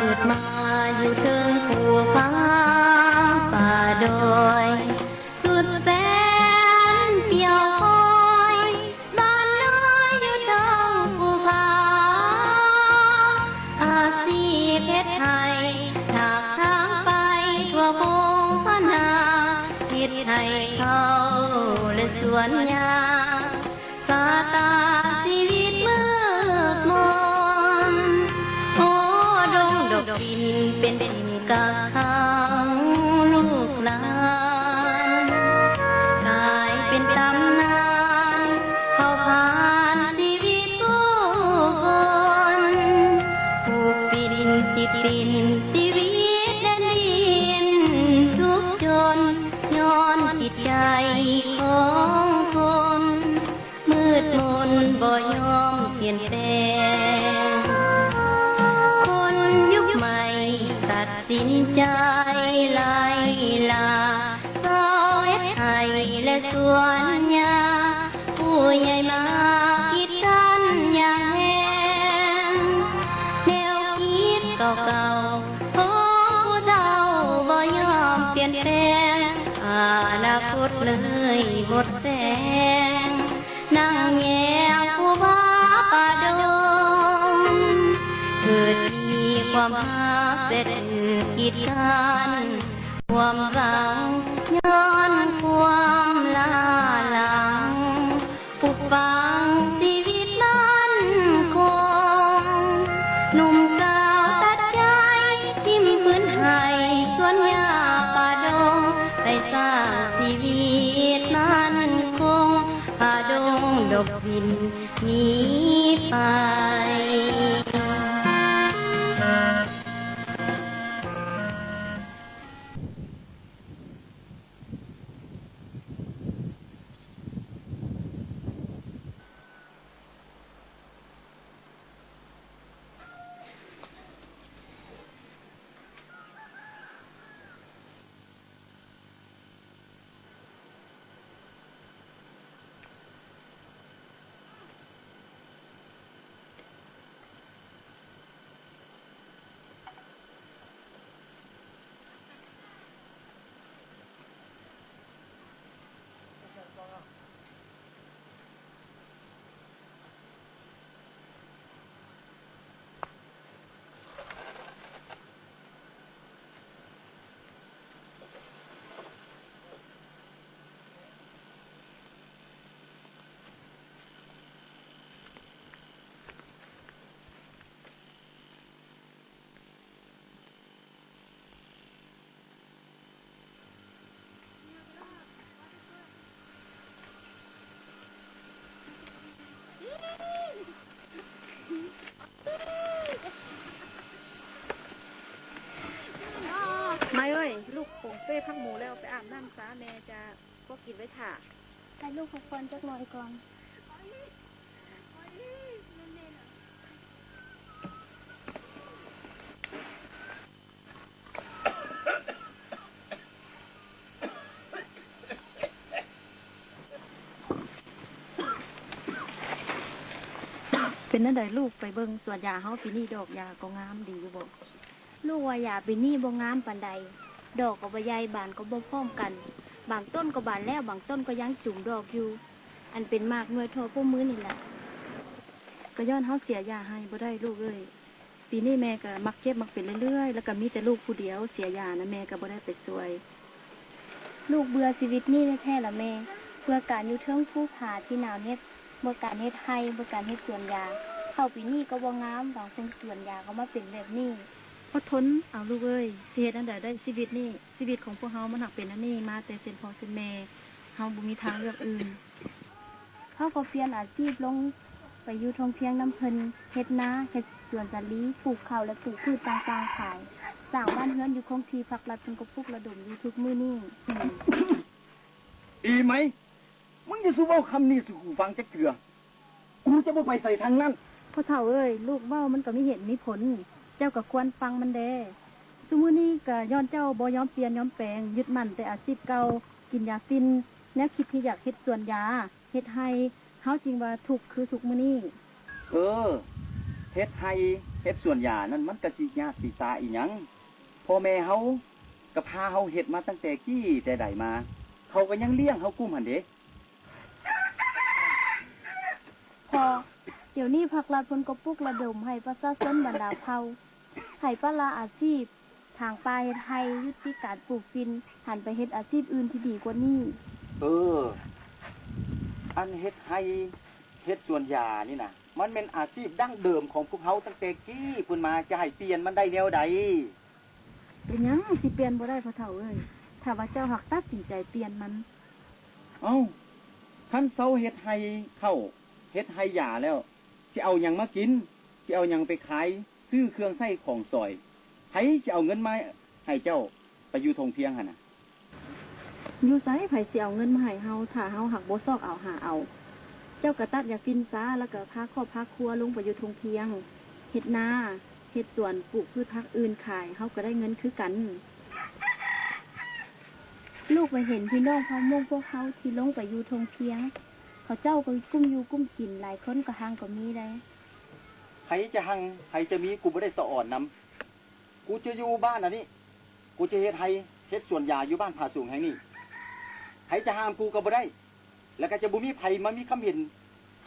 ເກີດມາຢູ່ເທິງພູຜາປ່າດອຍ ສຸດແສນປ່ຽວຄອຍ ບ້ານນ້ອຍຢູ່ເທິງພູຜາ ອາຊີບເຮັດໄຮ່ ຖາກຖາງໄປທົ່ວທົ່ງພະນາ ເຮັດໄຮ່ເຂົ້າ ແລະສວນຢາງ ຊາຕາຊີວິດມືດມົນ ໂອ້ ດົງດົກດິນເປັນຖິ່ນກັກຂັງລູກຫຼານ ກາຍເປັນຕຳນານເຜົ່າພັນຊີວິດຜູ້ຄົນ ຜູກປິ່ນຕິດປິ່ນຊີວິດແດນດິນທຸກຈົນ ຍ້ອນຈິດໃຈຂອງຄົນ ມືດມົນບໍ່ຍອມປ່ຽນແປງ ຄົນຍຸກໃໝ່ຕັດສິນໃຈໄລ່ລ່າ ຊາວເຮັດໄຮ່ ແລະສວນຢາງ ຜູ້ໃຫຍ່ມາກີດກັນຢ່າງແຮງ ແນວຄິດເກົ່າໆຂອງຜູ້ເຖົ້າບໍ່ຍອມປ່ຽນແປງ ອະນາຄົດເລີຍໝົດແສງ ນັ່ງແຍງພູຜາປ່າດົງ ເກີດມີຄວາມຮັກແຕ່ຖືກກີດກັ້ນ ຄວາມຫວັງຍ້ອນຄວາມລ້າຫຼັງ ປຸກຝັງຊີວິດໝັ້ນຄົງ ໜຸ່ມສາວຕັດໃຈ ຖິ້ມພື້ນໄຮ່ສວນຫຍ້າປ່າດົງ ໄດ້ສ້າງຊີວິດໝັ້ນຄົງ ພາດົງດົກດິນໜີໄປ. ມາເອີຍ ລູກປົງເປ້ຜັກໝູແລ້ວ ໄປອາບນ້ຳຊາ ແມ່ຈະ ພວກກິນໄວ້ຖ້າ. ໃຫ້ລູກພັກຜ່ອນຈັກໜ່ອຍກ່ອນ. ເປັນແນວໃດລູກ ໄປເບິ່ງສວນຢາເຮົາປີນີ້ ດອກຢາກໍງາມດີຢູ່ບໍ່? ລູກວ່າຢາປີນີ້ບໍ່ງາມປານໃດ, ດອກກໍບໍ່ໃຫຍ່ ບານກໍບໍ່ພ້ອມກັນ, ບາງຕົ້ນກໍບານແລ້ວ ບາງຕົ້ນກໍຍັງຈຸມດອກຢູ່, ອັນເປັນໝາກໜ່ວຍທໍ່ພວກມື້ນີ້ລະ. ກໍຍ້ອນເຮົາເສຍຢາໃຫ້ບໍ່ໄດ້ລູກເອີຍ, ປີນີ້ແມ່ກໍມັກເຈັບມັກເປັນເລື້ອຍໆ ແລ້ວກໍມີແຕ່ລູກຜູ້ດຽວເສຍຢານະ, ແມ່ກໍບໍ່ໄດ້ໄປຊ່ວຍ. ລູກເບື່ອຊີວິດນີ້ແທ້ໆລະແມ່, ເບື່ອການຢູ່ເທິງພູຜາທີ່ໜາວເຫນັບ, ເບື່ອການເຮັດໄຮ່, ເບື່ອການເຮັດສວນຢາ. ເຂົ້າປີນີ້ກໍບໍ່ງາມ, ຫວັງເຊິ່ງສວນຢາກໍມາເປັນແບບນີ້. ອົດທົນເອົາລູກເອີຍ, ຊິເຮັດແນວໃດໄດ້ຊີວິດນີ້, ຊີວິດຂອງພວກເຮົາມັນຫາກເປັນແນວນີ້ມາແຕ່ເຊັ່ນພໍ່ເຊັ່ນແມ່, ເຮົາບໍ່ມີທາງເລືອກອື່ນ. ເຮົາກໍປ່ຽນອາຊີບລົງໄປຢູ່ທົ່ງພຽງນຳເພິ່ນ, ເຮັດນາ, ເຮັດສວນສາລີ, ປູກເຂົ້າ ແລະ ປູກພືດຕ່າງໆຂາຍ, ສ້າງບ້ານເຮືອນຢູ່ຄົງທີ່, ພັກລັດເພິ່ນກໍປຸກລະດົມຢູ່ທຸກມື້ນີ້. ອີໄໝ ມຶງຢ່າສູ່ເວົ້າຄຳນີ້ສູ່ກູຟັງຈັກເທື່ອ. ກູຈະບໍ່ໄປໃສທາງນັ້ນ. ພໍ່ເຖົ້າເອີຍ, ລູກເວົ້າມັນກໍມີເຫດມີຜົນ, ເຈົ້າກໍຄວນຟັງມັນແດ່. ຊຸມື້ນີ້ກໍຍ້ອນເຈົ້າບໍ່ຍອມປ່ຽນຍອມແປງ, ຍຶດໝັ້ນແຕ່ອາຊີບເກົ່າ, ກິນຢາຝິ່ນ, ແນວຄິດທີ່ຢາກເຮັດສວນຢາ, ເຮັດໄຮ່, ເຮົາຈຶ່ງວ່າທຸກຄືທຸກມື້ນີ້. ເອີ, ເຮັດໄຮ່ ເຮັດສວນຢານັ້ນມັນກະຊິຍາກຊິຊາອີ່ຫຍັງ? ພໍ່ແມ່ເຮົາກະພາເຮົາເຮັດມາຕັ້ງແຕ່ກີ້ແຕ່ໃດມາ, ເຂົາກະຍັງລ້ຽງເຮົາກຸ້ມຫັ້ນເດ. ພໍ່, ດຽວນີ້ພັກລັດເພິ່ນກໍປຸກລະດົມໃຫ້ປະຊາຊົນບັນດາເຜົ່າ ໃຫ້ປະລະອາຊີບ ຖາງປ່າເຮັດໄຮ່, ຢຸດຕິການປູກຝິ່ນ, ຫັນໄປເຮັດອາຊີບອື່ນທີ່ດີກວ່ານີ້. ເອີ, ອັນເຮັດໄຮ່, ເຮັດສວນຢານີ້ນະ, ມັນແມ່ນອາຊີບດັ້ງເດີມຂອງພວກເຮົາຕັ້ງແຕ່ກີ້ພຸ້ນມາ, ຈະໃຫ້ປ່ຽນມັນໄດ້ແນວໃດ? ເປັນຫຍັງຊິປ່ຽນບໍ່ໄດ້ພໍ່ເຖົ້າເອີຍ, ຖ້າວ່າເຈົ້າຫາກຕັດສິນໃຈປ່ຽນມັນ? ເອົ້າ, ຄັນເຊົາເຮັດໄຮ່ເຂົ້າ, ເຮັດໄຮ່ຢາແລ້ວ, ຊິເອົາຫຍັງມາກິນ? ຊິເອົາຫຍັງໄປຂາຍ? ຊື້ເຄື່ອງໃຊ້ຂອງສອຍ, ໃຜຊິເອົາເງິນມາໃຫ້ເຈົ້າໄປຢູ່ທົ່ງພຽງຫັ້ນນະ? ຢູ່ໃສໃຜຊິເອົາເງິນມາໃຫ້ເຮົາ ຖ້າເຮົາຫາກບໍ່ຊອກເອົາຫາເອົາ? ເຈົ້າກະຕັດຢາຝິ່ນຊາ ແລ້ວກະພາຄອບພາຄົວລົງໄປຢູ່ທົ່ງພຽງ, ເຮັດນາ, ເຮັດສວນ, ປູກພືດຜັກອື່ນຂາຍ, ເຮົາກະໄດ້ເງິນຄືກັນ. ລູກໄປເຫັນພີ່ນ້ອງເຜົ່າມົ້ງພວກເຮົາທີ່ລົງໄປຢູ່ທົ່ງພຽງ, ເຂົາເຈົ້າກໍກຸ້ມຢູ່ກຸ້ມກິນ, ຫຼາຍຄົນກໍຮັ່ງກໍມີໄດ໋. ໃຜຈະຮັ່ງ, ໃຜຈະມີ, ກູບໍ່ໄດ້ສະອອນນຳ. ກູຈະຢູ່ບ້ານອັນນີ້, ກູຈະເຮັດໄຮ່, ເຮັດສວນຢາຢູ່ບ້ານຜາສູງແຫ່ງນີ້. ໃຜຈະຫ້າມກູກໍບໍ່ໄດ້, ແລ້ວກໍຈະບໍ່ມີໃຜມາມີຄຳເຫັນ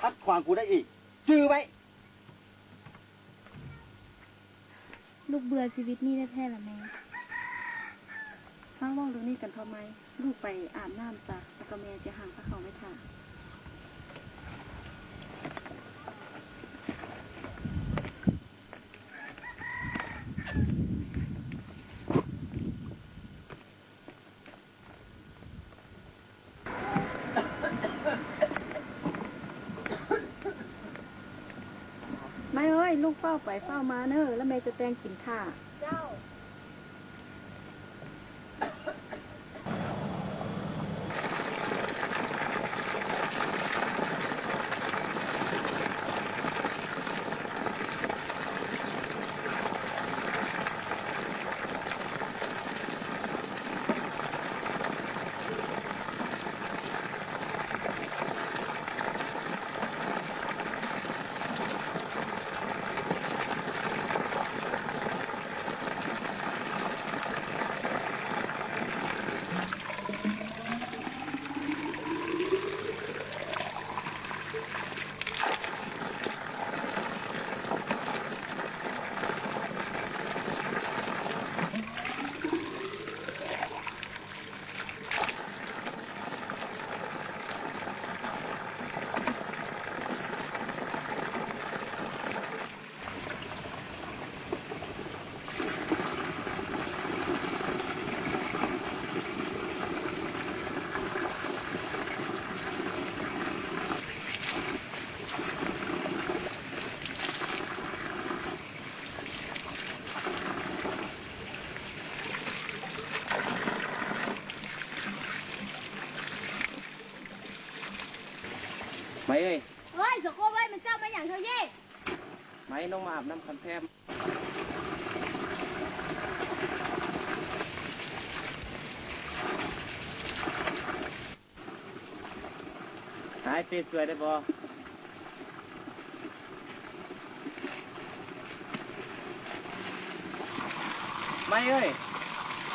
ຂັດຂວາງກູໄດ້ອີກ. ຈື່ໄວ້! ລູກເບື່ອຊີວິດນີ້ແທ້ໆລະແມ່. ຟັງເວົ້າເລື່ອງນີ້ກັນເທາະໄມ, ລູກໄປອາບນ້ຳຊະ ແລ້ວກໍແມ່ຈະຫາພາເຂົ້າໄວ້ຖ້າ. ໄມເອີຍ, ລູກຟ້າວໄປຟ້າວມາເນີ, ແລ້ວແມ່ຈະແຕ່ງກິນຖ້າ. ເຈົ້າ. ໄມເອີຍ. ເອີຍ ສະໂຄບເອີຍ ມັນເຈົ້າມາຫຍັງເທົ່າເຢ? ໄມ ນ້ອງມາອາບນ້ຳຄຳແພມ. ຫາອ້າຍເປ້ຊ່ວຍໄດ້ບໍ່? ໄມເອີຍ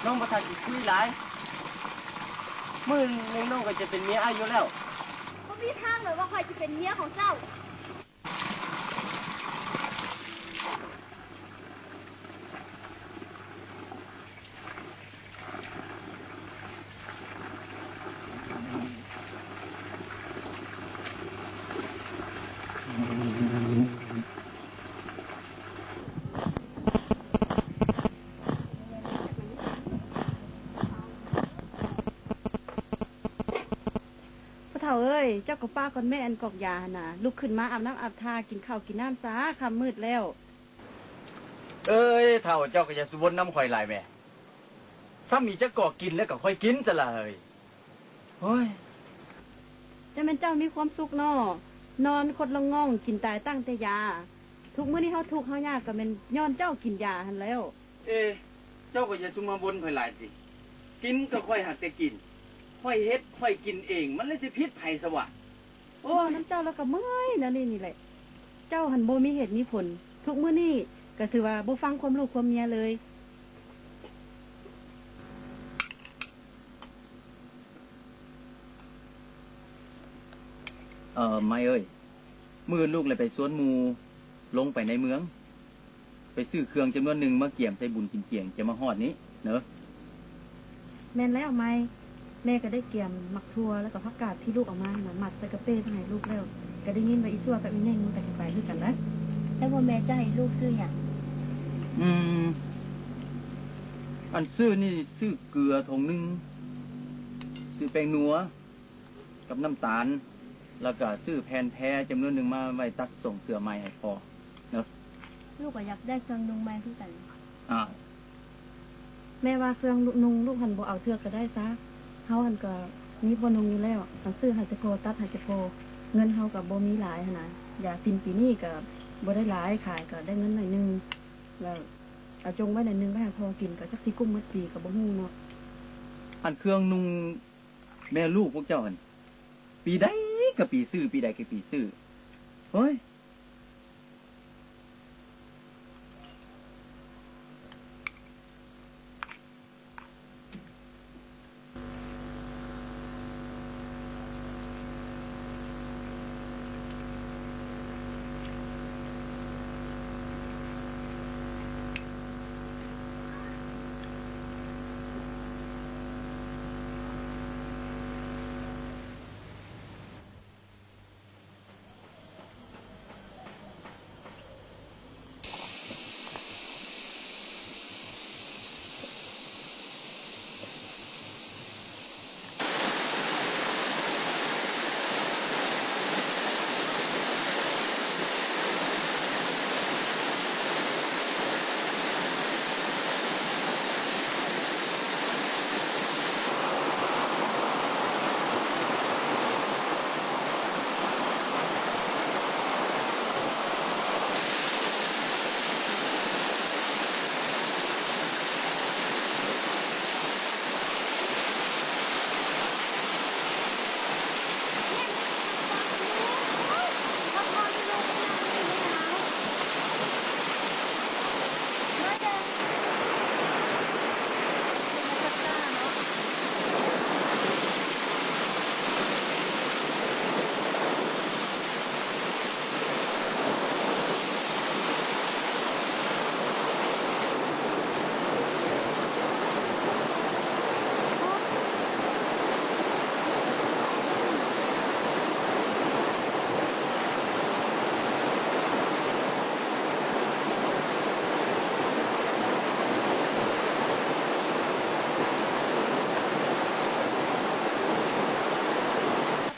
ນ້ອງບໍ່ທັນຊິຄຸຍຫຼາຍ, ມື້ໜຶ່ງນ້ອງກໍຈະເປັນເມຍອ້າຍຢູ່ແລ້ວ. ບໍ່ມີທາງເລີຍວ່າຂ້ອຍຈະເປັນເມຍຂອງເຈົ້າ. ພໍ່ເຖົ້າເອີຍ, ເຈົ້າກໍປ້າກ່ອນແມ້ ອັນກອກຢາຫັ້ນນະ, ລຸກຂຶ້ນມາອາບນ້ຳອາບທ່າ, ກິນເຂົ້າກິນນ້ຳຊາ, ຄ່ຳມືດແລ້ວ. ເອີຍ ເຖົ້າ, ເຈົ້າກໍຢ່າສຸວົນນຳຂ້ອຍຫຼາຍແມ້. ຊ້ຳອີກຈັກກອກກິນແລ້ວກໍຄ່ອຍກິນຊະລະເຮີ້ຍ. ໂອ້ຍ ຈັ່ງແມ່ນເຈົ້າມີຄວາມສຸກເນາະ, ນອນຄົດລະງ່ອງ, ກິນຕາຍຕັ້ງແຕ່ຢາ. ທຸກມື້ນີ້ເຮົາທຸກເຮົາຍາກກໍແມ່ນຍ້ອນເຈົ້າກິນຢາຫັ້ນແລ້ວ. ເອ ເຈົ້າກໍຢ່າສຸມາວົນຂ້ອຍຫຼາຍຕິ. ກິນກໍຂ້ອຍຫາກແຕ່ກິນ, ຂ້ອຍເຮັດຂ້ອຍກິນເອງ, ມັນລະຊິຜິດໃຜຊະວະ? ໂອ້ຍ ເວົ້ານຳເຈົ້າແລ້ວກໍເມື່ອຍແນວນີ້ນີ້ແຫຼະ. ເຈົ້າຫັ້ນບໍ່ມີເຫດມີຜົນ, ທຸກມື້ນີ້ ກໍຖືວ່າບໍ່ຟັງຄວາມລູກຄວາມເມຍເລີຍ. ເອີ ໄມເອີຍ, ມື້ອື່ນລູກແລະໄປຊວນໝູ່ລົງໄປໃນເມືອງ ໄປຊື້ເຄື່ອງຈຳນວນໜຶ່ງມາກຽມໃສ່ບຸນກິນກຽງຈະມາຮອດນີ້ເນີ. ແມ່ນແລ້ວໄມ, ແມ່ກໍໄດ້ກຽມໝາກຖົ່ວ ແລ້ວກໍຜັກກາດທີ່ລູກເອົາມາຫັ້ນນະ ມັດໃສ່ກະເປ້ໄວ້ໃຫ້ລູກແລ້ວ. ກໍໄດ້ຍິນວ່າອີ່ຊົ່ວກັບອີ່ເໜັ່ງມັນກໍຈະໄປຄືກັນໄດ໋. ແລ້ວພໍ່ແມ່ເຈົ້າໃຫ້ລູກຊື້ຫຍັງ? ອືມ ອັນຊື້ນີ້ ຊື້ເກືອຖົງໜຶ່ງ, ຊື້ແປ້ງນົວ ກັບນ້ຳຕານ ແລ້ວກະຊື້ແຜ່ນແພຈຳນວນໜຶ່ງມາໄວ້ຕັດສົ່ງເສື້ອໃໝ່ໃຫ້ພໍ່ເນີ. ລູກກໍຢາກໄດ້ເຄື່ອງນຸ່ງໃໝ່ຄືກັນ. ອ້າວ ແມ່ວ່າເຄື່ອງນຸ່ງລູກຫັ້ນບໍ່ເອົາເທື່ອກໍໄດ້ຊະ, ເຮົາຫັ້ນກໍມີພໍ່ນຸ່ງຢູ່ແລ້ວ, ເຮົາຊື້ໃຫ້ແຕ່ພໍ່ ຕັດໃຫ້ແຕ່ພໍ່. ເງິນເຮົາກໍບໍ່ມີຫຼາຍຫັ້ນນະ, ຢາກິນປີນີ້ກໍບໍ່ໄດ້ຫຼາຍ, ຂາຍກໍໄດ້ເງິນໜ້ອຍໜຶ່ງ, ແລ້ວເອົາຈົ່ງໄວ້ໜ້ອຍໜຶ່ງໄວ້ໃຫ້ພໍ່ກິນ, ກໍຈັກຊິກຸ້ມໝົດປີກໍບໍ່ຮູ້ເນາະ. ອັນເຄື່ອງນຸ່ງ ແມ່ລູກພວກເຈົ້າຫັ້ນ ປີໃດກໍປີຊື້ ປີໃດກໍປີຊື້. ໂອ້ຍ.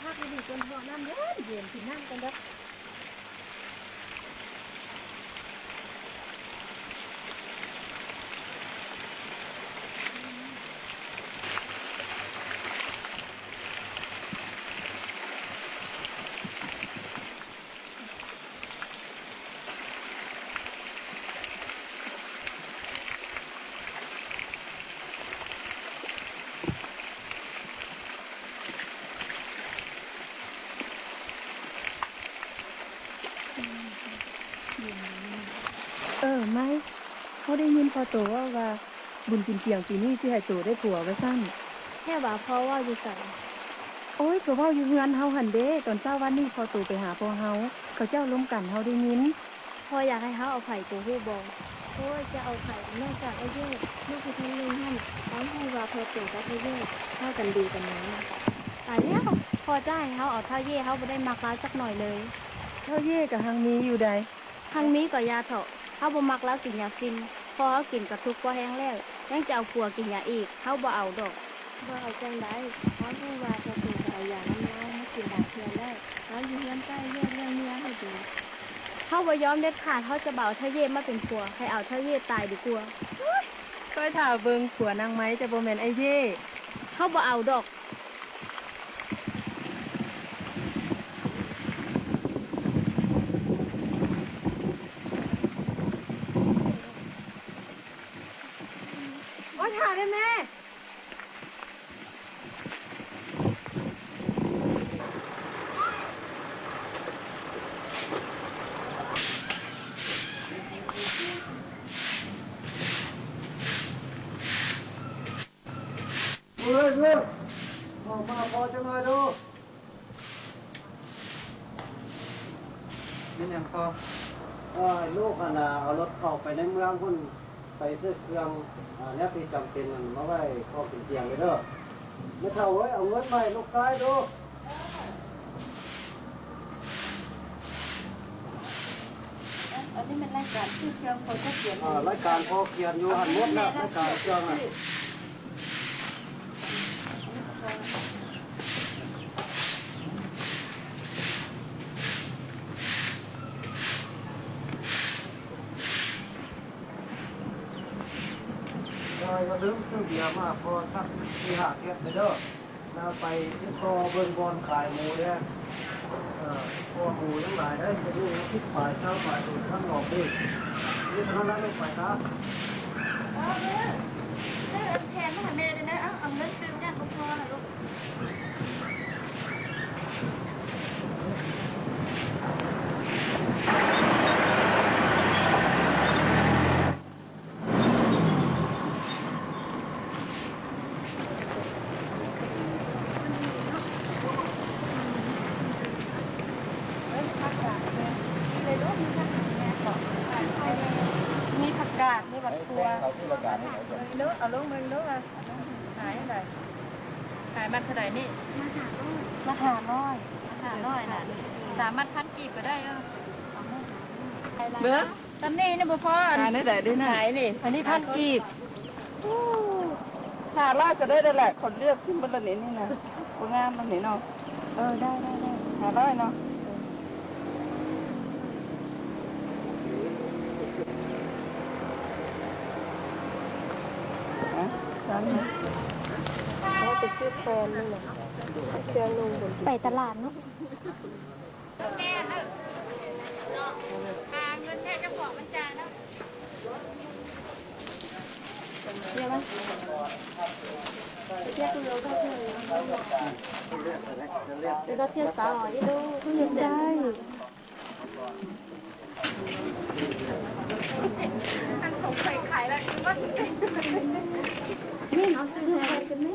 ພັກຢູ່ນີ້ຈົນເທາະນ້ຳເຢັນໆ ກິນນ້ຳກ່ອນເດີ້. ເອີ ໄມ, ເຮົາໄດ້ຍິນພໍ່ໂຕເວົ້າວ່າ ບຸນກິນກຽງປີນີ້ຊິໃຫ້ໂຕໄດ້ຜົວວ່າຊັ້ນ. ແທ້ຫວາ? ພໍ່ເວົ້າຢູ່ໃສ? ໂອ້ຍ ກໍເວົ້າຢູ່ເຮືອນເຮົາຫັ້ນເດ້. ຕອນເຊົ້າວານນີ້ພໍ່ໂຕໄປຫາພວກເຮົາ, ເຂົາເຈົ້າລົມກັນ ເຮົາໄດ້ຍິນ. ພໍ່ຢາກໃຫ້ເຮົາເອົາໃຜ ໂຕຮູ້ບໍ່? ໂອ້ຍ ຈະເອົາໃຜ ນອກຈາກອ້າຍເຢ້. ລູກຜູ້ເທິງໜຶ່ງຫັ້ນ, ເຮົາຮູ້ວ່າພໍ່ໂຕກັບອ້າຍເຢ້ ເຂົ້າກັນດີປານໃດ. ຕາຍແລ້ວ! ພໍ່ຈະໃຫ້ເຮົາເອົາທ້າວເຢ້, ເຮົາບໍ່ໄດ້ມັກລາວຈັກໜ້ອຍເລີຍ. ທ້າວເຢ້ກໍຮັ່ງມີຢູ່ໃດ. ຮັ່ງມີກໍຢ່າເຖາະ, ເຮົາບໍ່ມັກລາວກິນຢາຝິ່ນ. ພໍ່ເຮົາກິນກໍທຸກພໍແຮງແລ້ວ, ຍັງຈະເອົາຜົວກິນຢາອີກ, ເຮົາບໍ່ເອົາດອກ. ບໍ່ເອົາຈັ່ງໃດ? ເຮົາຮູ້ວ່າພໍ່ໂຕໄປເອົາຢານຳລາວມາກິນຫຼາຍເທື່ອແລ້ວ. ລາວຢູ່ເຮືອນໃຕ້ແຍກເລື່ອງເມຍໃຫ້ດີ. ເຮົາບໍ່ຍອມເດັດຂາດ, ເຮົາຈະບໍ່ເອົາທ້າວເຢ້ມາເປັນຜົວ, ໃຫ້ເອົາທ້າວເຢ້ຕາຍດີກວ່າ. ໂອ້ຍ! ຂ້ອຍຖ້າເບິ່ງຜົວນາງໄມ້ ແຕ່ບໍ່ແມ່ນອ້າຍເຢ້. ເຮົາບໍ່ເອົາດອກ. ໂອ້ຍ ຖ້າເດີ້ແມ່. ເອີຍ ເອີຍ ອອກມາພໍຈັກໜ້ອຍດູ. ແມ່ນຫຍັງພໍ່? ເອີ ໃຫ້ລູກຫັ້ນນະ ເອົາລົດເຂົ້າໄປໃນເມືອງພຸ້ນ ໄປຊື້ເຄື່ອງ ອາ ແນວທີ່ຈຳເປັນນັ້ນມາໄວ້ຄອກກິນຈຽງເດີ. ແມ່ເຖົ້າເອີຍ ເອົາເງິນມາໃຫ້ລູກຊາຍດູ. ອັນນີ້ແມ່ນລາຍການຊື້ເຄື່ອງ ພໍ່ຈະຂຽນ ອາ ລາຍການພໍ່ຂຽນຢູ່ຫັ້ນໝົດແລ້ວ ລາຍການເຄື່ອງນະ. ເອີ ຢ່າລືມຊື້ເບຍມາໃຫ້ພໍ່ສັກສີ່ຫ້າແກັດເດີ. ແລ້ວໄປຕິດຕໍ່ເບິ່ງບ່ອນຂາຍໝູແດ່. ເອີ ເພາະວ່າໝູຍັງຫຼາຍເດ້ ດຽວນີ້ສິບປາຍ ຊາວປາຍໂຕ ທາງນອກເດ້. ມີເທົ່ານັ້ນລະ ລູກໄປຊະ. ເອີ ເອີ ຊື້ອັນແຜ່ນມາໃຫ້ແມ່ແດ່ເດີ. ເອົາ ເອົາເງິນຕື່ມ ຢ້ານບໍ່ພໍນະລູກ. ມີຜັກກາດ ມີບັກຖົ່ວ ເບິ່ງດູ ເອົາລົງເບິ່ງດູວ່າຂາຍເທົ່າໃດ. ຂາຍມັດເທົ່າໃດນີ້? ມັດຫ້າຮ້ອຍ ມັດຫ້າຮ້ອຍ ມັດຫ້າຮ້ອຍນະ ສາມມັດພັນກີບກໍໄດ້. ເອີ ເບິ່ງ ສ່ຳນີ້ນະບໍ່ພໍ ຂາຍແນວໃດເດ້ນະ? ຂາຍນີ້ ອັນນີ້ພັນກີບ. ໂອ້ ຫ້າຮ້ອຍກໍໄດ້ແລ້ວແຫຼະ ເຂົາເລືອກຖິ້ມເບິດແລ້ວນີ້ ນີ້ນະ ບໍ່ງາມແລ້ວນີ້ເນາະ. ເອີ ໄດ້ ໄດ້ ໄດ້ ຫ້າຮ້ອຍເນາະ. ເອີ ອະ ສາມ ເອົາໄປຊື້ແຜ່ນນີ້ນະ ເຄື່ອງນຸ່ງ ໄປຕະຫຼາດເນາະ. ແມ່ນເນາະ ຫາເງິນແທ້ເຈົ້າຂອງມັນຈາເນາະ. ເດ ເດ ເດ ເດ ສາວອີດູ ຢາກໄດ້ ອັນຂອງໄປຂາຍແລ້ວ ນີ້ ເອົາຊື້ໃຫ້ກັນແມ່.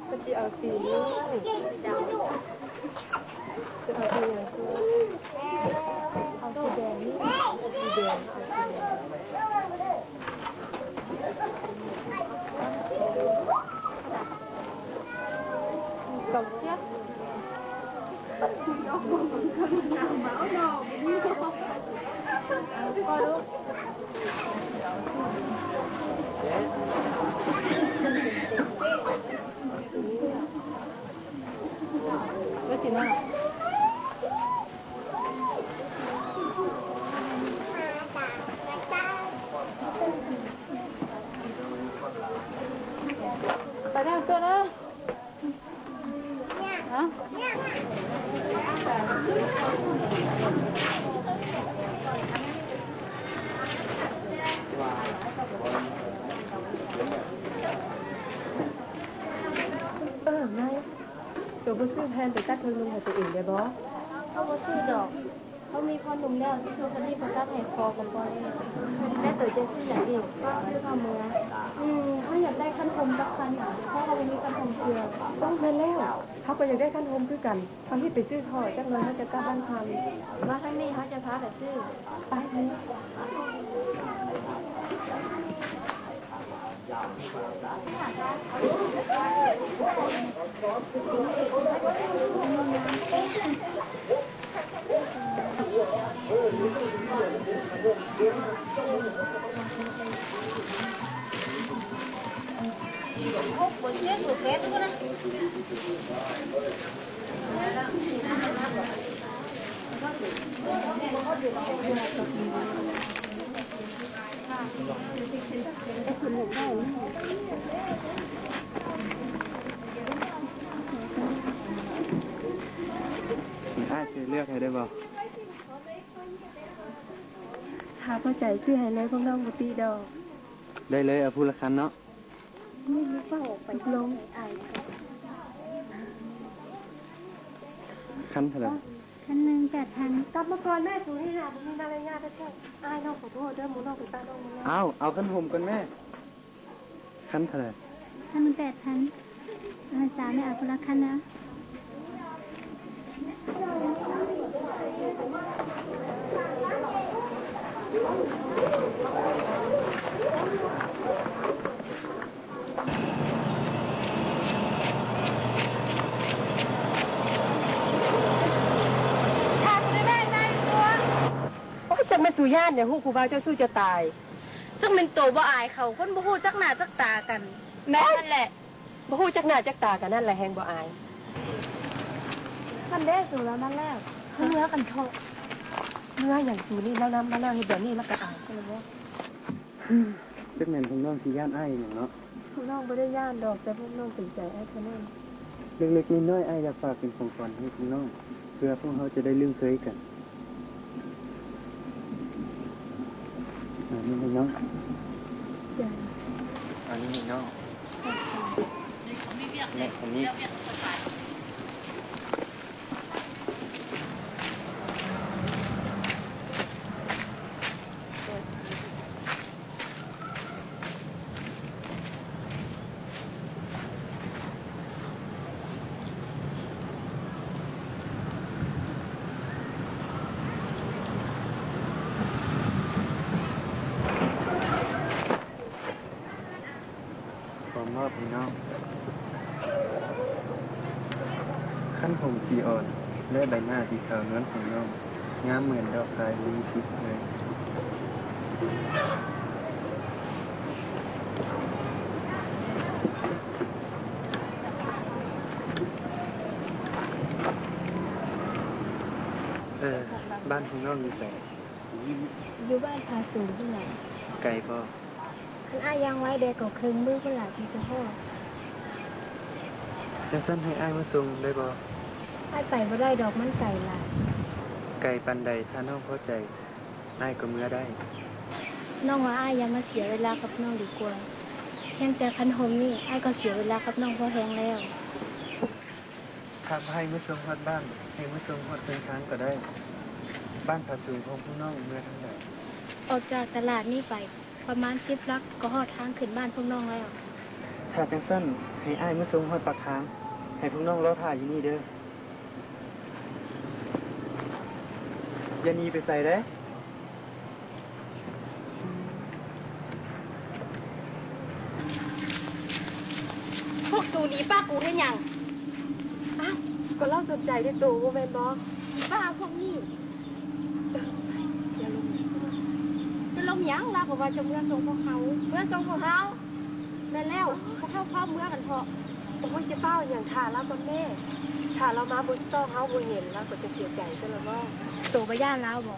ເພິ່ນຊິເອົາສີນີ້ ເພິ່ນເອົາສີຫຍັງ? ເອົາສີແດງນີ້ ເອົາສີແດງ ເອົາສີແດງ. ກອງເຊຍ ໄປທາງຕົວເດີ. ເອີ ນາຍ ໂຕບໍ່ຊື້ແຜ່ນໄປຕັດເຄິ່ງນຸ່ງໃຫ້ໂຕເອງໄດ້ບໍ່? ເຮົາບໍ່ຊື້ດອກ. ເຮົາມີພໍ່ໜຸ່ມແລ້ວ ຊິໂຊກະດີໄປຕັດໃຫ້ພໍ່ກໍພໍແລ້ວ. ແລ້ວໂຕຈະຊື້ຫຍັງອີກ? ຊື້ຜ້າເມືອ. ອືມ ເຮົາຢາກໄດ້ຄັນຫົມກັບຄັນໜາວ ເພາະເຮົາບໍ່ມີຄັນຫົມເທື່ອ. ໂອ້ ແມ່ນແລ້ວ ເຮົາກໍຢາກໄດ້ຄັນຫົມຄືກັນ. ເຮົາຮີບໄປຊື້ທໍ່ ຈັກໜ້ອຍເຮົາຈະກັບບ້ານພັນ. ມາທາງນີ້ ເຮົາຈະພາໄປຊື້. ໄປເລີຍ. ອ້າຍ ຊ່ວຍເລືອກໃຫ້ໄດ້ບໍ່? ຖ້າພໍໃຈຊື້ໃຫ້ເລີຍ ພວກນ້ອງບໍ່ຕິດອກ. ໄດ້ເລີຍ ເອົາຜູ້ລະຄັນເນາະ. ນີ້ເຝົ້າອອກໄປ ຕົກລົງ. ຄັນເທົ່າໃດ? ພັນໜຶ່ງ ແປດພັນ. ກັບມາກ່ອນແມ່ ສູນີ້ນະ ບໍ່ມີມາລະຍາດແທ້ໆ. ອ້າຍ ນ້ອງຂໍໂທດເດີ ໝູນ້ອງໄປປະນ້ອງມາແລ້ວ. ອ້າວ ເອົາຄັນຫົມກ່ອນແມ່. ຄັນເທົ່າໃດ? ຄັນໜຶ່ງ ແປດພັນ. ເອີ ສາວ ແມ່ເອົາຄົນລະຄັນເດີ. ໂອ້ຍ ຈັກແມ່ນສູຢ້ານຫຍັງ ຮູ້ຜູ້ບ່າວເຈົ້າຊູ້ຈະຕາຍ. ຈັກແມ່ນໂຕບໍ່ອາຍເຂົາ ຄົນບໍ່ຮູ້ຈັກໜ້າຈັກຕາກັນ. ແມ່ນແຫຼະ ບໍ່ຮູ້ຈັກໜ້າຈັກຕາກັນ ນັ້ນແຫຼະແຮ່ງບໍ່ອາຍ. ມັນເດ້ ສູລາວມາແລ້ວ ເຮົາເມືອກັນເຖາະ. ເມືອຫຍັງສູນີ້ ລາວນຳມານັ່ງເຮັດແບບນີ້ ລາວກະອາຍຊັ້ນລະບໍ? ຈັກແມ່ນພວກນ້ອງຊິຢ້ານອ້າຍຫຍັງເນາະ. ພວກນ້ອງບໍ່ໄດ້ຢ້ານດອກ ແຕ່ພວກນ້ອງເກງໃຈອ້າຍເທົ່ານັ້ນ. ເລັກໆນ້ອຍໆ ອ້າຍຢາກຝາກເປັນຂອງຂວັນໃຫ້ພວກນ້ອງ ເພື່ອພວກເຮົາຈະໄດ້ລືມເຄີຍກັນ. ອັນນີ້ໃຫ້ນ້ອງ. ອັນນີ້ໃຫ້ນ້ອງ. ແລະ ອັນນີ້. ຂໍມອບໃຫ້ນ້ອງ. ຄັນຜົມສີອ່ອນ ແລະ ໃບໜ້າທີ່ຂາວນວນຂອງນ້ອງ ງາມເໝືອນດອກຊາຍບໍ່ມີຜິດເລີຍ. ເອີ ບ້ານຂອງນ້ອງຢູ່ໃສ? ຢູ່ບ້ານຜາສູງພຸ້ນລະ. ໄກບໍ່? ຄັນອ້າຍຍ່າງໄວແດ່ກໍເຄິ່ງມື້ພຸ້ນລະຈຶ່ງຈະຮອດ. ຈັ່ງຊັ້ນໃຫ້ອ້າຍມາສົ່ງໄດ້ບໍ່? ອ້າຍໄປບໍ່ໄດ້ດອກ ມັນໄກຫຼາຍ. ໄກປານໃດ ຖ້ານ້ອງພໍໃຈ ອ້າຍກໍເມືອໄດ້. ນ້ອງວ່າອ້າຍຢ່າມາເສຍເວລາກັບນ້ອງດີກວ່າ. ພຽງແຕ່ຄັນຫົມນີ້ ອ້າຍກໍເສຍເວລາກັບນ້ອງພໍແຮງແລ້ວ. ຖ້າບໍ່ໃຫ້ມາສົ່ງຮອດບ້ານ ໃຫ້ມາສົ່ງຮອດເຄິ່ງທາງກໍໄດ້. ບ້ານຜາສູງຂອງພວກນ້ອງເມືອທາງໃດ? ອອກຈາກຕະຫຼາດນີ້ໄປປະມານສິບຫຼັກ ກໍຮອດທາງຂຶ້ນບ້ານພວກນ້ອງແລ້ວ. ຖ້າຈັ່ງຊັ້ນ ໃຫ້ອ້າຍມາສົ່ງຮອດປາກທາງ. ໃຫ້ພວກນ້ອງລໍຖ້າຢູ່ນີ້ເດີ້. ຢ່າໜີໄປໃສເດີ້. ພວກສູໜີປ້າກູເຮັດຫຍັງ? ອ້າວ ກໍລາວສົນໃຈໃນໂຕບໍ່ແມ່ນບໍ? ອີປ້າພວກນີ້. ຢ່າລົມ ຢ່າລົມຫຍັງ ລາວກໍວ່າຈະເມືອສົ່ງພວກເຮົາ. ເມືອສົ່ງພວກເຮົາ? ແມ່ນແລ້ວ ພວກເຮົາພ້ອມເມືອກັນເຖາະ. ໂອ້ຍ ຈະຟ້າວຫຍັງ ຖ້າລາວກ່ອນແມ້. ຖ້າລາວມາບໍ່ຊອກເຮົາບໍ່ເຫັນ ລາວກໍຈະເສຍໃຈຊັ້ນລະບໍ? ໂຕບໍ່ຢ້ານລາວບໍ?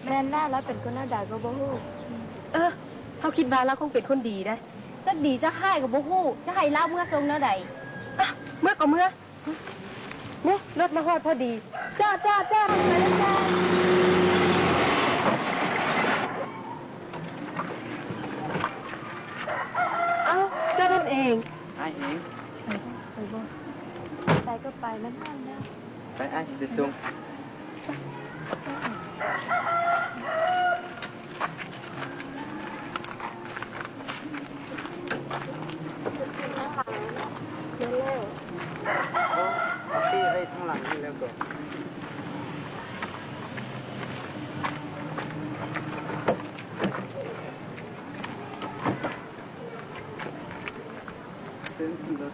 ແມ່ນແລ້ວ ລາວເປັນຄົນແນວໃດກໍບໍ່ຮູ້. ເອີ ເຮົາຄິດວ່າລາວຄົງເປັນຄົນດີເດ້. ຈັກດີຈັກຮ້າຍກໍບໍ່ຮູ້ ຈະໃຫ້ລາວເມືອສົ່ງແນວໃດ? ອະ ເມືອກໍເມືອ. ນີ້ ລົດມາຮອດພໍດີ. ຈອດ ຈອດ ຈອດ ໄປແລ້ວຈ້າ. ເອົ້າ ເຈົ້ານັ້ນເອງ. ອ້າຍເອງ. ໄປບໍ່? ໄປກໍໄປ ມັນຮ້ອນແລ້ວ. ໄປ ອ້າຍຊິໄປສົ່ງ. ແມ່ນແລ້ວ. ເອົາເປ້ໄວ້ທາງຫຼັງນີ້ແລ້ວກໍ. ເຊີນຂຶ້ນລົດ.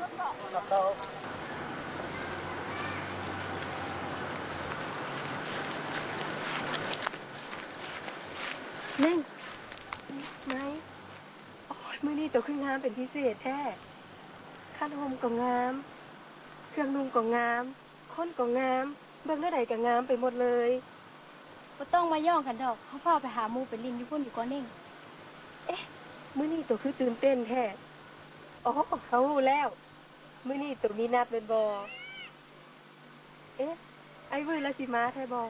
ເໜັງ ໄມ ໂອ້ຍ ມື້ນີ້ໂຕຄືງາມເປັນພິເສດແທ້. ຄັນຫົ່ມກໍງາມ, ເຄື່ອງນຸ່ງກໍງາມ, ຄົນກໍງາມ, ເບິ່ງແນວໃດກໍງາມໄປໝົດເລີຍ. ບໍ່ຕ້ອງມາຫຍອກກັນດອກ, ເຮົາຟ້າວໄປຫາໝູ່ໄປຫຼິ້ນຢູ່ພຸ້ນດີກວ່າເໜັງ. ເອະ ມື້ນີ້ໂຕຄືຕື່ນເຕັ້ນແທ້. ອໍ ເຮົາຮູ້ແລ້ວ, ມື້ນີ້ໂຕມີນັດແມ່ນບໍ່? ເອະ ອ້າຍເວີຍລາວຊິມາແທ້ບໍ່?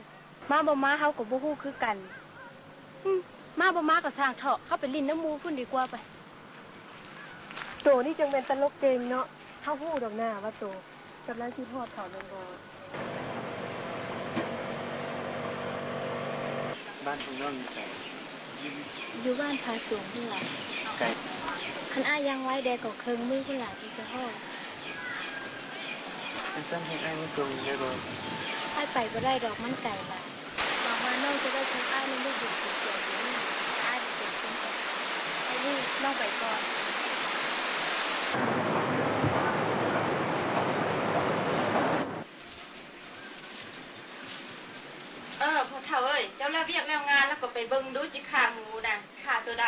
ມາບໍ່ມາເຮົາກໍບໍ່ຮູ້ຄືກັນ. ອືມ ມາບໍ່ມາກໍຊ່າງເຖາະ, ເຮົາໄປຫຼິ້ນນຳໝູ່ພຸ້ນດີກວ່າໄປ. ໂຕນີ້ຈັ່ງແມ່ນຕະຫຼົກເກັ່ງເນາະ, ເຮົາຮູ້ດອກໜ້າວ່າໂຕກຳລັງຄິດຮອດເຂົາແມ່ນບໍ່? ບ້ານພວກນ້ອງຢູ່ໃສ? ຢູ່ບ້ານຜາສູງພຸ້ນລະ. ໄກ? ຄັນອ້າຍຍ່າງໄວແດ່ກໍເຄິ່ງມື້ພຸ້ນລະຈຶ່ງຈະຮອດ. ຄັນຊັ້ນໃຫ້ອ້າຍມາສົ່ງໄດ້ບໍ່? ອ້າຍໄປບໍ່ໄດ້ດອກ, ມັນໄກຫຼາຍ. ຫວັງວ່ານ້ອງຈະໄດ້ພົບອ້າຍໃນມື້ບຸນກິນຈຽງປີນີ້. ອ້າຍຈະເປັນຄົນໄປ. ໄອ້ນີ້ ນ້ອງໄປກ່ອນ. ເອີ ພໍ່ເຖົ້າເອີຍ, ເຈົ້າແລ້ວວຽກແລ້ວງານແລ້ວກໍໄປເບິ່ງດູຈິຂ້າໝູນະ ຂ້າໂຕໃດ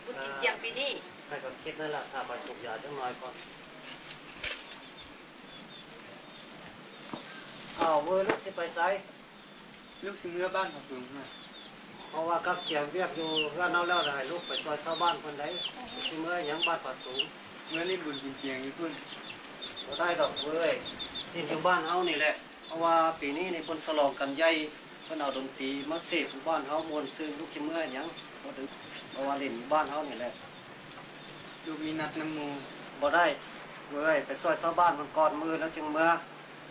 ບຸນກິນຈຽງປີນີ້. ຂ້ອຍກໍຄິດນັ້ນລະ, ຖ້າຂ້ອຍສູບຢາຈັກໜ່ອຍກ່ອນ. ອ້າວ ເວີຍ ລູກຊິໄປໃສ? ລູກຊິເມືອບ້ານເຂົາສູງນະ. ເພາະວ່າກັກກຽມວຽກຢູ່ເຮືອນເຮົາແລ້ວ, ໃຫ້ລູກໄປຊ່ອຍຊາວບ້ານເພິ່ນໄດ໋. ຊິເມືອຫຍັງບ້ານຜາສູງ? ເມືອຫຼິ້ນບຸນກິນຈຽງຢູ່ພຸ້ນ. ບໍ່ໄດ້ດອກເວີຍ, ຫຼິ້ນຢູ່ບ້ານເຮົານີ້ແຫຼະ. ເພາະວ່າປີນີ້ນີ້ເພິ່ນສະຫຼອງກັນໃຫຍ່, ເພິ່ນເອົາດົນຕີມາເສບຢູ່ບ້ານເຮົາມ່ວນຊື່ນ. ລູກຊິເມືອຫຍັງ? ບໍ່ໄດ້, ເພາະວ່າຫຼິ້ນຢູ່ບ້ານເຮົານີ້ແຫຼະ. ລູກມີນັດນຳໝູ່. ບໍ່ໄດ້ເວີຍ, ໄປຊ່ອຍຊາວບ້ານເພິ່ນກ່ອນ, ມື້ອື່ນແລ້ວຈຶ່ງເມືອ.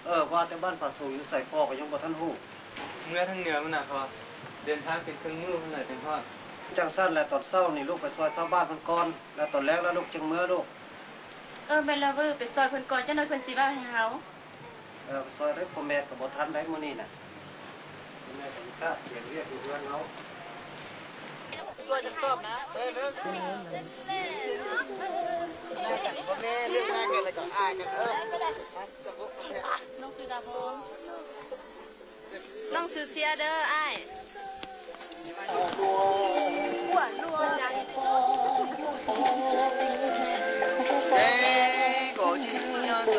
ເອີ ວ່າແຕ່ບ້ານຜາສູງຢູ່ໃສ ພໍ່ກໍຍັງບໍ່ທັນຮູ້. ເມືອທາງເໜືອພຸ້ນນະພໍ່, ເດີນທາງເປັນເຄິ່ງມື້ພຸ້ນແຫຼະຈຶ່ງຮອດ. ຈັ່ງຊັ້ນແຫຼະ, ຕອນເຊົ້ານີ້ລູກໄປຊ່ອຍຊາວບ້ານເພິ່ນກ່ອນ, ແລ້ວຕອນແລງແລ້ວລູກຈຶ່ງເມືອລູກ. ເອີ ແມ່ນແລ້ວເວີຍ, ໄປຊ່ອຍເພິ່ນກ່ອນ, ຈັກໜ່ອຍເພິ່ນຊິເວົ້າໃຫ້ເຮົາ. ເອີ ໄປຊ່ອຍເດີ, ພໍ່ແມ່ກໍບໍ່ທັນໄດ໋ມື້ນີ້ນະ. ແມ່ກໍມີກະກຽມວຽກຢູ່ເຮືອນເຮົາ. ຊ່ວຍກັນຕອບນະ. ເອີ ເອີ ບໍ່ແມ່ນເລື່ອງງານກັນແລ້ວກໍອາຍກັນ. ເອີ ນ້ອງຊື່ດາວອງ. ນ້ອງຊື່ເຊຍເດີອ້າຍ.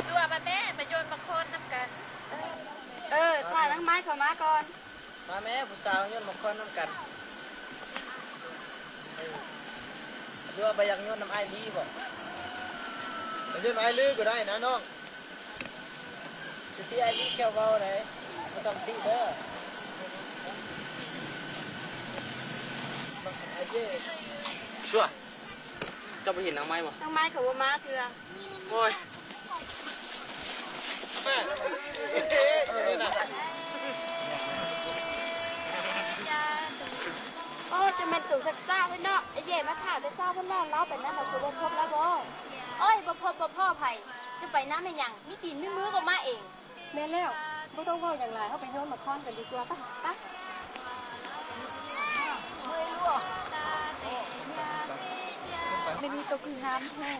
ຕົວະມາແມ່ ໄປໂຍນໝາກຄອນນຳກັນ. ເອີ ຖ້ານາງໄມ້ເຂົ້າມາກ່ອນ. ມາແມ່ ຜູ້ສາວໂຍນໝາກຄອນນຳກັນ. ຫຼືວ່າບໍ່ຢາກໂຍນນຳອ້າຍລີບໍ? ໄປໂຍນອ້າຍລືກໍໄດ້ນະນ້ອງ. ຊິຕີອ້າຍລີແຂ້ວເວົ້າໄດ໋, ບໍ່ຕ້ອງຕິເດີ. ອ້າຍເຈ້. ຊົ່ວ. ເຈົ້າບໍ່ເຫັນນາງໄມ້ບໍ່? ນາງໄມ້ເຂົາບໍ່ມາເທື່ອ. ໂອ້ຍ. ໂອ້ ຈະແມ່ນໂຕຊັກຊ້າເນາະ. ອ້າຍເຈ້ ມາຖ້າແຕ່ເຊົ້າພຸ້ນແລ້ວ, ລາວໄປນັ້ນລະ ຄືບໍ່ພົບລາວບໍ? ໂອ້ຍ ບໍ່ພົບບໍ່ພໍ້ໃຜ, ຈະໄປນຳເຮັດຫຍັງ? ມີຕີນມີມືກໍມາເອງ. ແມ່ນແລ້ວ, ບໍ່ຕ້ອງເວົ້າຫຍັງຫຼາຍ, ເຮົາໄປໂຍນໝາກຄອນກັນດີກວ່າ. ໄປ ໄປ. ມື້ນີ້ໂຕຄືງາມແທ້.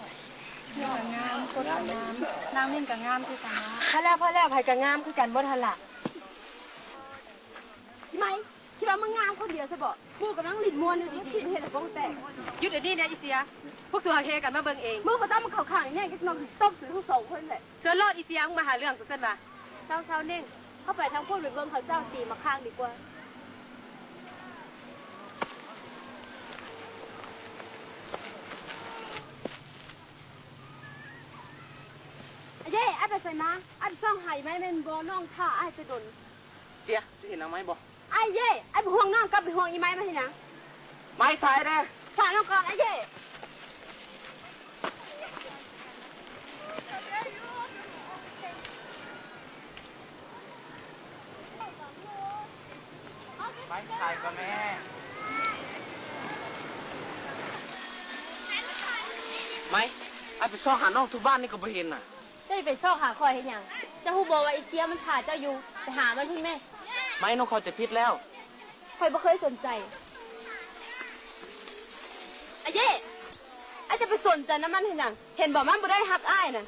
ງາມ, ຄົນກໍງາມ, ນາງນີ້ກໍງາມຄືກັນເນາະ. ພໍແລ້ວ, ພໍແລ້ວ, ໃຜກໍງາມຄືກັນໝົດຫັ້ນລະ. ອີ່ໄມ ຄິດວ່າມຶງງາມຄົນດຽວຊະບໍ? ໝູ່ກຳລັງຫຼິ້ນມ່ວນຢູ່ດີໆ ເຮັດໃຫ້ໂປ້ງແຕກ. ຢຸດດຽວນີ້ນະອີເຊຍ, ພວກສູຫາກເຮກັນມາເບິ່ງເອງ. ມຶງບໍ່ຕ້ອງມາເຂົ້າຂ້າງອີ່ແນງຈັກໜ່ອຍ, ຕົບສູທັງສອງຄົນແຫຼະ. ເຊີນໂລດອີເຊຍ, ມຶງມາຫາເລື່ອງກູຊັ້ນວ່າ. ເຊົາໆ ເໜັງ, ເຮົາໄປທາງພຸ້ນ ໄປເບິ່ງເຂົາເຈົ້າຕີໝາກຂ່າງດີກວ່າ. ອາເຢ ອ້າຍໄປໃສມາ? ອ້າຍໄປສ່ອງຫາອີ່ໄມແມ່ນບໍ່? ນ້ອງຖ້າອ້າຍແຕ່ດົນ. ເຊຍ, ເຈົ້າເຫັນນາງໄມ້ບໍ່? ອາເຢ ອ້າຍບໍ່ຫ່ວງນ້ອງ, ກັບໄປຫ່ວງອີ່ໄມມາເຮັດຫຍັງ? ໄມ້ສາຍແດ່. ຖ້ານ້ອງກ່ອນ ອາເຢ. ໄມ້ຂາຍກໍແມ່. ໄມ້ ອ້າຍໄປຊອກຫານ້ອງທຸກບ້ານນີ້ກໍບໍ່ເຫັນນະ. ເຈົ້າຊິໄປຊອກຫາຂ້ອຍເຮັດຫຍັງ? ເຈົ້າຮູ້ບໍ່ວ່າອີເຊຍມັນຖ້າເຈົ້າຢູ່? ໄປຫາມັນພຸ້ນແມ້. ໄມ້ ນ້ອງເຂົ້າໃຈຜິດແລ້ວ. ຂ້ອຍບໍ່ເຄີຍສົນໃຈ. ອາເຢ ອ້າຍຈະໄປສົນໃຈນຳມັນເຮັດຫຍັງ? ເຫັນບໍ່ ມັນບໍ່ໄດ້ຮັກອ້າຍນະ.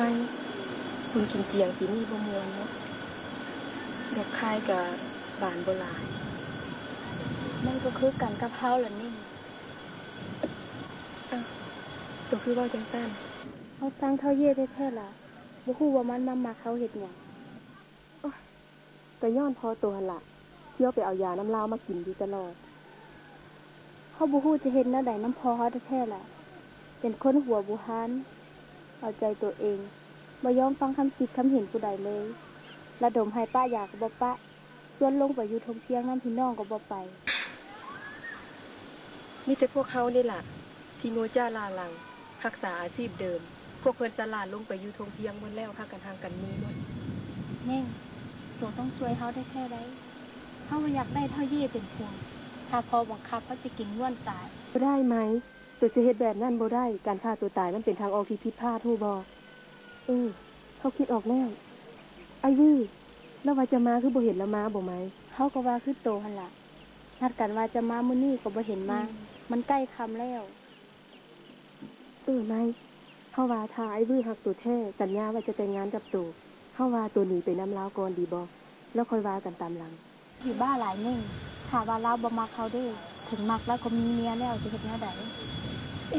ບຸນກິນຈຽງປີນີ້ບໍ່ມ່ວນເນາະ, ດອກຄາຍກະບານບໍ່ຫຼາຍ. ມັນກໍຄືກັນກັບເຮົາລະນີ້. ອ້າວ ໂຕຄືເວົ້າຈັ່ງຊັ້ນ? ເຮົາຊັງທ້າວເຢແທ້ໆລະ, ບໍ່ຮູ້ວ່າມັນມາມັກເຮົາເຮັດຫຍັງ. ໂອ້ຍ ກໍຍ້ອນພໍ່ໂຕຫັ້ນລະ, ທ່ຽວໄປເອົາຢານຳລາວມາກິນຢູ່ຕະຫຼອດ. ເຮົາບໍ່ຮູ້ຈະເຮັດແນວໃດນຳພໍ່ເຮົາແທ້ໆລະ, ເປັນຄົນຫົວບູຮານ ເອົາໃຈໂຕເອງ, ບໍ່ຍອມຟັງຄຳຄິດຄຳເຫັນຜູ້ໃດເລີຍ. ລະດົມໃຫ້ປະຢາກໍບໍ່ປະ, ຊວນລົງໄປຢູ່ທົ່ງພຽງນຳພີ່ນ້ອງກໍບໍ່ໄປ. ມີແຕ່ພວກເຮົານີ້ລະ ທີ່ໂງ່ຈ້າລ້າຫຼັງ ຮັກສາອາຊີບເດີມ. ພວກເພິ່ນສະຫຼາດລົງໄປຢູ່ທົ່ງພຽງໝົດແລ້ວ, ພາກັນຮັ່ງກັນມີໝົດ. ເໜັງ, ໂຕຕ້ອງຊ່ວຍເຮົາແທ້ໆໃດ. ເຮົາບໍ່ຢາກໄດ້ທ້າວເຢເປັນຜົວ, ຖ້າພໍ່ບັງຄັບເຮົາຈະກິນງວນຕາຍ. ບໍ່ໄດ້ໄມ, ໂຕຈະເຮັດແບບນັ້ນບໍ່ໄດ້. ການຂ້າໂຕຕາຍມັນເປັນທາງອອກທີ່ຜິດພາດ, ຮູ້ບໍ່? ເອີ, ເຮົາຄິດອອກແລ້ວ. ອ້າຍວື, ລາວວ່າຈະມາ, ຄືບໍ່ເຫັນລາວມາບໍໄມ? ເຮົາກໍວ່າຄືໂຕຫັ້ນລະ, ນັດກັນວ່າຈະມາມື້ນີ້ກໍບໍ່ເຫັນມາ. ອືມ. ມັນໃກ້ຄ່ຳແລ້ວ. ເອີ ໄມ, ເຮົາວ່າຖ້າອ້າຍວືຮັກໂຕແທ້, ສັນຍາວ່າຈະແຕ່ງງານກັບໂຕ, ເຮົາວ່າໂຕໜີໄປນຳລາວກ່ອນດີບໍ່? ແລ້ວຄ່ອຍວ່າກັນຕາມຫຼັງ. ຊິບ້າຫຼາຍເໜັງ, ຖ້າວ່າລາວບໍ່ມັກເຮົາເດ້, ເຖິງມັກລາວກໍມີເມຍແລ້ວ, ຈະເຮັດແນວໃດ? ເອ,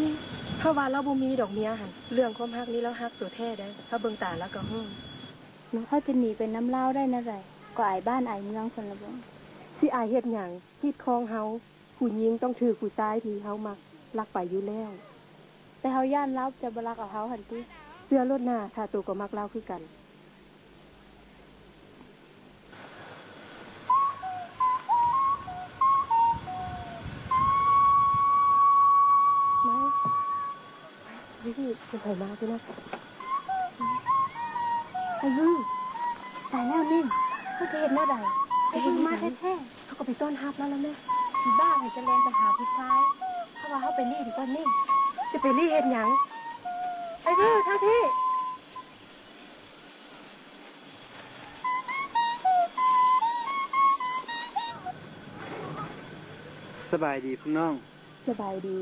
ເຮົາວ່າລາວບໍ່ມີດອກເມຍຫັ້ນ. ເລື່ອງຄວາມຮັກນີ້ລາວຮັກໂຕແທ້ໃດ, ເຮົາເບິ່ງຕາລາວກໍຮູ້. ເຮົາຈະໜີໄປນຳລາວໄດ້ແນວໃດ? ກໍອາຍບ້ານອາຍເມືອງພຸ້ນລະບໍ? ຊິອາຍເຮັດຫຍັງ? ຮີດຄອງເຮົາ. ຜູ້ຍິງຕ້ອງຖືກຜູ້ຊາຍທີ່ເຮົາມັກລັກໄປຢູ່ແລ້ວ. ແຕ່ເຮົາຢ້ານລາວຈະບໍ່ລັກເອົາເຮົາຫັ້ນຕິ? ເຊື່ອໂລດນາ, ຖ້າໂຕກໍມັກລາວຄືກັນ. ມາ. ເຮີ້ຍ ເປັນໃຜມາຕິນະ? ໄອ້ວື ຕາຍແລ້ວເໜັງ, ເຮົາຈະເຮັດແນວໃດ? ໄອ້ວືມາແທ້ໆ. ເຮົາກໍໄປຕ້ອນຮັບລາວແລ້ວແມ່. ຜີບ້າໃຜຈະແລ່ນໄປຫາຜູ້ຊາຍ, ເຮົາວ່າເຮົາໄປຫຼີ້ດີກວ່າເໜັງ. ຈະໄປຫຼີ້ເຮັດຫຍັງ? ໄອ້ວື ທາງພີ້. ສະບາຍດີພວກນ້ອງ. ສະບາຍດີ.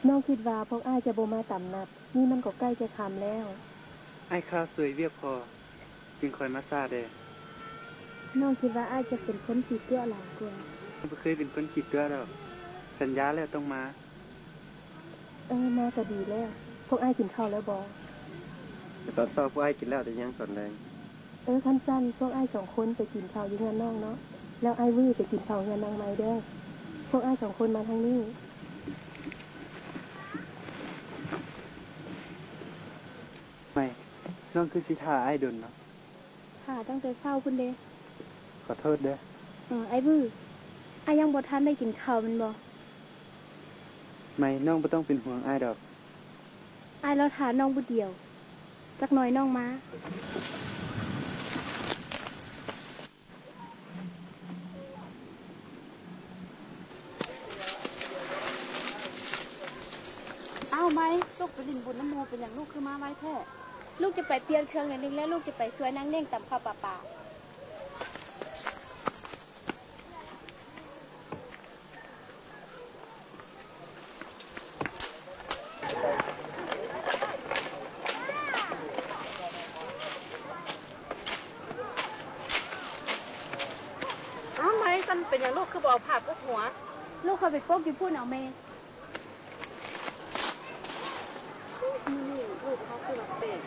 ນ້ອງຄິດວ່າພວກອ້າຍຈະບໍ່ມາຕາມນັດ, ນີ້ມັນກໍໃກ້ຈະຄ່ຳແລ້ວ. ອ້າຍຄາຊ່ວຍວຽກພໍ່, ຈຶ່ງຄ່ອຍມາຊ້າແດ່. ນ້ອງຄິດວ່າອ້າຍຈະເປັນຄົນຂີ້ຕົວະຫຼາຍກວ່າ. ບໍ່ເຄີຍເປັນຄົນຂີ້ຕົວະດອກ. ສັນຍາແລ້ວຕ້ອງມາ. ເອີ ມາກໍດີແລ້ວ. ພວກອ້າຍກິນເຂົ້າແລ້ວບໍ່? ຕອນເຊົ້າພວກອ້າຍກິນແລ້ວແຕ່ຍັງຕອນແລງ. ເອີ ຄັນຊັ້ນພວກອ້າຍສອງຄົນໄປກິນເຂົ້າຢູ່ເຮືອນນ້ອງເນາະ, ແລ້ວອ້າຍວືໄປກິນເຂົ້າເຮືອນນາງໃໝ່ເດີ້. ພວກອ້າຍສອງຄົນມາທາງນີ້. ໃໝ່ ນ້ອງຄືຊິຖ້າອ້າຍດົນເນາະ? ຖ້າຕັ້ງແຕ່ເຊົ້າພຸ້ນເດ. ຂໍໂທດເດີ້. ເອີ ອ້າຍວື, ອ້າຍຍັງບໍ່ທັນໄດ້ກິນເຂົ້າແມ່ນບໍ່? ໃໝ່, ນ້ອງບໍ່ຕ້ອງເປັນຫ່ວງອ້າຍດອກ. ອ້າຍລໍຖ້ານ້ອງຜູ້ດຽວ, ຈັກໜ່ອຍນ້ອງມາ. ອ້າວ ໃໝ່, ລູກໄປຫຼິ້ນບຸນນຳໝູ່, ເປັນຫຍັງລູກຄືມາໄວແທ້? ລູກຈະໄປປ່ຽນເຄື່ອງໜ້ອຍໜຶ່ງ ແລ້ວລູກຈະໄປຊ່ວຍນາງເໜັງຕຳເຂົ້າປາປາ. ອ້າວ ໄມ ຊັ້ນເປັນຫຍັງລູກຄືບໍ່ເອົາຜ້າປົກຫົວ? ລູກຂ້ອຍໄປປົກຢູ່ພຸ້ນເອົາແມ່. ມື້ນີ້ລູກເຮົາຄືວ່າແປກ.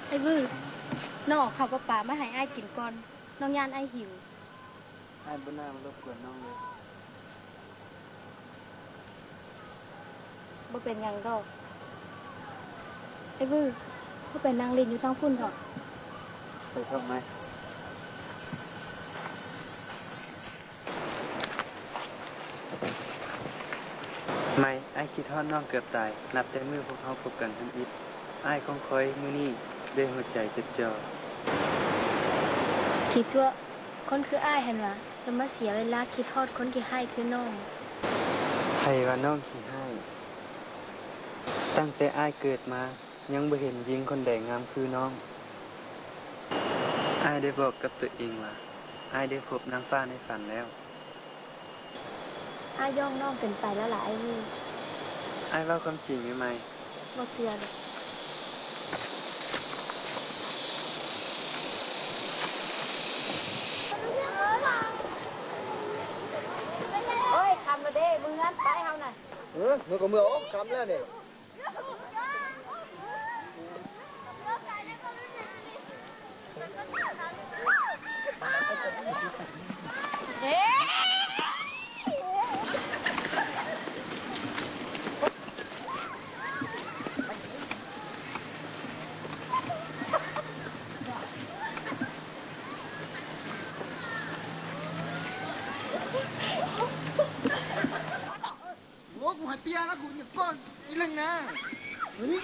ໄອ້ວື ນ້ອງເອົາເຂົ້າປາປາມາໃຫ້ອ້າຍກິນກ່ອນ, ນ້ອງຢ້ານອ້າຍຫິວ. ອ້າຍບໍ່ໜ້າມາລົບກວນນ້ອງເລີຍ. ບໍ່ເປັນຫຍັງດອກ. ໄອ້ວື ເຮົາໄປນັ່ງຫຼິ້ນຢູ່ທາງພຸ້ນເຖາະ. ໄປເຖາະ ໄມ. ໄມ, ອ້າຍຄິດຮອດນ້ອງເກືອບຕາຍ, ນັບແຕ່ມື້ພວກເຮົາພົບກັນທຳອິດ, ອ້າຍຄອງຄອຍມື້ນີ້ດ້ວຍຫົວໃຈຈົດຈ່ອ. ຂີ້ຕົວະ. ຄົນຄືອ້າຍຫັ້ນຫວາ ລະມາເສຍເວລາຄິດຮອດຄົນຂີ້ຮ້າຍຄືນ້ອງ. ໃຜວ່ານ້ອງຂີ້ຮ້າຍ? ຕັ້ງແຕ່ອ້າຍເກີດມາ ຍັງບໍ່ເຫັນຍິງຄົນໃດງາມຄືນ້ອງ. ອ້າຍໄດ້ບອກກັບຕົວເອງວ່າ ອ້າຍໄດ້ພົບນາງຟ້າໃນຝັນແລ້ວ. ອ້າຍຢອກນ້ອງເກີນໄປແລ້ວລະອ້າຍເວີຍ. ອ້າຍເວົ້າຄວາມຈິງແມ່ໄມ. ບໍ່ເຊື່ອດອກ. ໂອ້ຍ ຄ່ຳແລ້ວເດ້ ເມືອໄປເຮົານະ. ເອີ ເມືອກໍເມືອ ໂອ້ ຄ່ຳແລ້ວນີ້. ໂອ້ ກູໃຫ້ເປຍນະ ກູຢາກກ້ອນອີ່ເລັ່ງນະ. ເຮີ້ຍ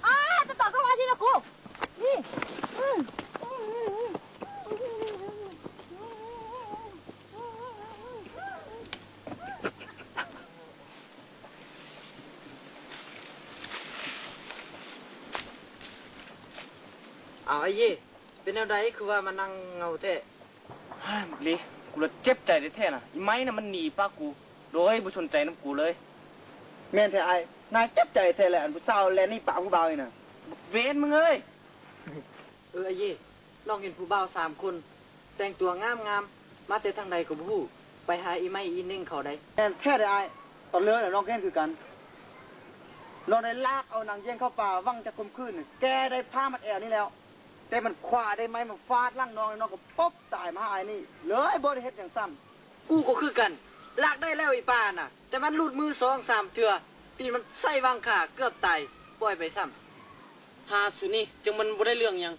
ອ້າ ຈະຕອບເຂົ້າມາທີ່ລະກູ ນີ້. ເອົາ ອ້າຍເຢ ເປັນແນວໃດ ຄືວ່າມານັ່ງເຫງົາແທ້? ຮາຍ ບັກລີ ກູລະເຈັບໃຈແທ້ໆນະ ອີໄມ້ນະມັນໜີປະກູ ໂດຍບໍ່ສົນໃຈນຳກູເລີຍ. ແມ່ນແທ້ອ້າຍ ໜ້າເຈັບໃຈແທ້ແຫຼະ ອັນຜູ້ສາວແລ່ນໜີປະຜູ້ບ່າວນີ້ນະ ບັກເວນມຶງເອີຍ. ເອີ ອ້າຍເຢ ນ້ອງເຫັນຜູ້ບ່າວສາມຄົນ ແຕ່ງຕົວງາມໆ ມາແຕ່ທາງໃດກໍບໍ່ຮູ້ ໄປຫາອີໄມ້ອີເໜັງເຂົາໃດ໋. ແມ່ນແທ້ເດ້ອ້າຍ ຕອນເລີນນະນ້ອງກໍເຫັນຄືກັນ ນ້ອງໄດ້ລາກເອົານາງຢຽງເຂົ້າປ່າຫວັງຈະຂົ່ມຂືນ ແກ່ໄດ້ຜ້າມັດແອວນີ້ແລ້ວ ແຕ່ມັນຄວ້າໄດ້ໄມ້ມາຟາດຫຼັງນ້ອງ ນ້ອງກໍປົບຕາຍມາຫາອ້າຍນີ້ ເລີຍບໍ່ໄດ້ເຮັດຫຍັງຊ້ຳ. ກູກໍຄືກັນ ລາກໄດ້ແລ້ວອີປາຫັ້ນນະ ແຕ່ມັນຫຼຸດມືສອງສາມເທື່ອ ຕີນມັນໃສ່ຫວ່າງຂາເກືອບຕາຍ ປ່ອຍໄປຊ້ຳ. ຫາສູນີ້ຈັ່ງມັນບໍ່ໄດ້ເລື່ອງຫຍັງ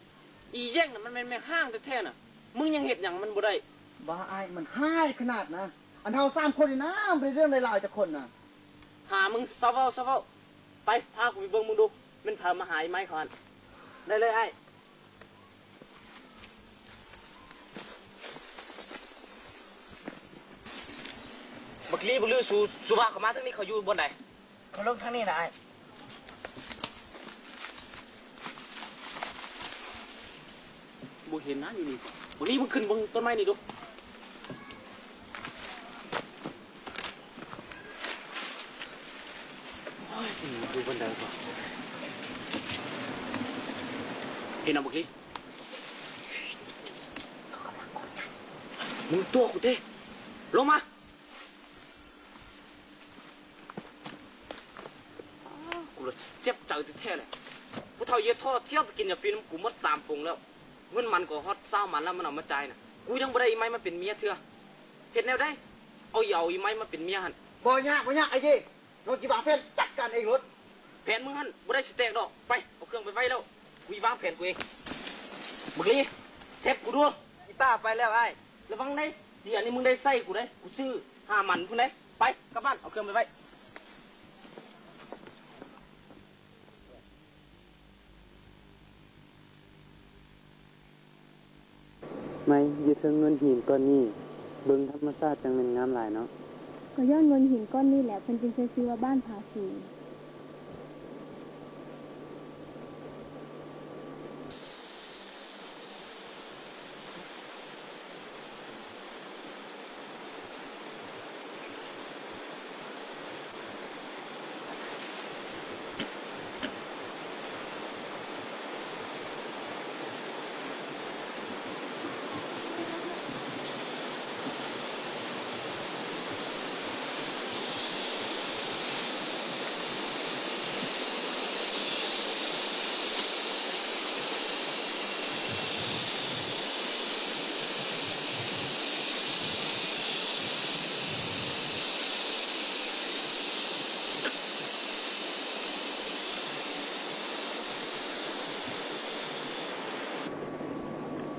ອີແຢງນະ ມັນແມ່ນແມ່ຮ້າງແທ້ໆນະ ມຶງຍັງເຮັດຫຍັງມັນບໍ່ໄດ້. ບ້າອ້າຍ ມັນຮ້າຍຂະໜາດນະ ອັນເຮົາສາມຄົນນີ້ນະ ບໍ່ໄດ້ເລື່ອງໄດ້ລາວຈັກຄົນນະ. ຫາ ມຶງເຊົາເວົ້າ ເຊົາເວົ້າ ໄປ ພາກູໄປເບິ່ງມຶງດູ ແມ່ນໃຜມາຫາອີໄມ້ເຂົາຫັ້ນ. ໄດ້ເລີຍອ້າຍ. ບັກລີ ບັກລື ສູ ສູພາເຂົາມາທາງນີ້ ເຂົາຢູ່ບ່ອນໃດ? ເຂົາລົງທາງນີ້ນະອ້າຍ. ບໍ່ເຫັນນະຢູ່ນີ້. ບັກລີ ມຶງຂຶ້ນເບິ່ງຕົ້ນໄມ້ນີ້ດູ. ໂອ້ຍ ຢູ່ບ່ອນໃດວະ? ເຫັນແລ້ວບັກລີ. ມຶງຕົວະກູເຕະ ລົງມາ. ອ້າ ກູລະເຈັບໃຈແທ້ໆແຫຼະ ຜູ້ເຖົ້າເຢຍທໍ່ ທ່ຽວໄປກິນຢາຟີນຳກູໝົດສາມປົງແລ້ວ ເງິນມັນກໍຮອດຊາວມັນແລ້ວ ມັນເອົາມາຈ່າຍນະ ກູຍັງບໍ່ໄດ້ອີໄມ້ມາເປັນເມຍເທື່ອ. ເຮັດແນວໃດ ເອົາ ເອົາອີໄມ້ມາເປັນເມຍຫັ້ນ. ບໍ່ຍາກ ບໍ່ຍາກ ອ້າຍເຢ ນ້ອງຊິວາງແຜນຈັດການເອງໂລດ. ແຜນມຶງຫັ້ນບໍ່ໄດ້ຊິແຕກດອກ ໄປ ເອົາເຄື່ອງໄປໄວ້ແລ້ວ ກູຊິວາງແຜນກູເອງ. ບັກລີ ແທັກກູດູ. ອີປ້າໄປແລ້ວອ້າຍ. ລະວັງເດ້ ເສຍນີ້ມຶງໄດ້ໃຊ້ກູເດ້ ກູຊື້ຫ້າມັນພຸ້ນເດ້. ໄປ ກັບບ້ານ ເອົາເຄື່ອງໄປໄວ້. ໄມ ຢູ່ເທິງໂງ່ນຫີນກ້ອນນີ້ ເບິ່ງທຳມະຊາດຈັ່ງແມ່ນງາມຫຼາຍເນາະ. ກໍຍ້ອນໂງ່ນຫີນກ້ອນນີ້ແຫຼະ ເພິ່ນຈຶ່ງໃຊ້ຊື່ວ່າບ້ານຜາສູງ.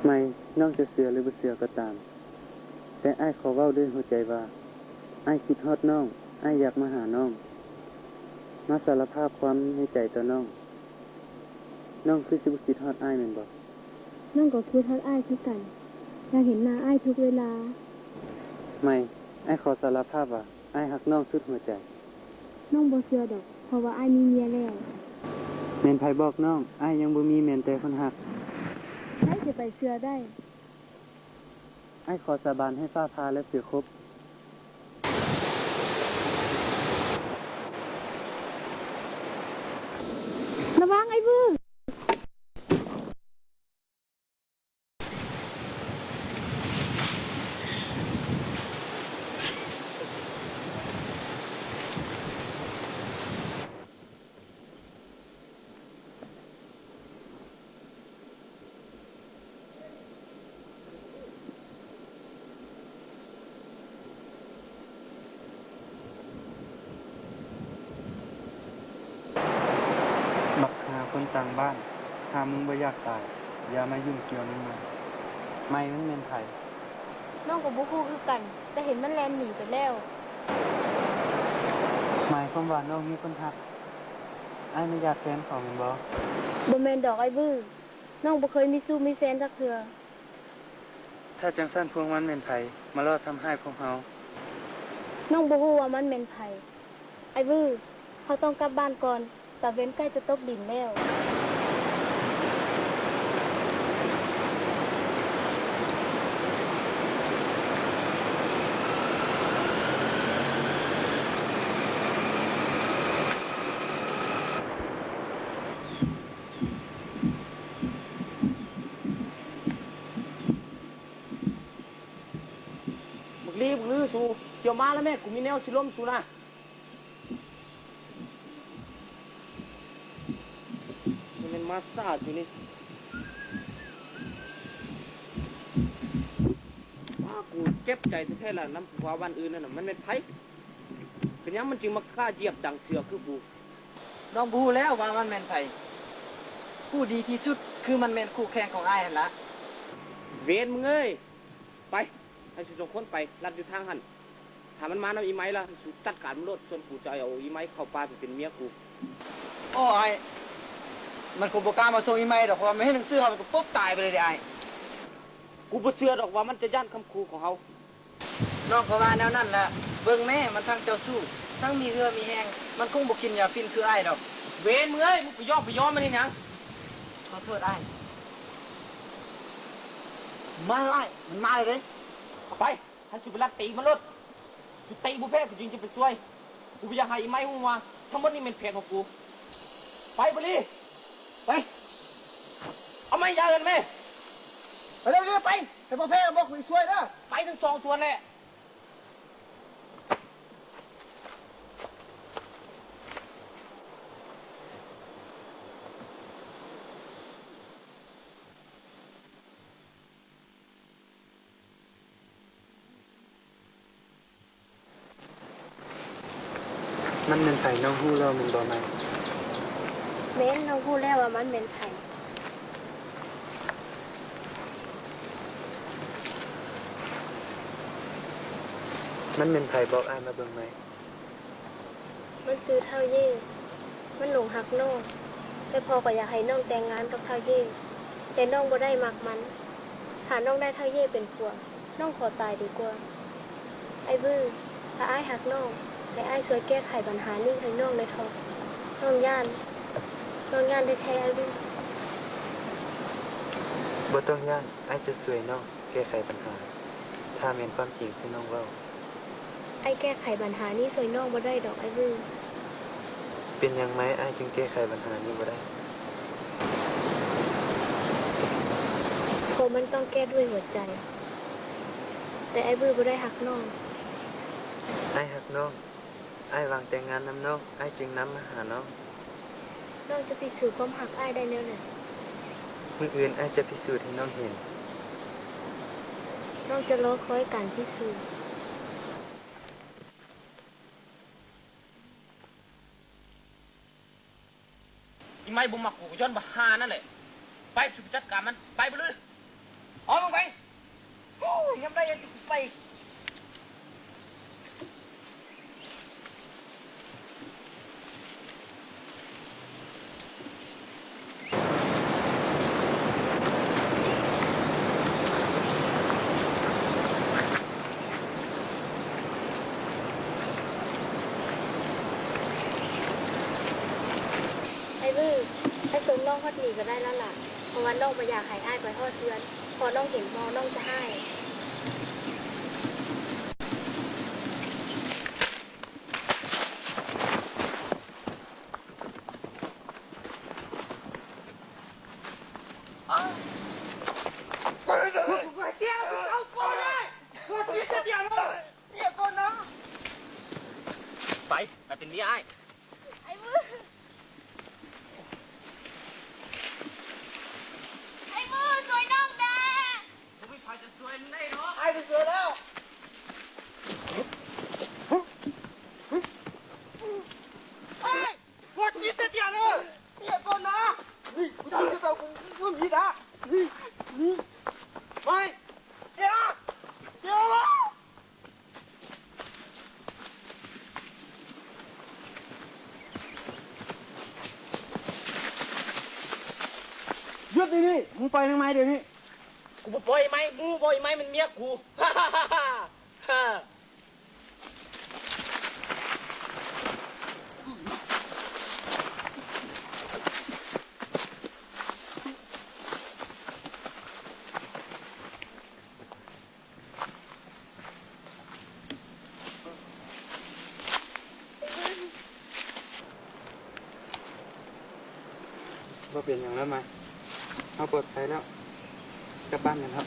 ໄມ ນ້ອງຈະເຊື່ອຫຼືບໍ່ເຊື່ອກໍຕາມ, ແຕ່ອ້າຍຂໍເວົ້າດ້ວຍຫົວໃຈວ່າ ອ້າຍຄິດຮອດນ້ອງ. ອ້າຍຢາກມາຫານ້ອງ, ມາສາລະພາບຄວາມໃນໃຈຕໍ່ນ້ອງ. ນ້ອງຄືຊິບໍ່ຄິດຮອດອ້າຍແມ່ນບໍ່? ນ້ອງກໍຄິດຮອດອ້າຍຄືກັນ, ຢາກເຫັນໜ້າອ້າຍທຸກເວລາ. ໃໝ່, ອ້າຍຂໍສາລະພາບວ່າ ອ້າຍຮັກນ້ອງສຸດຫົວໃຈ. ນ້ອງບໍ່ເຊື່ອດອກ, ເພາະວ່າອ້າຍມີເມຍແລ້ວ. ແມ່ນໃຜບອກນ້ອງ? ອ້າຍຍັງບໍ່ມີແມ່ນແຕ່ຄົນຮັກ. ໃຜຊິໄປເຊື່ອໄດ້? ອ້າຍຂໍສາບານໃຫ້ຟ້າຜ່າແລະເສືອຄົບ. ລະວັງໄອ້ບື! ບັກຫ່າຄົນຕ່າງບ້ານ, ຖ້າມຶງບໍ່ຢາກຕາຍ, ຢ່າມາຫຍຸ້ງກ່ຽວນຳມັນ. ໃໝ່, ມັນແມ່ນໃຜ? ນ້ອງກໍບໍ່ຮູ້ຄືກັນ, ແຕ່ເຫັນມັນແລ່ນໜີໄປແລ້ວ. ໝາຍຄວາມວ່ານ້ອງມີຄົນຮັກ? ອ້າຍໄມ່ຢາກແຟນເຂົາແມ່ນບໍ່? ບໍ່ແມ່ນດອກອ້າຍບື, ນ້ອງບໍ່ເຄີຍມີຊູ້ມີແຟນຈັກເທື່ອ. ຖ້າຈັ່ງຊັ້ນພວກມັນແມ່ນໃຜ ມາຫຼອກທຳຮ້າຍພວກເຮົາ? ນ້ອງບໍ່ຮູ້ວ່າມັນແມ່ນໃຜ. ອ້າຍບື, ເຮົາຕ້ອງກັບບ້ານກ່ອນ, ຕາເວັນໃກ້ຈະຕົກດິນແລ້ວ. ບັກລີ, ບັກລື, ສູ, ຈຽວມາແລ້ວແມ້, ກູມີແນວຊິລົມສູນະ. ມັນແມ່ນມາຊ້າຢູ່ນີ້. ວ້າ, ກູເຈັບໃຈແທ້ໆລະ, ນຳຜູ້ບ່າວບ້ານອື່ນນັ້ນນະ, ມັນແມ່ນໃຜ? ເປັນຫຍັງມັນຈຶ່ງມາກ້າຢຽບດັງເສືອຄືກູ? ນ້ອງບໍ່ຮູ້ແລ້ວວ່າມັນແມ່ນໃຜ. ຮູ້ດີທີ່ສຸດຄືມັນແມ່ນຄູ່ແຂ່ງຂອງອ້າຍຫັ້ນລະ. ເວນມຶງເອີຍ! ໄປ, ໃຫ້ສູສອງຄົນໄປລັດຢູ່ທາງຫັ້ນ. ຖ້າມັນມານຳອີ່ໄມລະ, ໃຫ້ສູຈັດການມັນໂລດ, ສ່ວນກູຈະເອົາອີ່ໄມເຂົ້າປ່າໄປເປັນເມຍກູ. ໂອ້ ອ້າຍ, ມັນຄົງບໍ່ກ້າມາສົ່ງອີ່ໄມດອກ, ເພາະວ່າມັນເຫັນໜັງສືເຮົາ ມັນກໍປົບຕາຍໄປເລີຍເດ້ອ້າຍ. ກູບໍ່ເຊື່ອດອກວ່າມັນຈະຢ້ານຄຳຂູ່ຂອງເຮົາ. ນ້ອງກໍວ່າແນວນັ້ນລະ. ເບິ່ງແມ້, ມັນທັງເຈົ້າຊູ້, ທັງມີເຫື່ອມີແຮງ, ມັນຄົງບໍ່ກິນຢາຝິ່ນຄືອ້າຍດອກ. ເວນມຶງເອີຍ, ມຶງໄປຢອກໄປຢອມມັນເຮັດຫຍັງ? ຂໍໂທດອ້າຍ. ມາເດີອ້າຍ, ມັນມາແລ້ວເດ້. ໄປ, ຄັນສູໄປລັດຕີມັນໂລດ. ສູຕີບໍ່ແພ້, ກູຈຶ່ງຈະໄປຊ່ວຍ. ກູບໍ່ຢາກໃຫ້ອີ່ໄມຮູ້ວ່າທັງໝົດນີ້ແມ່ນແຜນຂອງກູ. ໄປ, ບັກລີ, ໄປ. ເອົາໄມ້ຢາເງິນແມ້. ໄປເລັວໆ ໄປ, ໃຫ້ບໍ່ແພ້ນະ, ບອກກູຊິຊ່ວຍເດີ. ໄປທັງສອງສ່ວນແຫຼະ. ມັນແມ່ນໃຜ ນ້ອງຮູ້ແລ້ວແມ່ນບໍ່ໃໝ່? ແມ່ນ, ນ້ອງຮູ້ແລ້ວວ່າມັນແມ່ນໃຜ. ມັນແມ່ນໃຜ? ບອກອ້າຍມາເບິ່ງໃໝ່. ມັນຊື່ທ້າວເຢ. ມັນຫຼົງຮັກນ້ອງ, ແຕ່ພໍ່ກໍຢາກໃຫ້ນ້ອງແຕ່ງງານກັບທ້າວເຢ, ແຕ່ນ້ອງບໍ່ໄດ້ມັກມັນ. ຖ້ານ້ອງໄດ້ທ້າວເຢເປັນຜົວ, ນ້ອງຂໍຕາຍດີກວ່າ. ອ້າຍບື, ຖ້າອ້າຍຮັກນ້ອງ, ໃຫ້ອ້າຍຊ່ວຍແກ້ໄຂບັນຫານີ້ໃຫ້ນ້ອງແດ່ເທາະ. ນ້ອງຢ້ານ, ນ້ອງຢ້ານແທ້ໆ ອ້າຍບື. ບໍ່ຕ້ອງຢ້ານ, ອ້າຍຈະຊ່ວຍນ້ອງແກ້ໄຂບັນຫາ, ຖ້າແມ່ນຄວາມຈິງທີ່ນ້ອງເວົ້າ. ອ້າຍແກ້ໄຂບັນຫານີ້ຊ່ວຍນ້ອງບໍ່ໄດ້ດອກ ອ້າຍບື. ເປັນຫຍັງໃໝ່ ອ້າຍຈຶ່ງແກ້ໄຂບັນຫານີ້ບໍ່ໄດ້? ເພາະມັນຕ້ອງແກ້ດ້ວຍຫົວໃຈ, ແຕ່ອ້າຍບືບໍ່ໄດ້ຮັກນ້ອງ. ອ້າຍຮັກນ້ອງ, ອ້າຍຫວັງແຕ່ງງານນຳນ້ອງ, ອ້າຍຈຶ່ງນຳມາຫານ້ອງ. ນ້ອງຈະພິສູດຄວາມຮັກອ້າຍໄດ້ແນວໃດ? ມື້ອື່ນອ້າຍຈະພິສູດໃຫ້ນ້ອງເຫັນ. ນ້ອງຈະລໍຄອຍການພິສູດ. ອີ່ໄມບໍ່ມັກກູກໍຍ້ອນບັກຫ່ານັ້ນແຫຼະ. ໄປ, ສຸໄປຈັດການມັນ. ໄປ, ໄປເລີຍ. ອອກມາໄປ. ໂອ້ຍ, ຍາມໃດຈະໄປ. ນ້ອງຮອດນີ້ກໍໄດ້ແລ້ວລະ ເພາະວ່ານ້ອງບໍ່ຢາກໃຫ້ອ້າຍໄປຮອດເຮືອນ ເພາະນ້ອງເຫັນພໍ່ນ້ອງຈະຮ້າຍ. ໄປ ໄປເປັນເມຍອ້າຍ. ໄອ້ມື ໄອ້ມື ຊ່ວຍນ້ອງແດ່. ບໍ່ມີໃຜຈະຊ່ວຍມຶງໄດ້ດອກ. ອ້າຍໄປຊ່ວຍແລ້ວ. ເຮີ້ຍ ບໍ່ກິນແຕ່ດຽວເດີ. ເດຍກ່ອນນະ. ນີ້ ກູຈະເອົາ ກູມີດາ. ນີ້ ນີ້ ໄປ. ເດຍ ເດຍ. ຢຸດດຽວນີ້ ມຶງປ່ອຍນາງໄມ້ດຽວນີ້. ກູບໍ່ປ່ອຍໄມ້ ມຶງບໍ່ປ່ອຍໄມ້ ມັນເມຍກູ. ບໍ່ເປັນຫຍັງແລ້ວມາ ເຮົາປອດໄພແລ້ວ ກັບບ້ານກັນເຖາະ.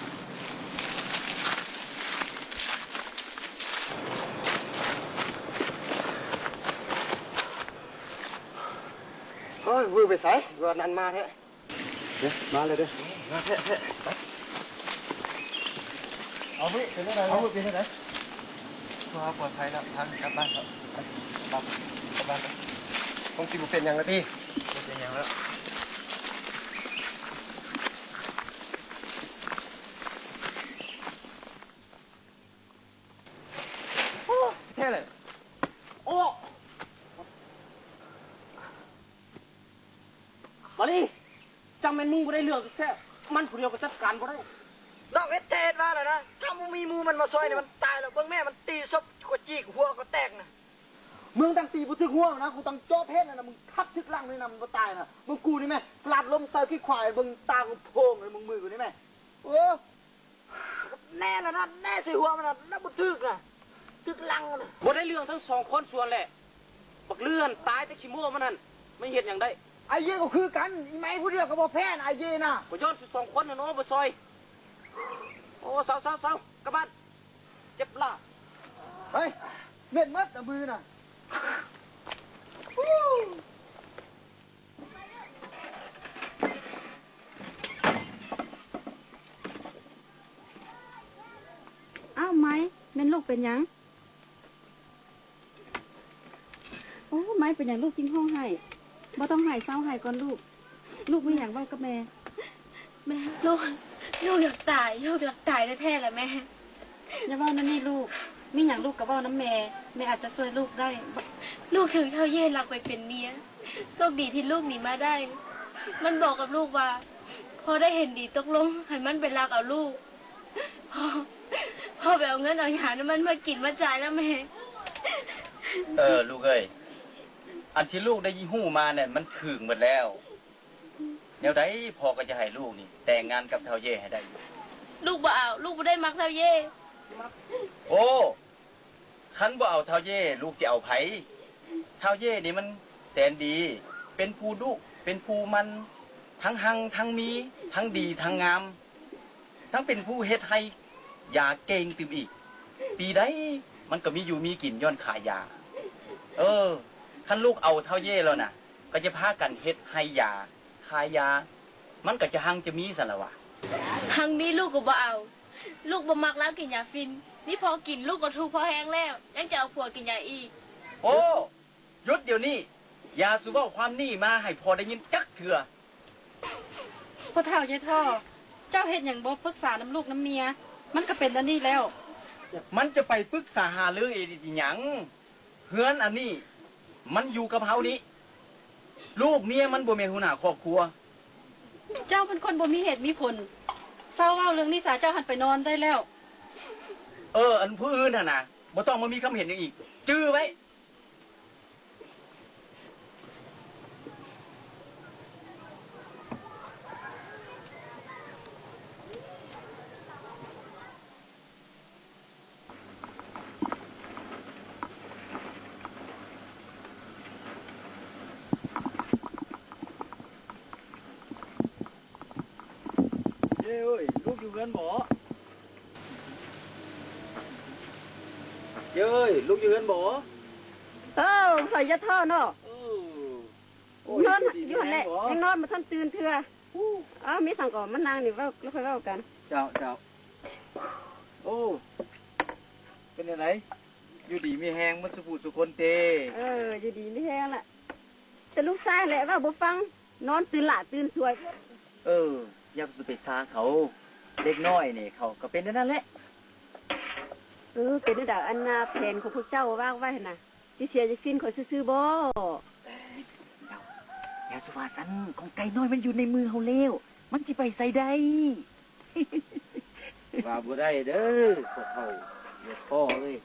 ໂອ້ຍ ວືໄປໃສ ວ່ານັ້ນມາແທ້. ເດ້ ມາແລ້ວເດ້ ມາແທ້ໆ. ໄປ ເອົາເວີ້ຍ ເປັນຈັ່ງໃດ ເອົາເວີ້ຍ ເປັນຈັ່ງໃດ? ພວກເຮົາປອດໄພແລ້ວ ພາກັນກັບບ້ານເຖາະ. ໄປ ກັບບ້ານ ກັບບ້ານໄປ. ຄົງຊິບໍ່ເປັນຫຍັງແລ້ວຕິ? ບໍ່ເປັນຫຍັງແລ້ວ. ໂອ້ ແທ້ເລີຍ. ໂອ້ ມາລີ ຈັ່ງແມ່ນມຶງບໍ່ໄດ້ເລື່ອງແທ້ໆ ມັນຜູ້ດຽວກໍຈັດການບໍ່ໄດ້. ນ້ອງເຮັດແທ້ເຮັດວ່າແລ້ວນະ ຖ້າບໍ່ມີໝູ່ມັນມາຊ່ອຍນີ້ ມັນຕາຍແລ້ວ. ເບິ່ງແມ່ ມັນຕີສົບກະຈີກ ຫົວກໍແຕກນະ. ມຶງຕັ້ງຕີບໍ່ຖືກຫົວນະ ກູຕັ້ງຈອບເຮັດນະ ມຶງທັບຖືກຫຼັງນີ້ນະ ມັນບໍ່ຕາຍນະ. ເບິ່ງກູນີ້ແມ່ ກະລາດລົມໃສ່ຂີ້ຄວາຍ ເບິ່ງຕາກູໂພງເລີຍ ມຶງມືກູນີ້ແມ່. ໂອ້ ແນ່ລະນະ ແນ່ໃສ່ຫົວມັນນະ ແລ້ວບໍ່ຖືກນະ ຖືກຫຼັງນະ. ບໍ່ໄດ້ເລື່ອງທັງສອງຄົນຊວນແຫຼະ. ບັກເລື່ອນຕາຍແຕ່ຂີ້ໂມ້ມັນຫັ້ນ ມັນເຮັດຫຍັງໄດ້? ອາເຢກໍຄືກັນ ອີໄມ້ຜູ້ດຽວກໍບໍ່ແພ້ນ ອາເຢນະ. ກໍຍ້ອນຊຸມສອງຄົນຫັ້ນເນາະ ບໍ່ຊ່ອຍ. ໂອ້ ເຊົາໆໆ ກັບບ້ານ ເຈັບຫຼາຍ. ເຮີ້ຍ ເໝັນໝົດລະມືນະ. ອ້າວ ໄມ້ ແມ່ນລູກເປັນຫຍັງ? ໂອ້ ໄມ້ ເປັນຫຍັງລູກຈຶ່ງຮ້ອງໄຫ້? ບໍ່ຕ້ອງໄຫ້ ເຊົາໄຫ້ກ່ອນລູກ. ລູກມີຫຍັງເວົ້າກັບແມ່. ແມ່ ລູກ ລູກຢາກຕາຍ ລູກຢາກຕາຍແທ້ໆລະແມ່. ຢ່າເວົ້າແນວນີ້ລູກ ມີຫຍັງລູກກໍເວົ້ານຳແມ່ ແມ່ອາດຈະຊ່ວຍລູກໄດ້. ລູກຖືກທ້າວເຢລັກໄປເປັນເມຍ ໂຊກດີທີ່ລູກໜີມາໄດ້. ມັນບອກກັບລູກວ່າ ພໍ່ໄດ້ເຫັນດີຕົກລົງໃຫ້ມັນໄປລັກເອົາລູກ. ພໍ່ ພໍ່ໄປເອົາເງິນເອົາຫຍັງນຳມັນມາກິນມາຈ່າຍນະແມ່. ເອີ ລູກເອີຍ ອັນທີ່ລູກໄດ້ຮູ້ມານັ້ນ ມັນຖືກໝົດແລ້ວ. ແນວໃດພໍ່ກໍຈະໃຫ້ລູກນີ້ແຕ່ງງານກັບທ້າວເຢໃຫ້ໄດ້. ລູກບໍ່ເອົາ ລູກບໍ່ໄດ້ມັກທ້າວເຢ. ໂອ້ ຄັນບໍ່ເອົາທ້າວເຢ ລູກຊິເອົາໃຜ? ທ້າວເຢນີ້ມັນແສນດີ ເປັນຜູ້ດຸ ເປັນຜູ້ໝັ່ນ ທັງຮັ່ງທັງມີ ທັງດີທັງງາມ ທັງເປັນຜູ້ເຮັດໄຮ່ຢາເກັ່ງຕື່ມອີກ. ປີໃດມັນກໍມີຢູ່ມີກິນຍ້ອນຂາຍຢາ. ເອີ ຄັນລູກເອົາທ້າວເຢແລ້ວນະ ກໍຈະພາກັນເຮັດໄຮ່ຢາ ຂາຍຢາ ມັນກໍຈະຮັ່ງຈະມີຊັ້ນລະຫວາ. ຮັ່ງມີລູກກໍບໍ່ເອົາ. ລູກບໍ່ມັກລາວກິນຢາຝິ່ນ. ມີພໍກິນ ລູກກໍທຸກພໍແຮງແລ້ວ ຍັງຈະເອົາຜົວກິນຢາອີກ. ໂອ້ ຢຸດດຽວນີ້ ຢ່າສູ່ເວົ້າຄວາມນີ້ມາໃຫ້ພໍ່ໄດ້ຍິນຈັກເທື່ອ. ພໍ່ເຖົ້າ ຍາຍທໍ່ ເຈົ້າເຮັດຫຍັງບໍ່ປຶກສານຳລູກນຳເມຍ? ມັນກໍເປັນອັນນີ້ແລ້ວ. ມັນຈະໄປປຶກສາຫາລືອີ່ຫຍັງ? ເຮືອນອັນນີ້ມັນຢູ່ກັບເຮົານີ້ ລູກເມຍມັນບໍ່ແມ່ນຫົວໜ້າຄອບຄົວ. ເຈົ້າເປັນຄົນບໍ່ມີເຫດມີຜົນ. ເຊົາເວົ້າເລື່ອງນີ້ສາ ເຈົ້າຫັ້ນໄປນອນໄດ້ແລ້ວ. ເອີ ອັນຜູ້ອື່ນຫັ້ນນະ ບໍ່ຕ້ອງມາມີຄຳເຫັນຫຍັງອີກ ຈື່ໄວ້. ເອີຍ ລູກຢູ່ເຮືອນບໍ? ເອີຍ ລູກຢູ່ເຮືອນບໍ? ເອີ ຂ້ອຍຢ່າທໍ້ເນາະ. ເອີ ໂອ້ຍ ນອນຢູ່ຫັ້ນແຫຼະ ຍັງນອນບໍ່ທັນຕື່ນເທື່ອ. ເອົ້າ ມີຫຍັງກໍມານັ່ງນີ້ເວົ້າ ແລ້ວຄ່ອຍເວົ້າກັນ. ເຈົ້າ ເຈົ້າ. ໂອ້ ເປັນຈັ່ງໃດ? ຢູ່ດີມີແຮງໝົດສູ່ຜູ້ສູ່ຄົນເຕ? ເອີ ຢູ່ດີມີແຮງລະ ແຕ່ລູກຊາຍແຫຼະເວົ້າບໍ່ຟັງ ນອນຕື່ນຫຼ້າຕື່ນສວຍ. ເອີ ຢ່າໄປຊາເຂົາ ເດັກນ້ອຍນີ້ເຂົາກໍເປັນແນວນັ້ນແຫຼະ. ເອີ ເປັນແນວໃດ ອັນນາແຜນຂອງພວກເຈົ້າວາງໄວ້ຫັ້ນນະ ຊິເສຍຢາຟິນຂ້ອຍຊື່ໆບໍ? ຢ່າ ຢ່າສຸວ່າຊັ້ນ ຂອງໄກ່ນ້ອຍມັນຢູ່ໃນມືເຮົາແລ້ວ ມັນຊິໄປໃສໄດ້? ວ່າບໍ່ໄດ້ເດີ້ ພໍ່ເຖົ້າ ແມ່ພໍ່ເອີຍ.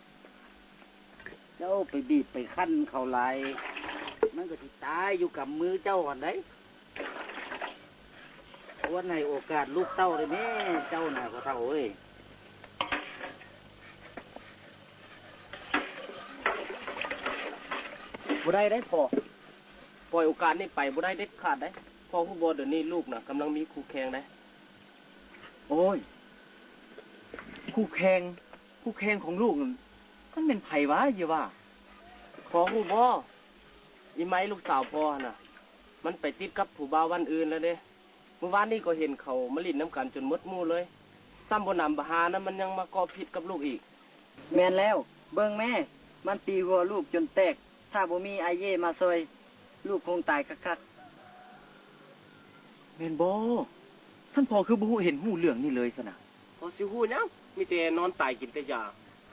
ເຈົ້າໄປບີບໄປຄັ້ນເຂົາຫຼາຍ ມັນກໍຊິຕາຍຢູ່ກຳມືເຈົ້າຫັ້ນໃດ. ຄວນໃຫ້ໂອກາດລູກເຕົ້າໄດ້ແມ້ ເຈົ້ານະ ພໍ່ເຖົ້າເອີຍ. ບໍ່ໄດ້ເດ້ພໍ່ ປ່ອຍໂອກາດນີ້ໄປບໍ່ໄດ້ເດັດຂາດເດ້. ພໍ່ຮູ້ບໍ່ ດຽວນີ້ລູກນະກຳລັງມີຄູ່ແຂ່ງເດ້. ໂອ້ຍ ຄູ່ແຂ່ງ ຄູ່ແຂ່ງຂອງລູກນັ້ນ ມັນແມ່ນໃຜຫວາ ຢ່າວ່າ. ພໍ່ຮູ້ບໍ່ ອີໄມລູກສາວພໍ່ຫັ້ນນະ ມັນໄປຕິດກັບຜູ້ບ່າວບ້ານອື່ນແລ້ວເດ້. ມື້ວານນີ້ກໍເຫັນເຂົາມາຫຼິ້ນນຳກັນຈົນໝົດໝູ່ເລີຍ ຊ້ຳບໍ່ໜຳບໍ່ຫານະ ມັນຍັງມາເກາະຜິດກັບລູກອີກ. ແມ່ນແລ້ວ ເບິ່ງແມ້ ມັນຕີຫົວລູກຈົນແຕກ ຖ້າບໍ່ມີອ້າຍເຢມາຊ່ອຍ ລູກຄົງຕາຍຄັກໆ. ແມ່ນບໍ່? ຊັ້ນພໍ່ຄືບໍ່ເຫັນຮູ້ເລື່ອງນີ້ເລີຍຊັ້ນນະ? ພໍ່ຊິຮູ້ຫຍັງ ມີແຕ່ນອນຕາຍກິນແຕ່ຢາ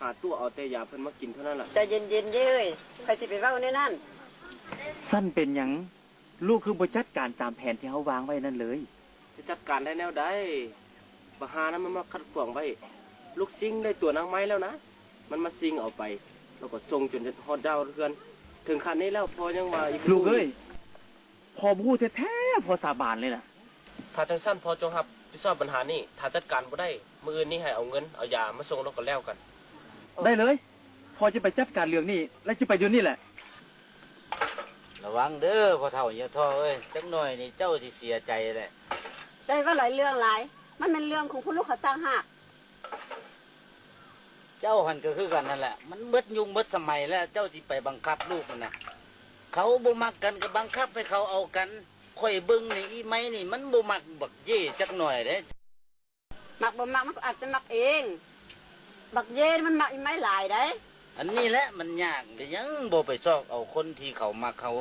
ຫາຕົວເອົາແຕ່ຢາເພິ່ນມາກິນເທົ່ານັ້ນລະ. ໃຈເຢັນໆ ເຢເອີຍ ໃຜຊິໄປເວົ້າແນວນັ້ນ. ຊັ້ນເປັນຫຍັງ ລູກຄືບໍ່ຈັດການຕາມແຜນທີ່ເຮົາວາງໄວ້ນັ້ນເລີຍ? ຈະຈັດການໄດ້ແນວໃດ? ບັກຫ່ານັ້ນມັນມາຂັດຂວາງໄວ້. ລູກຊິງໄດ້ຕົວນາງໄມ້ແລ້ວນະ ມັນມາຊິງເອົາໄປ ແລ້ວກໍສົ່ງຈົນຮອດດາວເຮືອນ. ເຖິງຂັ້ນນີ້ແລ້ວ ພໍ່ຍັງວ່າອີກ. ລູກເອີຍ ພໍ່ບໍ່ຮູ້ແທ້ໆ ພໍ່ສາບານເລີຍນະ. ຖ້າຈັ່ງຊັ້ນ ພໍ່ຈົ່ງຮັບຜິດຊອບບັນຫານີ້. ຖ້າຈັດການບໍ່ໄດ້ ມື້ອື່ນນີ້ໃຫ້ເອົາເງິນເອົາຢາມາສົ່ງລະກໍແລ້ວກັນ. ໄດ້ເລີຍ. ພໍ່ຈະໄປຈັດການເລື່ອງນີ້ ແລະ ຈະໄປດຽວນີ້ແຫຼະ. ລະວັງເດີ້ພໍ່ເຖົ້າເຫຍທໍ້ເອີຍ ຈັກໜ້ອຍນີ້ເຈົ້າຊິເສຍໃຈແຫຼະ. ເຈົ້າເວົ້າຫຼາຍເລື່ອງຫຼາຍ ມັນແມ່ນເລື່ອງຂອງຜູ້ລູກເຂົາຕ່າງຫາກ. ເຈົ້າຫັ້ນກໍຄືກັນຫັ້ນແຫຼະ ມັນເບິດຍຸກເບິດສະໄໝແລ້ວ ເຈົ້າຊິໄປບັງຄັບລູກຫັ້ນນະ. ເຂົາບໍ່ມັກກັນກໍບັງຄັບໃຫ້ເຂົາເອົາກັນ. ຂ້ອຍເບິ່ງນີ້ ອີໄມນີ້ມັນບໍ່ມັກບັກເຢຈັກໜ້ອຍເດ້. ມັກບໍ່ມັກມັນກໍອາດຈະມັກເອງ. ບັກເຢມັນມັກອີໄມຫຼາຍໃດ໋. ອັນນີ້ແຫຼະມັນຍາກ ເປັນຫຍັງບໍ່ໄປຊອກເອົາຄົນທີ່ເຂົາມັກເຮົາ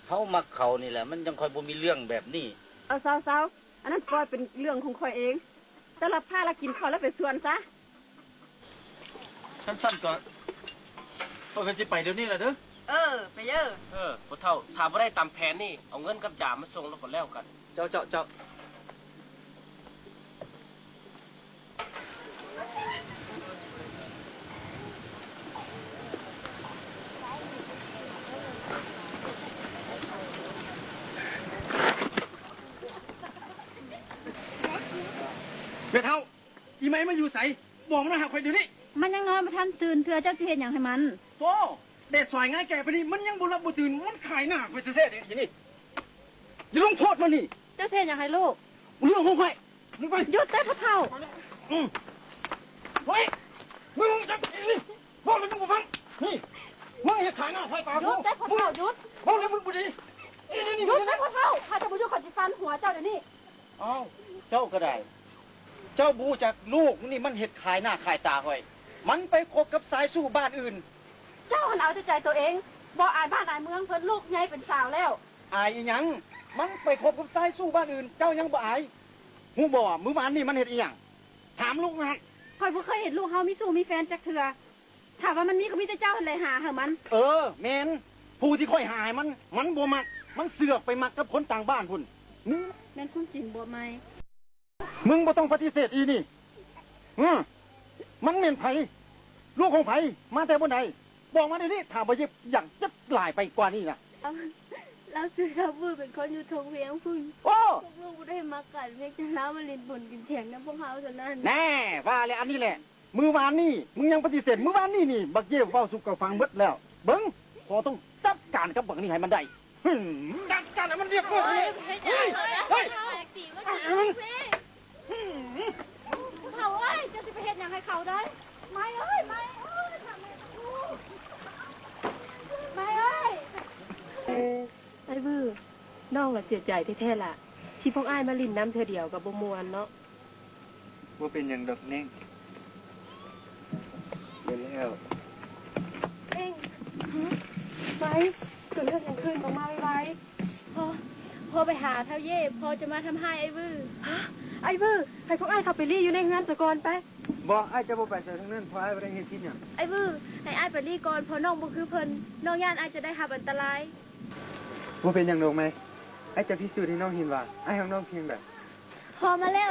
ເຮົາມັກເຂົານີ້ແຫຼະ ມັນຈັ່ງຄ່ອຍບໍ່ມີເລື່ອງແບບນີ້. ເອົາ ເຊົາໆ ອັນນັ້ນປ່ອຍເປັນເລື່ອງຂອງຂ້ອຍເອງ. ເຈົ້າລັບພາລາກິນເຂົ້າແລ້ວໄປສວນຊະ. ຄັນຊັ້ນກໍ ຂ້ອຍກໍຊິໄປດຽວນີ້ລະເດີ້. ເອີ ໄປເດີ້. ເອີ ພໍ່ເຖົ້າ ຖ້າບໍ່ໄດ້ຕາມແຜນນີ້ ເອົາເງິນກັບຢາມາສົ່ງລະກໍແລ້ວກັນ. ເຈົ້າ ເຈົ້າ ເຈົ້າ. ແມ່ເຖົ້າ ອີໄມມັນຢູ່ໃສ? ບອກມັນມາຫາຂ້ອຍດຽວນີ້. ມັນຍັງນອນບໍ່ທັນຕື່ນເທື່ອ ເຈົ້າຊິເຮັດຫຍັງໃຫ້ມັນ? ໂອ້ ແດດສ່ອຍງາຍແກ່ປານນີ້ ມັນຍັງບໍ່ຫຼັບບໍ່ຕື່ນ ມັນຂາຍໜ້າຂ້ອຍແທ້ໆເດນີ້. ຢ່າລົງໂທດມັນນີ້. ເຈົ້າຊິເຮັດຫຍັງໃຫ້ລູກ? ເລື່ອງຂອງຂ້ອຍ. ມຶງໄປ. ຢຸດເດີພໍ່ເຖົ້າ. ອືມ ເຮີ້ຍ ມຶງຈັກ ເວົ້າແລ້ວມຶງບໍ່ຟັງ. ນີ້ ມຶງເຮັດຂາຍໜ້າຂາຍຕາ. ຢຸດເດີພໍ່ເຖົ້າ ຢຸດ. ເວົ້າແລ້ວມຶງບໍ່ດີ. ນີ້ ນີ້ ນີ້ ຢຸດເດີພໍ່ເຖົ້າ. ຖ້າເຈົ້າບໍ່ຢຸດ ຂ້ອຍຊິຟັນຫົວເຈົ້າດຽວນີ້. ອ້າວ ເຈົ້າກໍໄດ້ ເຈົ້າບໍ່ຮູ້ຈັກລູກນີ້ ມັນເຮັດຂາຍໜ້າຂາຍຕາຂ້ອຍ ມັນໄປຄົບກັບຊາຍຊູ້ບ້ານອື່ນ. ເຈົ້າຫັ້ນເອົາແຕ່ໃຈໂຕເອງ ບໍ່ອາຍບ້ານອາຍເມືອງເພິ່ນ. ລູກໃຫຍ່ເປັນສາວແລ້ວ. ອາຍອີ່ຫຍັງ? ມັນໄປຄົບກັບຊາຍຊູ້ບ້ານອື່ນ ເຈົ້າຍັງບໍ່ອາຍ? ຮູ້ບໍ່ວ່າມື້ວານນີ້ມັນເຮັດອີ່ຫຍັງ? ຖາມລູກຫັ້ນ. ຂ້ອຍບໍ່ເຄີຍເຫັນລູກເຮົາມີຊູ້ມີແຟນຈັກເທື່ອ. ຖ້າວ່າມັນມີກໍມີແຕ່ເຈົ້າຫັ້ນແຫຼະຫາໃຫ້ມັນ. ເອີ ແມ່ນ ຜູ້ທີ່ຂ້ອຍຫາໃຫ້ມັນ ມັນບໍ່ມັກ ມັນເສືອກໄປມັກກັບຄົນຕ່າງບ້ານພຸ້ນ. ນີ້ແມ່ນຄວາມຈິງບໍ່ໃໝ່? ມຶງບໍ່ຕ້ອງປະຕິເສດອີ່ນີ້. ອື ມັນແມ່ນໃຜ? ລູກຂອງໃຜ? ມາແຕ່ບ່ອນໃດ? ບອກມາດຽວນີ້ ຖ້າບໍ່ຢາກເຈັບຫຼາຍໄປກວ່ານີ້ນະ. ລາວ ລາວຊື່ລາວວືດ ເປັນຄົນຢູ່ທົ່ງວຽງພຸ້ນ. ໂອ້ ພວກລູກບໍ່ໄດ້ມັກກັນ ພຽງແຕ່ລາວມາຫຼິ້ນບຸນກິນຖຽງນຳພວກເຮົາເທົ່ານັ້ນ. ແນ່ ວ່າແລ້ວ ອັນນີ້ແຫຼະ. ມື້ວານນີ້ມຶງຍັງປະຕິເສດ ມື້ວານນີ້ນີ້ ບັກເຢເວົ້າສູ່ກັນຟັງເບິດແລ້ວ. ເບິ່ງ ພໍ່ຕ້ອງຈັດການກັບບັກນີ້ໃຫ້ມັນໄດ້. ຫືມ ຈັດການໃຫ້ມັນລຽບຮ້ອຍ. ເຮີ້ຍ ເຮີ້ຍ ເຮີ້ຍ ຫືມ. ຢາກໃຫ້ເຂົາໄດ້ ໄມ້ເອີຍ ໄມ້ເອີຍ ໄມ້ເອີຍ. ອ້າຍວື ນ້ອງລະເສຍໃຈແທ້ໆລະ ທີ່ພວກອ້າຍມາຫຼິ້ນນຳເທື່ອດຽວກໍບໍ່ມ່ວນເນາະ. ບໍ່ເປັນຫຍັງດອກເໜັງ. ໄປແລ້ວ. ເໜັງ. ໄວ ເກີດເລື່ອງຫຍັງຂຶ້ນ? ຕ້ອງມາໄວໆ. ພໍ່ ພໍ່ໄປຫາທ້າວເຢ ພໍ່ຈະມາທຳຮ້າຍອ້າຍວື. ອ້າຍວື ໃຫ້ພວກອ້າຍເຂົ້າໄປລີ້ຢູ່ໃນເຮືອນສາກ່ອນໄປ. ບໍ່, ອ້າຍຈະບໍ່ໄປໃສທັງນັ້ນ ເພາະອ້າຍບໍ່ໄດ້ເຮັດຜິດຫຍັງ. ອ້າຍວື ໃຫ້ອ້າຍໄປລີ້ກ່ອນ ເພາະນ້ອງບໍ່ຄືເພິ່ນ. ນ້ອງຢ້ານອ້າຍຈະໄດ້ຮັບອັນຕະລາຍ. ບໍ່ເປັນຫຍັງດອກໄມ. ອ້າຍຈະພິສູດໃຫ້ນ້ອງເຫັນວ່າ ອ້າຍຮັກນ້ອງພຽງໃດ. ພໍ່ມາແລ້ວ.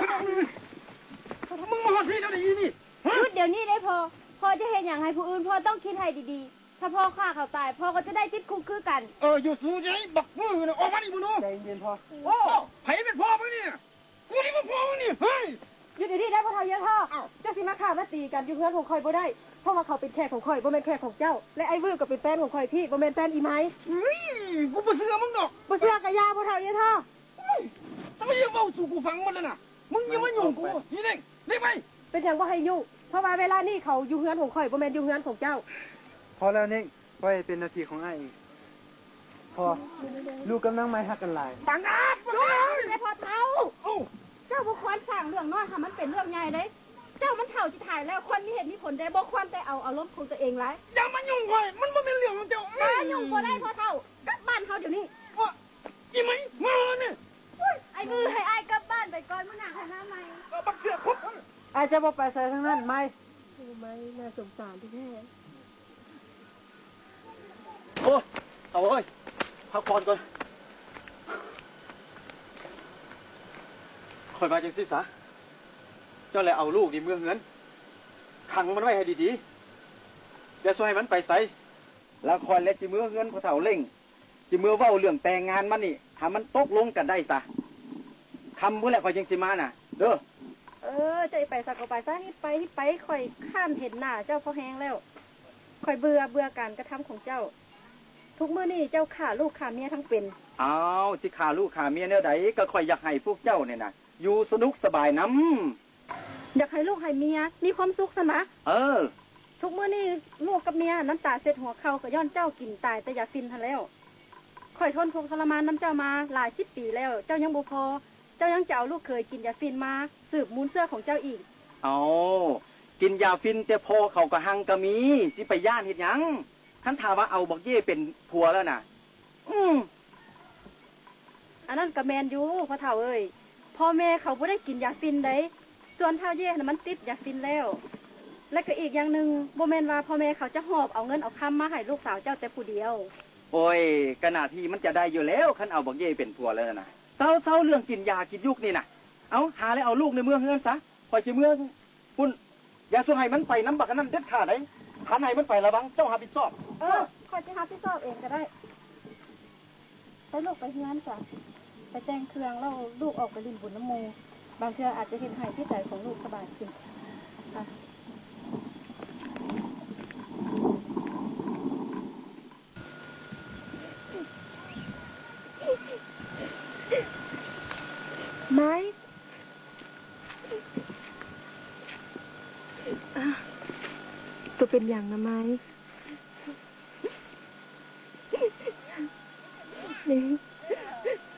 ມຶງມາຮອດພີ້ແນວໃດອີ່ນີ້? ຢຸດດຽວນີ້ເດ້ພໍ່. ພໍ່ຈະເຮັດຫຍັງໃຫ້ຜູ້ອື່ນ ພໍ່ຕ້ອງຄິດໃຫ້ດີໆ. ຖ້າພໍ່ຂ້າເຂົາຕາຍ ພໍ່ກໍຈະໄດ້ຕິດຄຸກຄືກັນ. ເອີ ຢູ່ສູງໃຈບັກມືນະ ອອກມານີ້ບຸນໂອ. ໃຈເຢັນໆພໍ່. ໂອ້ ໃຜເປັນພໍ່ມຶງນີ້ນະ? ກູນີ້ບໍ່ພໍນີ້ ເຮີ້ຍ! ຢຸດດຽວນີ້ເດີພໍ່ເຖົ້າເຢຍທໍ. ອ້າວ ເຈົ້າຊິມາຂ້າມາຕີກັນຢູ່ເຮືອນຂອງຂ້ອຍບໍ່ໄດ້ ເພາະວ່າເຂົາເປັນແຂກຂອງຂ້ອຍ ບໍ່ແມ່ນແຂກຂອງເຈົ້າ ແລະ ອ້າຍວືກໍເປັນແຟນຂອງຂ້ອຍພີ້ ບໍ່ແມ່ນແຟນອີ່ໄມ. ເຮີ້ຍ ກູບໍ່ເຊື່ອມຶງດອກ. ບໍ່ເຊື່ອກໍຢ່າພໍ່ເຖົ້າເຢຍທໍ. ໂອ້ຍ ເຈົ້າຢ່າເວົ້າສູ່ກູຟັງໝົດແລ້ວນະ ມຶງຢ່າມາຫຍຸ້ງກູ. ນີ້ເດ້ງ ເດ້ງໄປ. ເປັນຫຍັງບໍ່ໃຫ້ຫຍຸ້ງ? ເພາະວ່າເວລານີ້ເຂົາຢູ່ເຮືອນຂອງຂ້ອຍ ບໍ່ແມ່ນຢູ່ເຮືອນຂອງເຈົ້າ. ພໍແລ້ວເນັງ. ປ່ອຍໃຫ້ເປັນໜ້າທີ່ຂອງອ້າຍເອງ. ພໍ່ ລູກກັບນາງໄມ້ຮັກກັນຫຼາຍ. ບັງອາດ! ແຕ່ພໍ່ເຖົ້າ ເຈົ້າບໍ່ຄວນສ້າງເລື່ອງນ້ອຍໃຫ້ມັນເປັນເລື່ອງໃຫຍ່ເດ້. ເຈົ້າມັນເຖົ້າຊິຕາຍແລ້ວ ຄວນມີເຫດມີຜົນແດ່ ບໍ່ຄວນໄປເອົາອາລົມຂອງຕົວເອງຫຼາຍ. ຢ່າມາຫຍຸ້ງຂ້ອຍ ມັນບໍ່ແມ່ນເລື່ອງຂອງເຈົ້າ. ຢ່າຫຍຸ້ງບໍ່ໄດ້ພໍ່ເຖົ້າ ກັບບ້ານເຮົາດຽວນີ້. ອີ່ໄມ້ ມາແມ່. ອ້າຍວື ໃຫ້ອ້າຍກັບບ້ານໄປກ່ອນ ມື້ໜ້າຄ່ອຍມາໃໝ່. ບັກເສືອຄົບ ອ້າຍຈະບໍ່ໄປໃສທັງນັ້ນ ໄມ້. ໂອ້ ໄມ້ ໜ້າສົງສານແທ້ໆ. ໂອ້ຍ ເຖົ້າເອີຍ ພັກຜ່ອນກ່ອນ. ຂ້ອຍວ່າຈັ່ງຊີ້ສາ ເຈົ້າແຫຼະເອົາລູກນີ້ເມືອເຮືອນ ຂັງມັນໄວ້ໃຫ້ດີໆ ຢ່າຊ່ວຍໃຫ້ມັນໄປໃສ. ແລ້ວຂ້ອຍແຫຼະຊິເມືອເຮືອນພໍ່ເຖົ້າເລັ່ງ ຊິເມືອເວົ້າເລື່ອງແຕ່ງງານມັນນີ້ ໃຫ້ມັນຕົກລົງກັນໄດ້ຊະ. ຄ່ຳພຸ້ນແຫຼະຂ້ອຍຈຶ່ງຊິມານະ ເດີ. ເອີ ເຈົ້າຊິໄປໃສກໍໄປຊະ ຮີບໄປ ຮີບໄປ ຂ້ອຍຄ້ານເຫັນໜ້າເຈົ້າພໍແຮງແລ້ວ. ຂ້ອຍເບື່ອ ເບື່ອການກະທຳຂອງເຈົ້າ. ທຸກມື້ນີ້ເຈົ້າຂ້າລູກຂ້າເມຍທັງເປັນ. ອ້າວ ຊິຂ້າລູກຂ້າເມຍແນວໃດ? ກໍຂ້ອຍຢາກໃຫ້ພວກເຈົ້ານີ້ນະ ຢູ່ສະໜຸກສະບາຍນຳ. ຢາກໃຫ້ລູກໃຫ້ເມຍມີຄວາມສຸກຊັ້ນຫວາ? ເອີ. ທຸກມື້ນີ້ລູກກັບເມຍນ້ຳຕາເຊັດຫົວເຂົ່າ ກໍຍ້ອນເຈົ້າກິນຕາຍແຕ່ຢາຝິ່ນຫັ້ນແລ້ວ. ຂ້ອຍທົນທຸກທໍລະມານນຳເຈົ້າມາຫຼາຍສິບປີແລ້ວ ເຈົ້າຍັງບໍ່ພໍ ເຈົ້າຍັງຈະເອົາລູກເຂີຍກິນຢາຝິ່ນມາສືບມູນເຊື້ອຂອງເຈົ້າອີກ. ເອົາ ກິນຢາຝິ່ນແຕ່ພໍ່ເຂົາກໍຮັ່ງກໍມີ ຊິໄປຢ້ານເຮັດຫຍັງ? ຄັນຖ້າວ່າເອົາບັກເຢເປັນຜົວແລ້ວນະ. ອືມ ອັນນັ້ນກໍແມ່ນຢູ່ພໍ່ເຖົ້າເອີຍ ພໍ່ແມ່ເຂົາບໍ່ໄດ້ກິນຢາຝິ່ນໃດ. ສ່ວນທ້າວເຢນະມັນຕິດຢາຝິ່ນແລ້ວ ແລະກໍອີກຢ່າງໜຶ່ງ ບໍ່ແມ່ນວ່າພໍ່ແມ່ເຂົາຈະຫອບເອົາເງິນເອົາຄຳມາໃຫ້ລູກສາວເຈົ້າແຕ່ຜູ້ດຽວ. ໂອ້ຍ ກະໜ້າທີ່ມັນຈະໄດ້ຢູ່ແລ້ວ ຄັນເອົາບັກເຢເປັນຜົວແລ້ວນະ. ເຊົາໆ ເລື່ອງກິນຢາກິນຢຸກນີ້ນະ. ເອົາ ຫາແລ້ວເອົາລູກໃນເມືອເຮືອນຊະ ຂ້ອຍຊິເມືອ ພຸ້ນ ຢ່າສູ່ໃຫ້ມັນໄປນຳບັກອັນນັ້ນເດັດຂາດໃດ. ຄັນໃຫ້ມັນໄປລະວັງເຈົ້າຮັບຜິດຊອບ. ເອີ ຂ້ອຍຊິຮັບຜິດຊອບເອງກໍໄດ້. ໄປລູກໄປເຮືອນຊະ ໄປແຕ່ງເຄື່ອງແລ້ວລູກອອກໄປຫຼິ້ນບຸນນຳໝູ່ ບາງເທື່ອອາດຈະເຮັດໃຫ້ຈິດໃຈຂອງລູກສະບາຍຂຶ້ນ. ໄມ້ ໂຕເປັນຫຍັງນະໄມ້?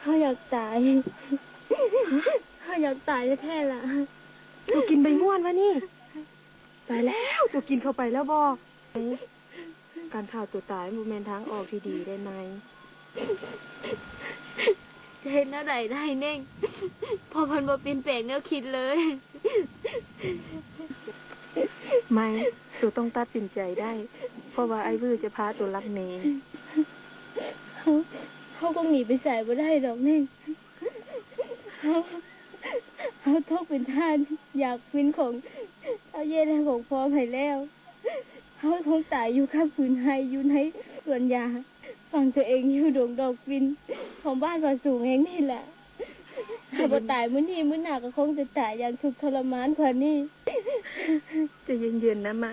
ເຮົາຢາກຕາຍ ເຮົາຢາກຕາຍແທ້ໆລະ. ໂຕກິນໃບມ່ວນວະນີ້? ຕາຍແລ້ວ ໂຕກິນເຂົ້າໄປແລ້ວບໍ? ການຂ້າຕົວຕາຍບໍ່ແມ່ນທາງອອກທີ່ດີເດ້ໄມ. ຈະເຮັດແນວໃດໄດ້ເນັ່ງ ເພາະເພິ່ນບໍ່ປ່ຽນແປງແນວຄິດເລີຍ. ໄມ, ໂຕຕ້ອງຕັດສິນໃຈໄດ້ ເພາະວ່າອ້າຍວືຈະພາໂຕລັກແມ່. ເຮົາ, ເຮົາຄົງໜີໄປໃສບໍ່ໄດ້ດອກເນັ່ງ. ເຮົາ, ເຮົາຕົກເປັນທາດຢາຝິ່ນຂອງເຖົ້າເຢ ແລະ ຂອງພໍ່ໄພແລ້ວ. ເຮົາຄົງຕາຍຢູ່ກັບຝືນໄຮ່ ຢູ່ໃນສວນຢາ ຝັງຕົວເອງຢູ່ດົງດອກຝິ່ນຂອງບ້ານຜາສູງແຫ່ງນີ້ລະ. ຖ້າບໍ່ຕາຍມື້ນີ້ ມື້ໜ້າກໍຄົງຈະຕາຍຢ່າງທຸກທໍລະມານກວ່ານີ້. ໃຈເຢັນໆນະໄມ,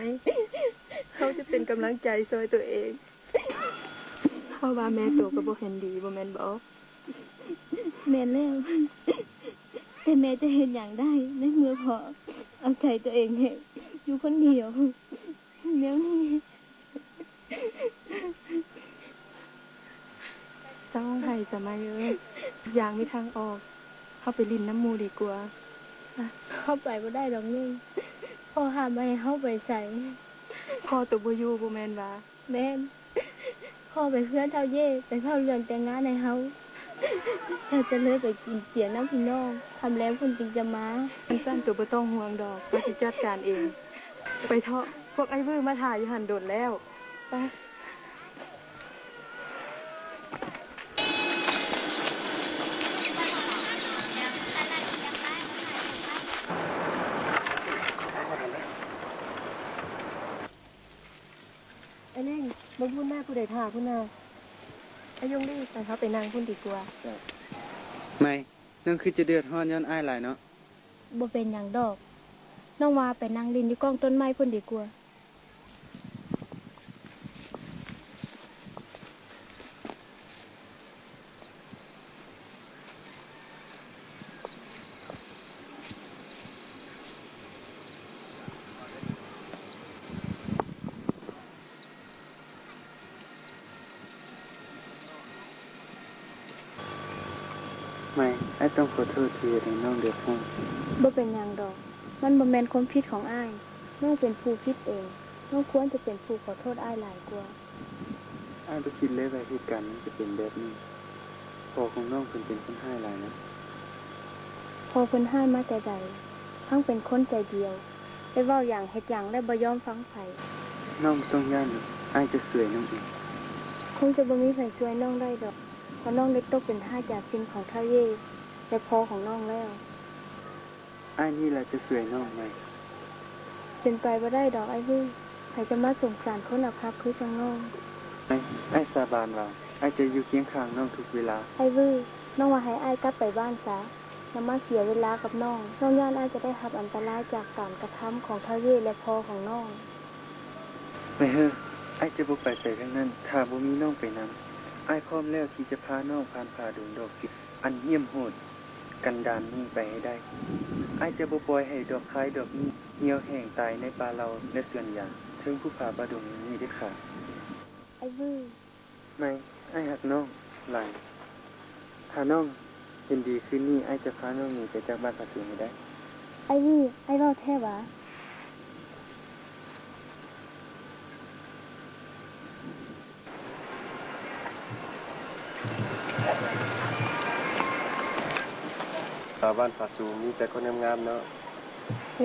ເຮົາຈະເປັນກຳລັງໃຈຊ່ອຍໂຕເອງ. ເພາະວ່າແມ່ໂຕກໍບໍ່ເຫັນດີ ບໍ່ແມ່ນບໍ? ແມ່ນແລ້ວ, ແຕ່ແມ່ຈະເຮັດຫຍັງໄດ້ ໃນເມື່ອພໍ່ເອົາໃຈຕົວເອງໃຫ້ ຢູ່ຄົນດຽວ ແນວນີ້. ເຊົາຮ້ອງໄຫ້ຊະໄມເອີຍ, ຢ່າງມີທາງອອກ, ເຮົາໄປຫຼິ້ນນຳໝູ່ດີກວ່າ. ເຮົາໄປບໍ່ໄດ້ດອກເນຍ, ພໍ່ຫ້າມບໍ່ໃຫ້ເຮົາໄປໃສ. ພໍ່ໂຕບໍ່ຢູ່ບໍ່ແມ່ນຫວາ? ແມ່ນ. ພໍ່ໄປເຮືອນທ້າວເຢ ໄປເວົ້າເລື່ອງແຕ່ງງານໃຫ້ເຮົາ. ເຈົ້າຈະເລີຍໄປກິນເຈຍນຳພີ່ນ້ອງ, ຄ່ຳແລງພຸ້ນຈຶ່ງຈະມາ. ຄັນຊັ້ນໂຕບໍ່ຕ້ອງຫ່ວງດອກ, ຂ້ອຍຊິຈັດການເອງ. ໄປເຖາະ, ພວກອ້າຍວືມາຖ້າຢູ່ຫັ້ນດົນແລ້ວ. ໄປ. ອ້າຍແລ້ງ, ເບິ່ງພຸ້ນນະ, ຜູ້ໃດຖ້າພຸ້ນນະ. ອາຍົງລີ, ໄປ, ເຮົາໄປນັ່ງພຸ້ນດີກວ່າ. ໄມ, ນ້ອງຄືຈະເດືອດຮ້ອນຍ້ອນອ້າຍຫຼາຍເນາະ? ບໍ່ເປັນຫຍັງດອກ. ນ້ອງວ່າໄປນັ່ງຫຼິ້ນຢູ່ກ້ອງຕົ້ນໄມ້ພຸ້ນດີກວ່າ. ໄມ, ອ້າຍຕ້ອງຂໍໂທດທີ່ເຮັດໃຫ້ນ້ອງເດືອດຮ້ອນ. ບໍ່ເປັນຫຍັງດອກ. ມັນບໍ່ແມ່ນຄວາມຜິດຂອງອ້າຍ. ນ້ອງເປັນຜູ້ຜິດເອງ. ນ້ອງຄວນຈະເປັນຜູ້ຂໍໂທດອ້າຍຫຼາຍກວ່າ. ອ້າຍບໍ່ຄິດເລີຍວ່າເຫດການມັນຈະເປັນແບບນີ້. ພໍ່ຂອງນ້ອງເພິ່ນເປັນຄົນຮ້າຍຫຼາຍນະ. ພໍ່ເພິ່ນຮ້າຍມາແຕ່ໃດ? ທັງເປັນຄົນໃຈດຽວ, ໄດ້ເວົ້າຫຍັງເຮັດຫຍັງ ແລະ ບໍ່ຍອມຟັງໃຜ. ນ້ອງບໍ່ຕ້ອງຢ້ານ, ອ້າຍຈະຊ່ວຍນ້ອງເອງ. ຄົງຈະບໍ່ມີໃຜຊ່ວຍນ້ອງໄດ້ດອກ, ເພາະນ້ອງໄດ້ຕົກເປັນທາດຢາຝິ່ນຂອງທ້າວເຢ ແລະ ພໍ່ຂອງນ້ອງແລ້ວ. ອ້າຍນີ້ລະຈະຊ່ວຍນ້ອງໄດ້. ເປັນໄປບໍ່ໄດ້ດອກອ້າຍວື, ໃຜຈະມາສົງສານຄົນອະພັບຄືຈັ່ງນ້ອງ. ອ້າຍ, ອ້າຍສາບານວ່າ ອ້າຍຈະຢູ່ຄຽງຂ້າງນ້ອງທຸກເວລາ. ອ້າຍວື, ນ້ອງວ່າໃຫ້ອ້າຍກັບໄປບ້ານຊະ, ຢ່າມາເສຍເວລາກັບນ້ອງ. ນ້ອງຢ້ານອ້າຍຈະໄດ້ຮັບອັນຕະລາຍຈາກການກະທຳຂອງທ້າວເຢ ແລະ ພໍ່ຂອງນ້ອງ. ໄມເຮີ, ອ້າຍຈະບໍ່ໄປໃສທັງນັ້ນ ຖ້າບໍ່ມີນ້ອງໄປນຳ. ອ້າຍພ້ອມແລ້ວທີ່ຈະພານ້ອງຜ່ານປ່າດົງດອກຈິກ ອັນຫ້ຽມໂຫດ ກັນດານນີ້ໄປໃຫ້ໄດ້. ອ້າຍຈະບໍ່ປ່ອຍໃຫ້ດອກຄາຍດອກນີ້ຫ່ຽວແຫ້ງຕາຍໃນປ່າເຫຼົ່າ ແລະ ສວນຢາງ ເທິງພູຜາປ່າດົງແຫ່ງນີ້ເດັດຂາດ. ອ້າຍວື. ໄມ, ອ້າຍຮັກນ້ອງຫຼາຍ. ຖ້ານ້ອງເຫັນດີຄືນນີ້, ອ້າຍຈະພານ້ອງໜີໄປຈາກບ້ານຜາສູງໃຫ້ໄດ້. ອ້າຍວື, ອ້າຍເວົ້າແທ້ຫວາ? ສາວບ້ານຜາສູງມີແຕ່ຄົນງາມໆເນາະ.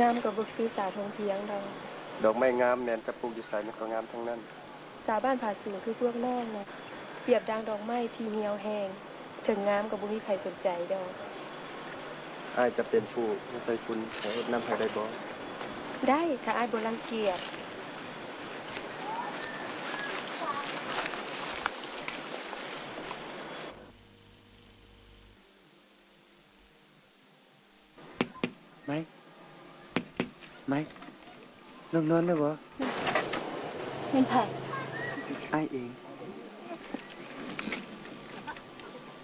ງາມກໍບໍ່ຄືສາວທົ່ງພຽງດອກ. ດອກໄມ້ງາມແມ່ນຈະປູກຢູ່ໃສມັນກໍງາມທັງນັ້ນ. ສາວບ້ານຜາສູງຄືພວກນ້ອງນະ, ປຽບດັ່ງດອກໄມ້ທີ່ຫ່ຽວແຫ້ງ, ເຖິງງາມກໍບໍ່ມີໃຜສົນໃຈດອກ. ອ້າຍຈະເປັນຜູ້ມາໃສ່ຝຸ່ນໃຫ້ເຮັດນຳໃຫ້ໄດ້ບໍ່? ໄດ້, ຖ້າອ້າຍບໍ່ລັງກຽດ. ໄມ, ໄມ, ນ້ອງນອນແລ້ວບໍ? ແມ່ນໃຜ? ອ້າຍເອງ.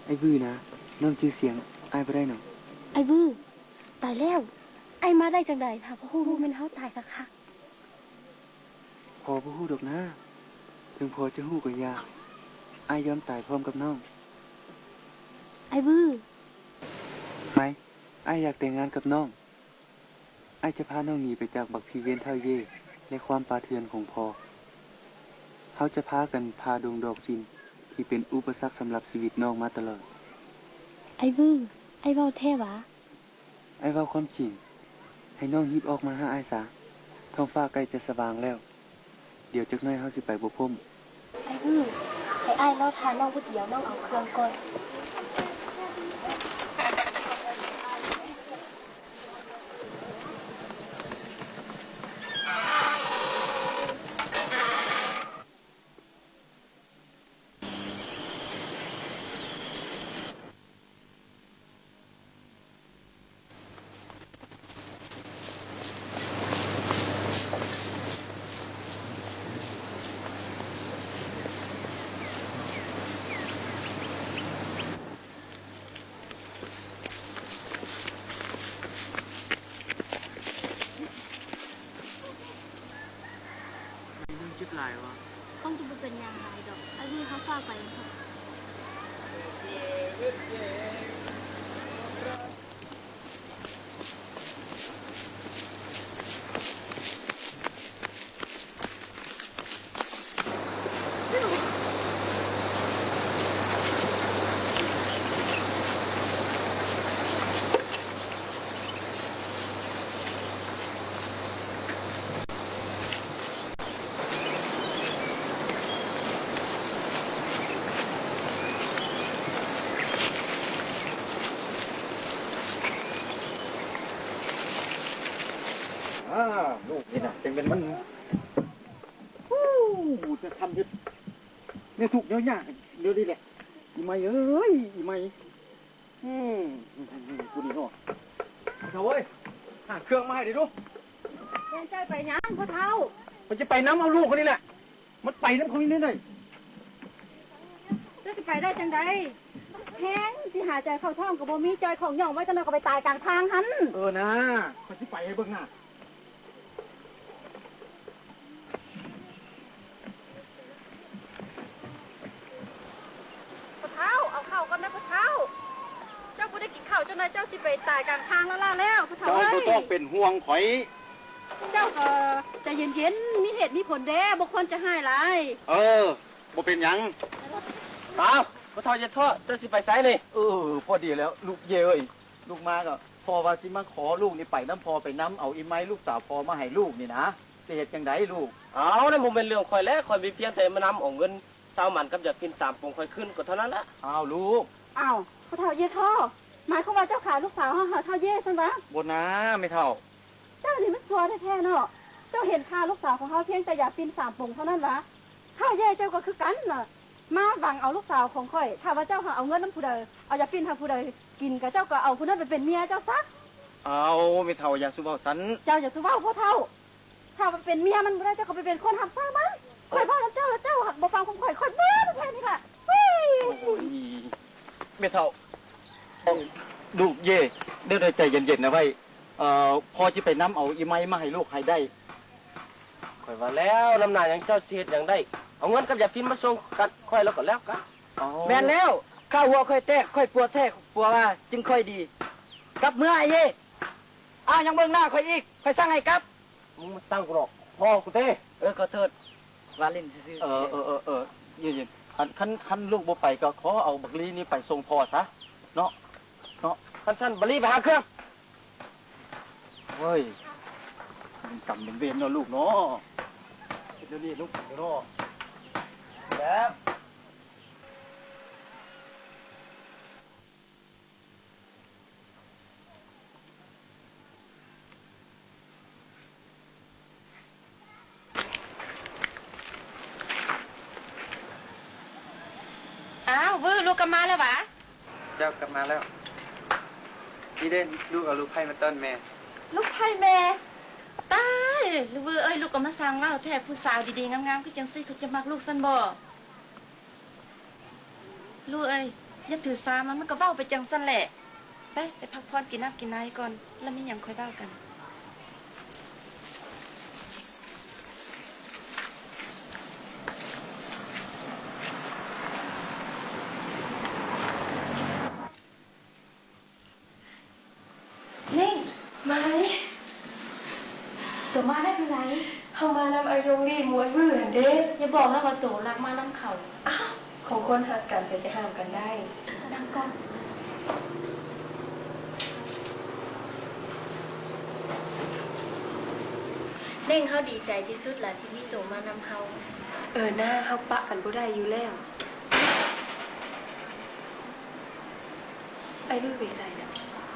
ອ້າຍວືນະ, ນ້ອງຈື່ສຽງອ້າຍບໍ່ໄດ້ເນາະ. ອ້າຍວື, ຕາຍແລ້ວ, ອ້າຍມາໄດ້ຈັ່ງໃດ? ຖ້າພໍ່ຮູ້ແມ່ນເຮົາຕາຍຄັກໆ. ພໍ່ບໍ່ຮູ້ດອກນາ, ເຖິງພໍ່ຈະຮູ້ກໍຢ່າ, ອ້າຍຍອມຕາຍພ້ອມກັບນ້ອງ. ອ້າຍວື. ໄມ, ອ້າຍຢາກແຕ່ງງານກັບນ້ອງ. ອ້າຍຈະພານ້ອງໜີໄປຈາກບັກຜີເວນທ້າວເຢ ແລະ ຄວາມປ່າເຖື່ອນຂອງພໍ່. ເຮົາຈະພາກັນຜ່າດົງດອກຈິນ ທີ່ເປັນອຸປະສັກສຳລັບຊີວິດນ້ອງມາຕະຫຼອດ. ອ້າຍວື, ອ້າຍເວົ້າແທ້ຫວາ? ອ້າຍເວົ້າຄວາມຈິງ. ໃຫ້ນ້ອງຮີບອອກມາຫາອ້າຍຊະ. ທ້ອງຟ້າໃກ້ຈະສະຫວ່າງແລ້ວ. ດຽວຈັກໜ້ອຍເຮົາຊິໄປບໍ່ພົ້ມ. ອ້າຍວື, ໃຫ້ອ້າຍລໍຖ້ານ້ອງຜູ້ດຽວ, ນ້ອງເອົາເຄື່ອງກ່ອນ. ມັນເຈັບຫຼາຍວະ? ຄົງຈະບໍ່ເປັນຫຍັງຫຼາຍດອກ. ອ້າຍວື ເຮົາຟ້າວໄປເຖາະ. ອ້າ ລູກນີ້ນະ ຈັ່ງແມ່ນມັນ ໂອ້ ຈະທຳເຮັດແນວທຸກແນວຍາກດຽວນີ້ແຫຼະ ອີ່ໄມເອີຍ ອີ່ໄມ. ອືມ ຜູ້ນີ້ເນາະ ພໍ່ເຖົ້າເອີຍ ຫາເຄື່ອງມາໃຫ້ເດ້ດູ. ແມ່ນເຈົ້າໄປຫຍັງພໍ່ເຖົ້າ? ຂ້ອຍຈະໄປນຳເອົາລູກຂ້ອຍນີ້ແຫຼະ ມັນໄປນຳຂ້ອຍນີ້ເດ້. ເຈົ້າຊິໄປໄດ້ຈັ່ງໃດ? ແຮງຊິຫາຍໃຈເຂົ້າທ້ອງກໍບໍ່ມີ, ຈ່ອຍຂອງຫຍ້ອງໄວ້ ຈັກໜ່ອຍກໍໄປຕາຍກາງທາງຫັ້ນ. ເອີນາ ຂ້ອຍຊິໄປໃຫ້ເບິ່ງນາ. ພໍ່ເຖົ້າ ເອົາເຂົ້າກ່ອນແມ່ພໍ່ເຖົ້າ. ເຈົ້າບໍ່ໄດ້ກິນເຂົ້າ ຈັກໜ່ອຍເຈົ້າຊິໄປຕາຍກາງທາງແລ້ວໆ ພໍ່ເຖົ້າເອີຍ. ເຈົ້າບໍ່ຕ້ອງເປັນຫ່ວງຂ້ອຍ. ເຈົ້າກໍໃຈເຢັນໆ ມີເຫດມີຜົນເດ້ ບໍ່ຄວນຈະຮ້າຍຫຼາຍ. ເອີ ບໍ່ເປັນຫຍັງ. ອ້າວ ພໍ່ເຖົ້າຢ່າທໍ້ ເຈົ້າຊິໄປໃສນີ້? ເອີ ພໍດີແລ້ວລູກເຢເອີຍ ລູກມາກໍພໍ່ວ່າຊິມາຂໍລູກນີ້ໄປນຳພໍ່ ໄປນຳເອົາອີ່ໄມລູກສາວພໍ່ມາໃຫ້ລູກນີ້ນາ. ຊິເຮັດຈັ່ງໃດລູກ? ອ້າວ ນັ້ນບໍ່ແມ່ນເລື່ອງຂ້ອຍແຫຼະ ຂ້ອຍມີພຽງແຕ່ມານຳເອົາເງິນຊາວໝັນກັບຢາຝິ່ນສາມປົງຂ້ອຍຄືນກໍເທົ່ານັ້ນລະ. ອ້າວລູກ. ອ້າວ ພໍ່ເຖົ້າເຢທໍ້ ໝາຍຄວາມວ່າເຈົ້າຂາຍລູກສາວເຮົາໃຫ້ທ້າວເຢຊັ້ນຫວາ? ບໍ່ນາແມ່ເຖົ້າ. ເຈົ້ານີ້ມັນຊົ່ວແທ້ໆເນາະ ເຈົ້າເຫັນຄ່າລູກສາວຂອງເຮົາພຽງແຕ່ຢາຝິ່ນສາມປົງເທົ່ານັ້ນຫວາ? ທ້າວເຢເຈົ້າກໍຄືກັນນະ ມາຫວັງເອົາລູກສາວຂອງຂ້ອຍ. ຖ້າວ່າເຈົ້າຫາເອົາເງິນນຳຜູ້ໃດ ເອົາຢາຝິ່ນໃຫ້ຜູ້ໃດກິນ ກໍເຈົ້າກໍເອົາຜູ້ນັ້ນໄປເປັນເມຍເຈົ້າຊະ. ອ້າວ ແມ່ເຖົ້າ ຢ່າສູ່ເວົ້າຊັ້ນ. ເຈົ້າຢ່າສູ່ເວົ້າພໍ່ເຖົ້າ. ຖ້າວ່າເປັນເມຍມັນບໍ່ໄດ້ ເຈົ້າກໍໄປເປັນຄົນຮັບໃຊ້ມັນ. ຂ້ອຍເວົ້ານຳເຈົ້າແລ້ວ ເຈົ້າຫາກບໍ່ຟັງຄວາມຂ້ອຍ ຂ້ອຍເບື່ອແທ້ໆນີ້ລະ. ໂອ້ຍ ແມ່ເຖົ້າ. ລູກເຢ ເດີ ໃຈເຢັນໆນະໄວ້ ເອີ ພໍ່ຊິໄປນຳເອົາອີ່ໄມມາໃຫ້ລູກໃຫ້ໄດ້. ຂ້ອຍວ່າແລ້ວ ນຳໜ້າຫຍັງເຈົ້າຊິເຮັດຫຍັງໄດ້ ເອົາເງິນກັບຢາຝິ່ນມາສົ່ງກັນ ຂ້ອຍແລ້ວກໍແລ້ວກັນ. ອໍ ແມ່ນແລ້ວ ຂ້າຫົວຂ້ອຍແຕກ ຂ້ອຍປົວແທ້ປົວວ່າຈຶ່ງຄ່ອຍດີ. ກັບເມືອອ້າຍເຢ. ອ້າວ ຍັງເບິ່ງໜ້າຂ້ອຍອີກ ຂ້ອຍສັ່ງໃຫ້ກັບ. ມຶງມາສັ່ງກູດອກ ພໍ່ກູເຕ. ເອີ ຂໍໂທດ ວ່າຫຼິ້ນຊື່ໆ. ເອີ ເອີ ເອີ ເອີ ເຢັນໆ ຄັນ ຄັນ ຄັນລູກບໍ່ໄປກໍຂໍເອົາບັກລີນີ້ໄປສົ່ງພໍ່ຊະເນາະ ເນາະ. ຄັນຊັ້ນບັກລີໄປຫາເຄື່ອງ. ເວີຍ ເປັນກຳເປັນເວນເນາະລູກເນາະ ເປັນແນວນີ້ລູກເນາະ ແລ້ວ. ອ້າວ ວື ລູກກັບມາແລ້ວຫວາ? ເຈົ້າກັບມາແລ້ວ. ນີ້ເດ້ ລູກເອົາລູກໄພ້ມາຕ້ອນແມ່. ລູກໄພ້ແມ່? ຕາຍ ວືເອີຍ ລູກກໍມາຊ່າງເວົ້າແທ້ ຜູ້ສາວດີໆງາມໆຄືຈັ່ງຊີ້ ຄືຈະມັກລູກຊັ້ນບໍ? ລູກເອີຍ ຢ່າຖືສາມັນ ມັນກໍເວົ້າໄປຈັ່ງຊັ້ນແຫຼະ. ໄປ ໄປພັກຜ່ອນ ກິນນ້ຳກິນໃນກ່ອນ ລະມີຫຍັງຄ່ອຍເວົ້າກັນ. ເໜັງ ມານີ້. ໂຕມາໄດ້ຈັ່ງໃດ? ເຮົາມານຳອາຍົງລີ ໝູ່ອ້າຍວືຫັ້ນເດ້. ຢ່າບອກນະວ່າໂຕລັກມານຳເຂົາ. ອ້າວ ຂອງຄົນຮັກກັນໃຜຈະຫ້າມກັນໄດ້. ນັ່ງກ່ອນ. ເໜັງ ເຮົາດີໃຈທີ່ສຸດລະທີ່ມີໂຕມານຳເຮົາ. ເອີນາ ເຮົາປະກັນບໍ່ໄດ້ຢູ່ແລ້ວ. ອ້າຍວືໄປໃສລະ?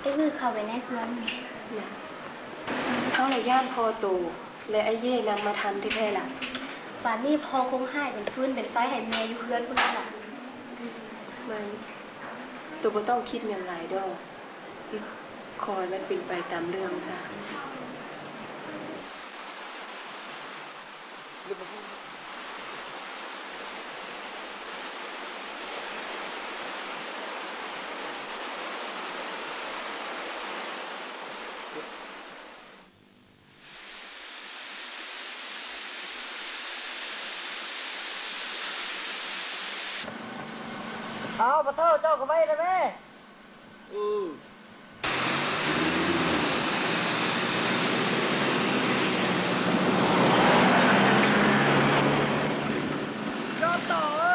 ອ້າຍວືເຂົ້າໄປໃນສວນນະ. ເຮົາລະຢ້ານພໍ່ໂຕ ແລະອ້າຍເຢນຳມາທັນແທ້ໆລະ. ປານນີ້ພໍ່ຄົງຮ້າຍເປັນຟືນເປັນໄຟໃຫ້ແມ່ຢູ່ເຮືອນພຸ້ນລະ. ໄມ ໂຕບໍ່ຕ້ອງຄິດຫຍັງຫຼາຍດອກ. ຂໍໃຫ້ມັນເປັນໄປຕາມເລື່ອງຊະ. ເອົາ ພໍ່ເຖົ້າ ເຈົ້າກໍໄວແທ້ແມ້. ເອີ ຈອດຕໍ່ ເອີ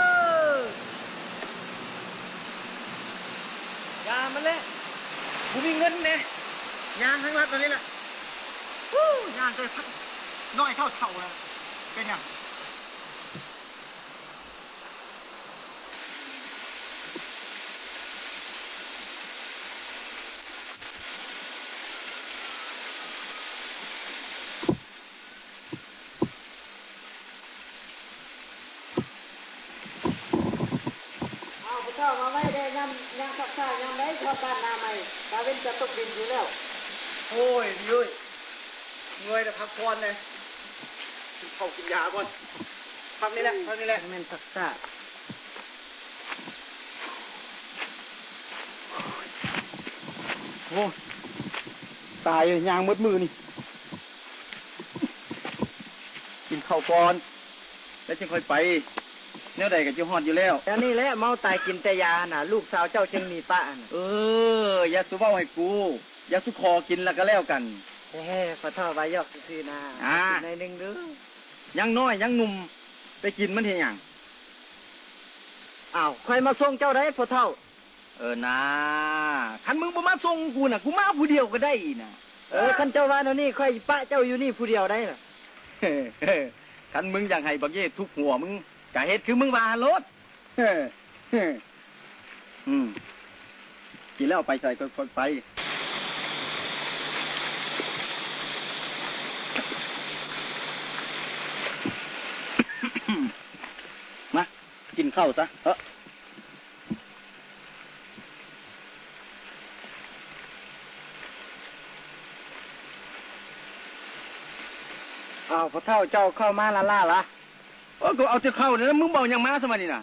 ຢ່າມັນແຫຼະ ບໍ່ມີເງິນແດ່. ຍ່າງທາງລັດອັນນີ້ແຫຼະ. ຮູ້ ຍ່າງແຕ່ນ້ອຍເທົ່າເຖົ້າແລ້ວ ເປັນຫຍັງ? ອ້າວ ຜູ້ເຖົ້າມາໄວແດ່ ຍາມ ຍາມຊັກຊ້າຍາມໃດ ຮອດບ້ານນາໃໝ່ ຕາເວັນຈະຕົກດິນຢູ່ແລ້ວ. ໂອ້ຍ ເອີຍ ເມື່ອຍແລ້ວ ພັກຜ່ອນແດ່ ກິນເຂົ້າກິນຢາກ່ອນ ພັກນີ້ແຫຼະ ພັກນີ້ແຫຼະ ແມ່ນຊັກຊ້າ. ໂອ້ຍ ຕາຍເອີຍ ຍ່າງໝົດມື້ນີ້ ກິນເຂົ້າກ່ອນ ແລ້ວຈຶ່ງຄ່ອຍໄປ ແນວໃດກໍຈະຮອດຢູ່ແລ້ວ. ແນວນີ້ແຫຼະ ເມົາຕາຍກິນແຕ່ຢາຫັ້ນນະ ລູກສາວເຈົ້າຈຶ່ງໜີປະຫັ້ນນະ. ເອີ ຢ່າສູ່ເວົ້າໃຫ້ກູ ຢ່າສູ່ຂໍກິນລະກະແລ້ວກັນ. ເອີ ພໍ່ເຖົ້າວ່າຢອກຊື່ໆນະ ອາ ກິນໜ້ອຍໜຶ່ງເດີ້ ຍັງນ້ອຍຍັງໜຸ່ມ ໄປກິນມັນເຮັດຫຍັງ? ອ້າວ ຂ້ອຍມາສົ່ງເຈົ້າໄດ໋ພໍ່ເຖົ້າ. ເອີນາ ຄັນມຶງບໍ່ມາສົ່ງກູນະ ກູມາຜູ້ດຽວກໍໄດ້ນະ. ເອີ ເອີ ຄັນເຈົ້າວ່າແນວນີ້ ຂ້ອຍປະເຈົ້າຢູ່ນີ້ຜູ້ດຽວໄດ້ນະ. ຄັນມຶງຢາກໃຫ້ບັກເຢທຸບຫົວມຶງ ກະເຮັດຄືມຶງວ່າຫັ້ນໂລດ. ອືມ ກິນແລ້ວໄປໃສກໍຄ່ອຍໄປ. ມາ ກິນເຂົ້າຊະເນາະ. ອ້າວ ພໍ່ເຖົ້າ ເຈົ້າເຂົ້າມາລ້າໆລະ? ໂອ້ ກໍເອົາແຕ່ເຂົ້ານີ້ລະ ມຶງບໍ່ເອົາຫຍັງມາຊະວະນີ້ນະ?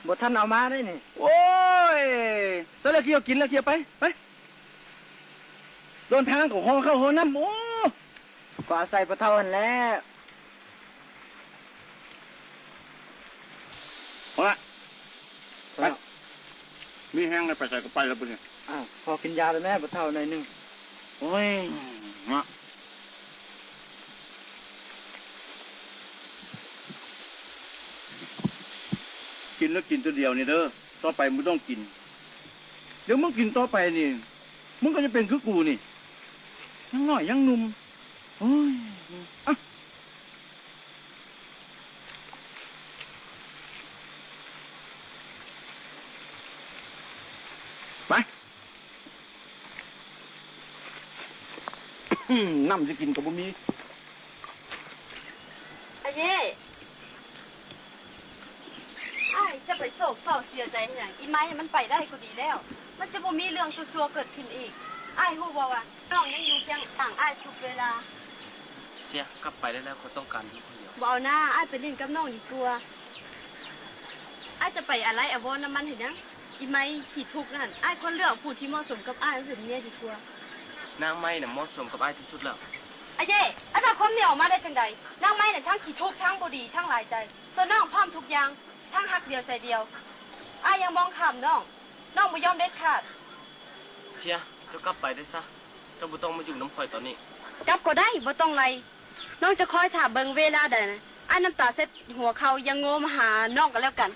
ບໍ່ທັນເອົາມາເດ້ນີ້. ໂອ້ຍ ຊະແລ້ວ ກິນແລ້ວ ກິນແລ້ວ ໄປ ໄປ ເດີນທາງກໍຫໍ່ເຂົ້າຫໍ່ນ້ຳ. ໂອ້ ກໍອາໄສພໍ່ເຖົ້າຫັ້ນແຫຼະ. ພໍລະ ໄປ ມີແຮງແລ້ວ ໄປໃສກໍໄປແລ້ວບາດນີ້. ອ້າວ ຂໍກິນຢາໄດ້ແມ້ພໍ່ເຖົ້າໜ້ອຍໜຶ່ງ. ໂອ້ຍ ເນາະ ກິນແລ້ວກິນຕົວດຽວນີ້ເດີ ຕໍ່ໄປບໍ່ຕ້ອງກິນ. ດຽວມຶງກິນຕໍ່ໄປນີ້ ມຶງກໍຈະເປັນຄືກູນີ້ ຍັງນ້ອຍຍັງໜຸ່ມ. ໂອ້ຍ ອະ ໄປ ນ້ຳຊິກິນກໍບໍ່ມີ. ອາເຢ ອ້າຍຈະໄປໂສກເສົ້າເສຍໃຈຫຍັງ? ອີໄມ້ມັນໄປໄດ້ກໍດີແລ້ວ ມັນຈະບໍ່ມີເລື່ອງຊົ່ວໆເກີດຂຶ້ນອີກ. ອ້າຍຮູ້ບໍ່ວ່ານ້ອງຍັງຢູ່ຄຽງຂ້າງອ້າຍທຸກເວລາ? ເສຍ ກັບໄປໄດ້ແລ້ວ ຂ້ອຍຕ້ອງການຢູ່ຄົນດຽວ. ບໍ່ເອົານາ ອ້າຍໄປຫຼິ້ນກັບນ້ອງດີກວ່າ. ອ້າຍຈະໄປອາໄລອາວອນນຳມັນເຮັດຫຍັງ? ອີໄມ້ຂີ້ທຸກນັ້ນ ອ້າຍຄວນເລືອກຜູ້ທີ່ເໝາະສົມກັບອ້າຍມາເປັນເມຍດີກວ່າ. ນາງໄມ້ນະເໝາະສົມກັບອ້າຍທີ່ສຸດແລ້ວ. ອາເຢ ອ້າຍໝາຍຄວາມນີ້ອອກມາໄດ້ຈັ່ງໃດ? ນາງໄມ້ນະທັງຂີ້ທຸກ ທັງບໍ່ດີ ທັງຫຼາຍໃຈ. ສ່ວນນ້ອງພ້ອມທຸກຢ່າງ ທັງຮັກດຽວໃຈດຽວ. ອ້າຍຢ່າມອງຂ້າມນ້ອງ. ນ້ອງບໍ່ຍອມເດັດຂາດ. ເສຍ ເຈົ້າກັບໄປໄດ້ຊະ ເຈົ້າບໍ່ຕ້ອງມາຢູ່ນຳຂ້ອຍຕອນນີ້. ກັບກໍໄດ້ ບໍ່ຕ້ອງໄລ່. ນ້ອງຈະຄອຍຖ້າເບິ່ງເວລາໃດນະ ອ້າຍນ້ຳຕາເຊັດຫົວເຂົ່າ ຢ່າໂງ່ມາຫານ້ອງກໍແລ້ວກັນ.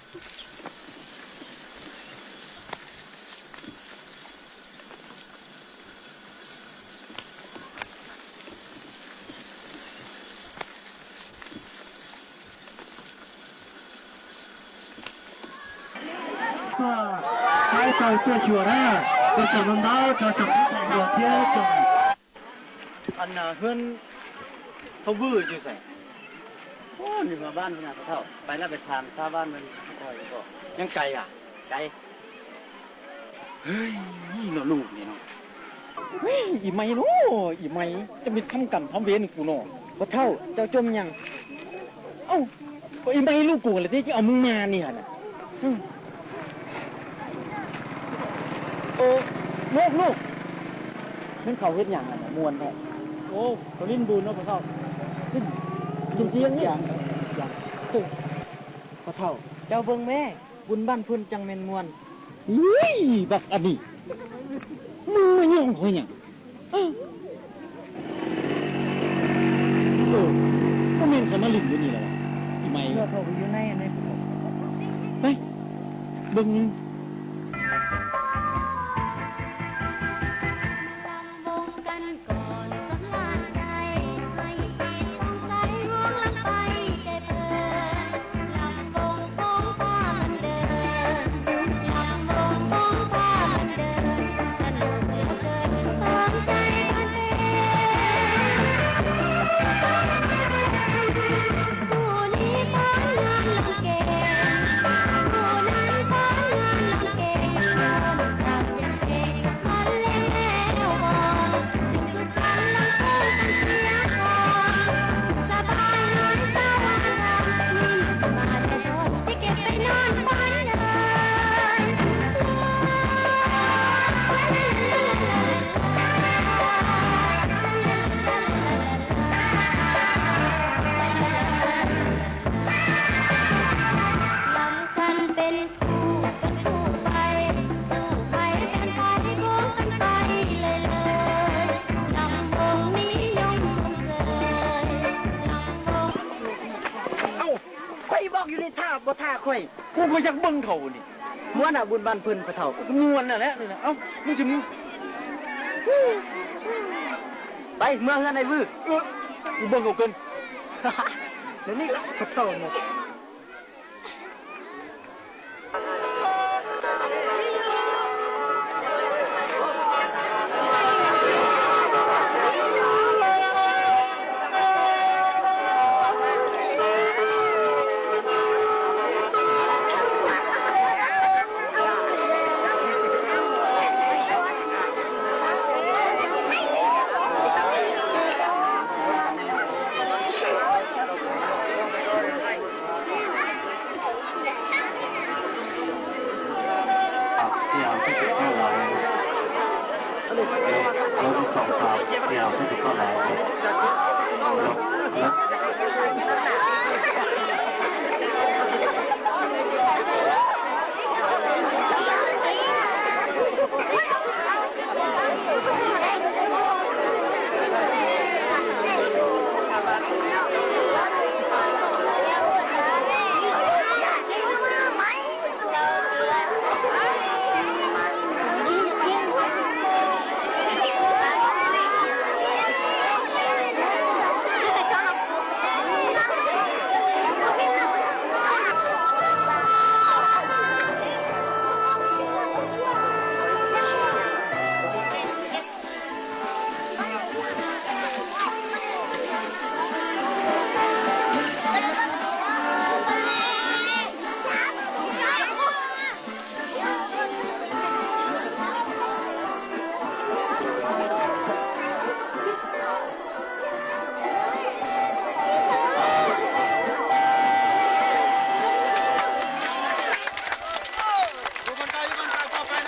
ອັນນ່າ ເຮືອນພໍ່ວືຢູ່ໃສ? ໂອ້ ຢູ່ມາບ້ານພຸ້ນນະພໍ່ເຖົ້າ. ໄປລະໄປຖາມຊາວບ້ານເພິ່ນ. ຍັງໄກຫວາ? ໄກ. ເຮີ້ຍ ນ້ອງໜູນີ້ເນາະ. ເຮີ້ຍ ອີ່ໄມ້ເນາະ ອີ່ໄມ້ ຈະເປັນທຳກຳທຳເວນໃຫ້ກູເນາະ. ພໍ່ເຖົ້າ ເຈົ້າຈົ່ມຫຍັງ? ເອົ້າ ກໍອີ່ໄມ້ລູກກູຫັ້ນແຫຼະຕິ ຈຶ່ງເອົາມຶງມານີ້ຫັ້ນນະ. ເອີ ລູກ ລູກ ແມ່ນເຂົາເຮັດຫຍັງຫັ້ນນະ ມ່ວນແທ້. ໂອ້ ເຂົາຫຼິ້ນບູນເນາະພໍ່ເຖົ້າ. ຫຼິ້ນ ຫຼິ້ນທຽງນີ້. ພໍ່ເຖົ້າ ເຈົ້າເບິ່ງແມ້. ບຸນບ້ານເພິ່ນຈັ່ງແມ່ນມ່ວນ. ເອີຍ ບັກອັນນີ້ ມຶງມາຫຍຸ້ງຂ້ອຍຫຍັງ? ເອີ ບໍ່ແມ່ນຂ້ອຍມາຫຼິ້ນຢູ່ນີ້ແລ້ວຫວາ ອີ່ໄມ. ເຂົາໄປຢູ່ໃນອັນນັ້ນ ໄປເບິ່ງ. ເອົ້າ ຂ້ອຍບອກຢູ່ນີ້ ຖ້າບໍ່ຖ້າຂ້ອຍ ກູກໍຢາກເບິ່ງເຂົານີ້. ມ່ວນນະ ບຸນບ້ານເພິ່ນ ພໍ່ເຖົ້າ. ກໍມ່ວນນັ້ນແຫຼະນີ້ນະ. ເອົ້າ ມຶງຊິ ໄປເມືອເຮືອນໄອ້ວື. ເອີ ກູເບິ່ງເຂົາກ່ອນ. ດຽວນີ້ລະ ພໍ່ເຖົ້ານະ.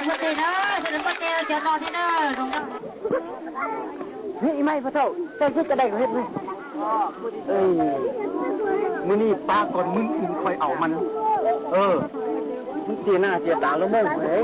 ໂອເຄເດີ ສະເໜີປ້າແກ້ວ ເຊີນນອນເດີ ລົງເດີ. ນີ້ອີ່ໄມ້ ພໍ່ເຖົ້າ ເຈົ້າເຮັດກະໄດ້ກໍເຮັດເວີຍ. ເອີຍ ມື້ນີ້ປາກ່ອນມື້ອື່ນຄ່ອຍເອົາມັນ. ເອີ ມັນເສຍໜ້າເສຍຕາລະມົ້ງເອີຍ.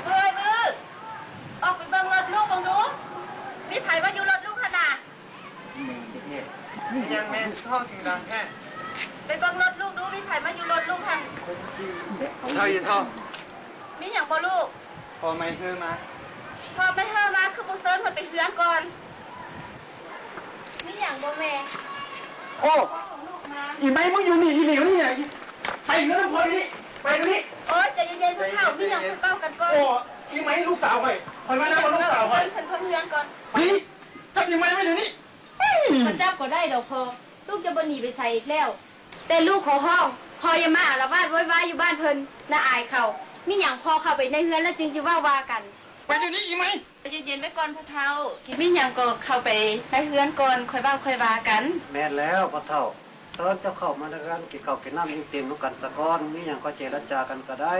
ເຮີຍ ມື ອອກໄປເບິ່ງລົດລູກເບິ່ງດູ ມີໃຜມາຢູ່ລົດລູກຫັ້ນນະ? ມີຫຍັງແມ່ ເວົ້າສຽງດັງແທ້? ໄປເບິ່ງລົດລູກດູ ມີໃຜມາຢູ່ລົດລູກຫັ້ນ? ເຖົ້າ ອີ່ເຖົ້າ ມີຫຍັງບໍ່ລູກ? ພໍ່ໃໝ່ເຮີມາ. ພໍ່ໃໝ່ເຮີມາ ຄືບໍ່ເຊີນເພິ່ນໄປເຮືອນກ່ອນ? ມີຫຍັງບໍ່ແມ່? ໂອ້ ອີໄມ ມຶງຢູ່ນີ້ອີ່ຫຼີນີ້ນະ ໄປເຮືອນພໍ່ດຽວນີ້ ໄປດຽວນີ້. ໂອ້ຍ ໃຈເຢັນໆ ພວກເຖົ້າ ມີຫຍັງຄ່ອຍເວົ້າກັນກ່ອນ. ໂອ້ ອີໄມ ລູກສາວຂ້ອຍ ຂ້ອຍມານຳເອົາລູກສາວຂ້ອຍ. ເພິ່ນ ເພິ່ນເຮືອນກ່ອນ. ໜີ ຈັບອີໄມໄວ້ດຽວນີ້. ເຂົາຈັບກໍໄດ້ດອກພໍ່ ລູກຈະບໍ່ໜີໄປໃສອີກແລ້ວ. ແຕ່ລູກຂໍຮ້ອງ ພໍ່ຢ່າມາອາລະວາດໂວຍວາຍຢູ່ບ້ານເພິ່ນ ໜ້າອາຍເຂົາ. ມີຫຍັງພໍ່ເຂົ້າໄປໃນເຮືອນແລ້ວຈຶ່ງຈະເວົ້າວ່າກັນ. ໄປດຽວນີ້ອີໄມ. ໃຈເຢັນໆໄວ້ກ່ອນພໍ່ເຖົ້າ ມີຫຍັງກໍເຂົ້າໄປໃນເຮືອນກ່ອນ ຄ່ອຍເວົ້າຄ່ອຍວ່າກັນ. ແມ່ນແລ້ວພໍ່ເຖົ້າ ເຊີນເຈົ້າເຂົ້າມາໃນເຮືອນ ກິນເຂົ້າກິນນ້ຳອີ່ມໆນຳກັນສາກ່ອນ ມີຫຍັງຄ່ອຍເຈລະຈາກັນກໍໄດ້.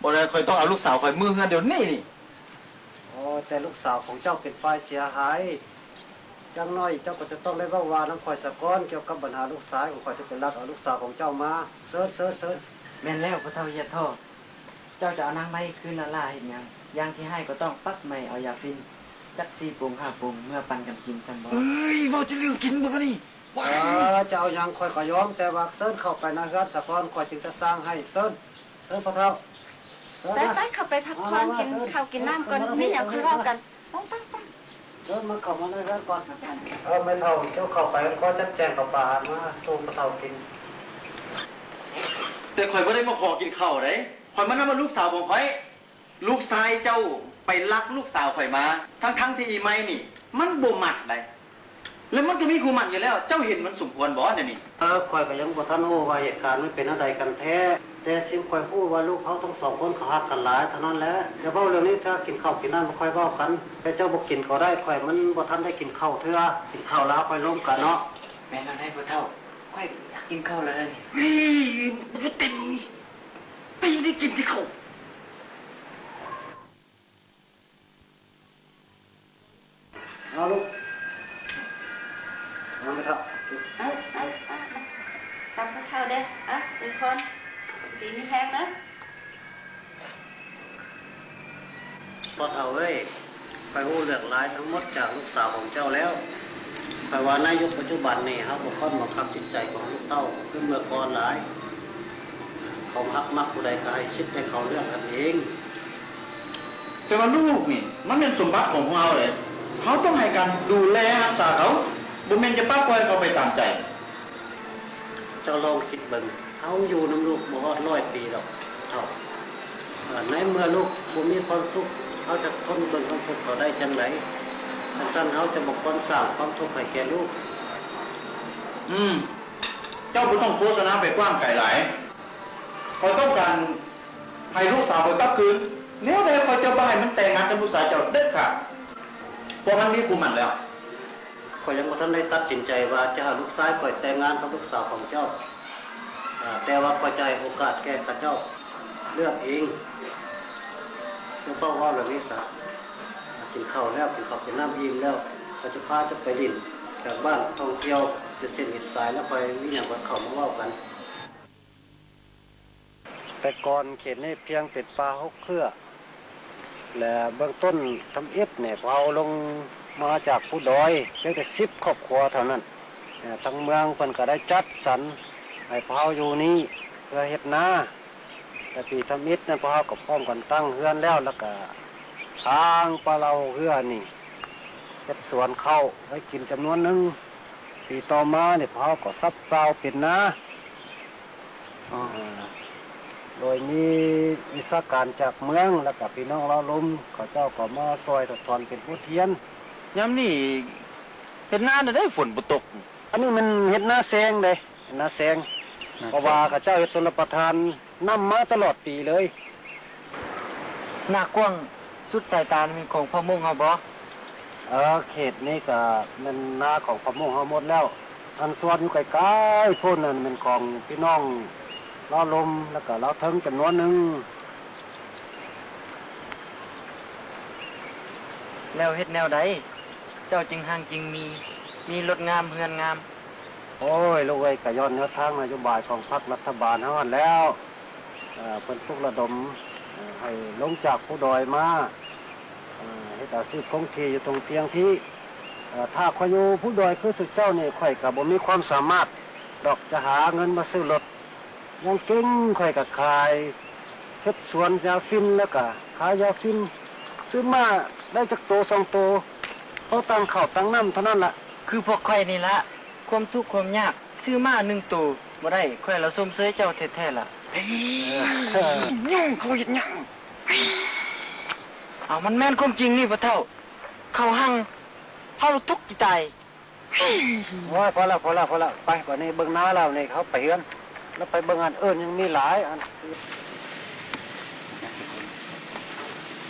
ບໍ່ໄດ້ ຂ້ອຍຕ້ອງເອົາລູກສາວຂ້ອຍເມືອເຮືອນດຽວນີ້ນີ້. ໂອ້ ແຕ່ລູກສາວຂອງເຈົ້າເປັນຝ່າຍເສຍຫາຍ ຢ່າງໜ້ອຍເຈົ້າກໍຈະຕ້ອງໄດ້ເວົ້າວ່ານຳຂ້ອຍສາກ່ອນ ກ່ຽວກັບບັນຫາລູກຊາຍຂອງຂ້ອຍທີ່ໄປລັກເອົາລູກສາວຂອງເຈົ້າມາ. ເຊີນ ເຊີນ ເຊີນ. ແມ່ນແລ້ວພໍ່ເຖົ້າຢຽດທໍ້ ເຈົ້າຈະເອົານາງໄມຄືນລ້າໆເຮັດຫຍັງ? ຢ່າງທີ່ຮ້າຍກໍຕ້ອງປັກໄໝເອົາຢາຝິ່ນ ຈັກສີ່ປົງຫ້າປົງ ເມືອປັນກັນກິນຊັ້ນບໍ? ເອີຍ ເວົ້າແຕ່ເລື່ອງກິນບໍ່ກະນີ້. ເອີ ຈະເອົາຫຍັງຂ້ອຍກໍຍອມ ແຕ່ວ່າເຊີນເຂົ້າໄປໃນເຮືອນສາກ່ອນ ຂ້ອຍຈຶ່ງຈະສ້າງໃຫ້. ເຊີນ ເຊີນພໍ່ເຖົ້າ. ໄປໆ ເຂົ້າໄປພັກຜ່ອນ ກິນເຂົ້າກິນນ້ຳກ່ອນ ມີຫຍັງຄ່ອຍເວົ້າກັນ. ໄປໆໆ. ເຊີນມາເຂົ້າມາໃນເຮືອນກ່ອນ. ເອີ ແມ່ເຖົ້າ ເຈົ້າເຂົ້າໄປ ຂໍຈັດແຈງເຂົ້າປາອາຫານມາສູ່ພໍ່ເຖົ້າກິນ. ແຕ່ຂ້ອຍບໍ່ໄດ້ມາຂໍກິນເຂົ້າໃດ ຂ້ອຍມານຳເອົາລູກສາວຂອງຂ້ອຍ. ລູກຊາຍເຈົ້າໄປລັກລູກສາວຂ້ອຍມາ ທັງໆທີ່ອີ່ໄມນີ້ມັນບໍ່ມັກໃດ ແລະມັນກໍມີຄູ່ໝັ້ນຢູ່ແລ້ວ ເຈົ້າເຫັນມັນສົມຄວນບໍ່ແນວນີ້? ເອີ ຂ້ອຍກໍຍັງບໍ່ທັນຮູ້ວ່າເຫດການມັນເປັນແນວໃດກັນແທ້ ແຕ່ສິ່ງຂ້ອຍຮູ້ວ່າລູກເຮົາທັງສອງຄົນເຂົາຮັກກັນຫຼາຍເທົ່ານັ້ນແຫຼະ. ຢ່າເວົ້າເລື່ອງນີ້ເທື່ອ ກິນເຂົ້າກິນນ້ຳຄ່ອຍເວົ້າກັນ ແຕ່ເຈົ້າບໍ່ກິນກໍໄດ້ ຂ້ອຍມັນບໍ່ທັນໄດ້ກິນເຂົ້າເທື່ອ ກິນເຂົ້າແລ້ວຄ່ອຍລົມກັນເນາະ. ແມ່ນແລ້ວໃດພໍ່ເຖົ້າ ຂ້ອຍຢາກກິນເຂົ້າແລ້ວເດ. ເອີຍ ມັນກໍເຕັມ ໄປໄດ້ກິນທີ່ເຂົາ. ເອົາລູກ ເອົາໄປເຖົ້າ. ເອົາ ເອົາ ເອົາ ຕາມພໍ່ເຖົ້າເດີ້. ເອົາ ອວຍພອນ ດີມີແຮງເດີ້. ພໍ່ເຖົ້າເອີຍ ຂ້ອຍຮູ້ເລື່ອງລາຍທັງໝົດຈາກລູກສາວຂອງເຈົ້າແລ້ວ. ຂ້ອຍວ່າໃນຍຸກປັດຈຸບັນນີ້ ເຮົາບໍ່ຄວນບັງຄັບຈິດໃຈຂອງລູກເຕົ້າຄືເມື່ອກ່ອນຫຼາຍ. ເຂົາຮັກມັກຜູ້ໃດກໍໃຫ້ສິດໃຫ້ເຂົາເລືອກກັນເອງ. ແຕ່ວ່າລູກນີ້ມັນແມ່ນສົມບັດຂອງພວກເຮົາເດ້. ເຮົາຕ້ອງໃຫ້ການດູແລຮັກສາເຂົາ, ບໍ່ແມ່ນຈະປະປ່ອຍເຂົາໄປຕາມໃຈ. ເຈົ້າລອງຄິດເບິ່ງ, ເຮົາຢູ່ນຳລູກບໍ່ຮອດຮ້ອຍປີດອກເຖົ້າ. ໃນເມື່ອລູກບໍ່ມີຄວາມສຸກ, ເຮົາຈະທົນເບິ່ງຄວາມທຸກເຂົາໄດ້ຈັ່ງໃດ? ຄັນຊັ້ນເຮົາຈະບໍ່ຄວນສ້າງຄວາມທຸກໃຫ້ແກ່ລູກ. ອືມ, ເຈົ້າບໍ່ຕ້ອງໂຄສະນາໄປກວ້າງໄກຫຼາຍ. ຂ້ອຍຕ້ອງການໃຫ້ລູກສາວຂ້ອຍກັບຄືນ. ແນວໃດຂ້ອຍຈະບໍ່ໃຫ້ມັນແຕ່ງງານກັບລູກສາວເຈົ້າເດັດຂາດ, ເພາະມັນມີຄູ່ໝັ້ນແລ້ວ. ຂ້ອຍຍັງບໍ່ທັນໄດ້ຕັດສິນໃຈວ່າຈະໃຫ້ລູກຊາຍຂ້ອຍແຕ່ງງານກັບລູກສາວຂອງເຈົ້າ, ແຕ່ວ່າຂ້ອຍຈະໃຫ້ໂອກາດແກ່ເຂົາເຈົ້າເລືອກເອງ. ເຈົ້າເວົ້າເລື່ອງນີ້ຊະ. ກິນເຂົ້າແລ້ວ, ກິນເຂົ້າກິນນ້ຳອີ່ມແລ້ວ, ຂ້ອຍຈະພາເຈົ້າໄປຫຼິ້ນແຖວບ້ານທ່ອງທ່ຽວ ເຮັດເສັ້ນເຮັດສາຍ, ແລ້ວຄ່ອຍມີຫຍັງຄ່ອຍເຂົ້າມາເວົ້າກັນ. ແຕ່ກ່ອນເຂດນີ້ພຽງເປັນປ່າຮົກເຄືອ ແລະ ເບື້ອງຕົ້ນທຳອິດນີ້ ພວກເຮົາລົງມາຈາກພູດອຍພຽງແຕ່ສິບຄອບຄົວເທົ່ານັ້ນ. ທາງເມືອງເພິ່ນກໍໄດ້ຈັດສັນໃຫ້ພວກເຮົາຢູ່ນີ້ເພື່ອເຮັດນາ. ແຕ່ປີທຳອິດນັ້ນ ພວກເຮົາກໍພ້ອມກັນຕັ້ງເຮືອນແລ້ວ, ແລ້ວກໍທາງປະເລົາເຮືອນີ້ເຮັດສວນເຂົ້າໄວ້ກິນຈຳນວນໜຶ່ງ. ປີຕໍ່ມານີ້ ພວກເຮົາກໍສັບເຊົາເປັນນາ. ໂດຍມີວິຊາການຈາກເມືອງ ແລ້ວກະພີ່ນ້ອງລາວລົມ ເຂົາເຈົ້າກໍມາຊ່ອຍຖອດຖອນເປັນບົດຮຽນ. ຍາມນີ້ເຮັດນາແນວໃດ ຝົນບໍ່ຕົກ? ອັນນີ້ແມ່ນເຮັດນາແຊງເດ້, ເຮັດນາແຊງ, ນາແຊງ ເພາະວ່າເຂົາເຈົ້າເຮັດຊົນລະປະທານ ນຳມາຕະຫຼອດປີເລີຍ. ນາກວ້າງສຸດສາຍຕາແມ່ນຂອງພໍ່ມົ້ງເຮົາບໍ? ເອີ, ເຂດນີ້ກະແມ່ນນາຂອງພໍ່ມົ້ງເຮົາໝົດແລ້ວ. ອັນສວນຢູ່ໄກໆພຸ້ນນັ້ນແມ່ນຂອງພີ່ນ້ອງລາວລົມ ແລ້ວກະລາວເທິງຈຳນວນໜຶ່ງ. ແລ້ວເຮັດແນວໃດ ເຈົ້າຈຶ່ງຮັ່ງຈຶ່ງມີ, ມີລົດງາມເຮືອນງາມ? ໂອ້ຍ ລູກເອີຍ, ກະຍ້ອນແນວທາງນະໂຍບາຍຂອງພັກລັດຖະບານເຮົາຫັ້ນແລ້ວ. ເອີ, ເພິ່ນປຸກລະດົມ, ເອີ, ໃຫ້ລົງຈາກພູດອຍມາ, ເອີ, ເຮັດອາຊີບຄົງທີ່ຢູ່ຕົງຕຽງພີ້. ເອີ, ຖ້າຂ້ອຍຢູ່ພູດອຍຄືສຸເຈົ້ານີ້, ຂ້ອຍກະບໍ່ມີຄວາມສາມາດດອກ ຈະຫາເງິນມາຊື້ລົດ. ຢ່າງເກັ່ງຂ້ອຍກໍຂາຍ, ເຮັດສວນຢາຝິ່ນແລ້ວກໍຂາຍຢາຝິ່ນ, ຊື້ມ້າໄດ້ຈັກໂຕສອງໂຕ, ພໍຕັ້ງເຂົ້າຕັ້ງນ້ຳເທົ່ານັ້ນລະ. ຄືພວກຂ້ອຍນີ້ລະ, ຄວາມທຸກຄວາມຍາກ ຊື້ມ້າໜຶ່ງໂຕບໍ່ໄດ້ ຂ້ອຍລະຊົມເຊີຍເຈົ້າແທ້ໆລະ. ເອີ ຍຸງເຂົາເຮັດຫຍັງ? ເອົາ ມັນແມ່ນຄວາມຈິງນີ້ພໍ່ເຖົ້າ. ເຂົາຮັ່ງ ເຮົາທຸກຊິຕາຍ. ໂອ້ຍ ພໍແລ້ວ ພໍແລ້ວ ພໍແລ້ວ. ໄປ ບາດນີ້ເບິ່ງນາແລ້ວນີ້ ເຮົາໄປເຮືອນ ແລ້ວໄປເບິ່ງອັນອື່ນ ຍັງມີຫຼາຍອັນ.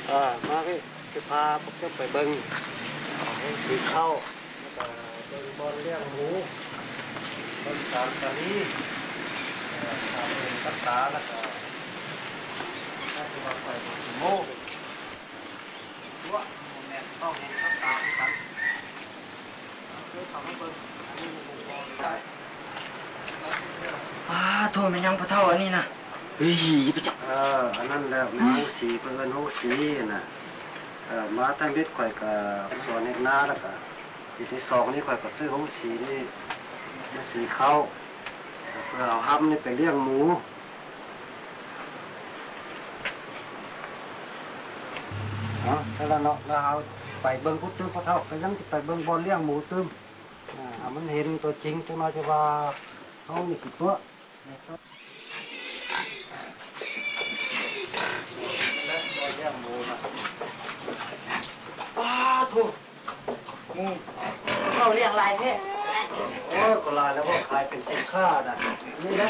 ເອີ ມາພີ່ ຊິພາພວກເຈົ້າໄປເບິ່ງໂຮງສີເຂົ້າ ແລ້ວກະເບິ່ງບ່ອນລ້ຽງໝູ ເບິ່ງສານສາລີ ເອີ ຖ້າເບິ່ງກັບຕາ ແລ້ວກະ ຖ້າຊິວ່າໄປເບິ່ງຂີ້ໂມ້ ຕົວະ ບໍ່ແມ່ນເຂົ້າເຫັນກັບຕາຄືກັນ. ເອົາເຂົ້າມາເບິ່ງ ອັນນີ້ມັນບໍ່ໄດ້. ອ້າໂທ້ ແມ່ນຫຍັງພໍ່ເຖົ້າອັນນີ້ນະ? ເອີ ຢ່າໄປຈັບ. ເອີ ອັນນັ້ນແຫຼະ ແມ່ນໂຮງສີ ເພິ່ນເອີ້ນໂຮງສີຫັ້ນນະ. ເອີ ມາທຳອິດຂ້ອຍກະສວນເຮັດນາ ແລ້ວກະປີທີສອງນີ້ຂ້ອຍກະຊື້ໂຮງສີນີ້ມາສີເຂົ້າ ເພື່ອເອົາຮຳນີ້ໄປລ້ຽງໝູ. ເນາະ ແລ້ວເນາະ ແລ້ວເຮົາໄປເບິ່ງພຸ້ນຕື່ມ ພໍ່ເຖົ້າກະຍັງຊິໄປເບິ່ງບ່ອນລ້ຽງໝູຕື່ມ ອາ ໃຫ້ມັນເຫັນຕົວຈິງຈັກໜ້ອຍ ຊິວ່າເຮົານີ້ຂີ້ຕົວະ. ແລະບ່ອນລ້ຽງໝູນະ ປາໂທ້ ໝູເຂົາລ້ຽງຫຼາຍແທ້. ໂອ້ຍ ກໍຫຼາຍແລ້ວ ພວກຂາຍເປັນສິນຄ້ານະ ນີ້ນະ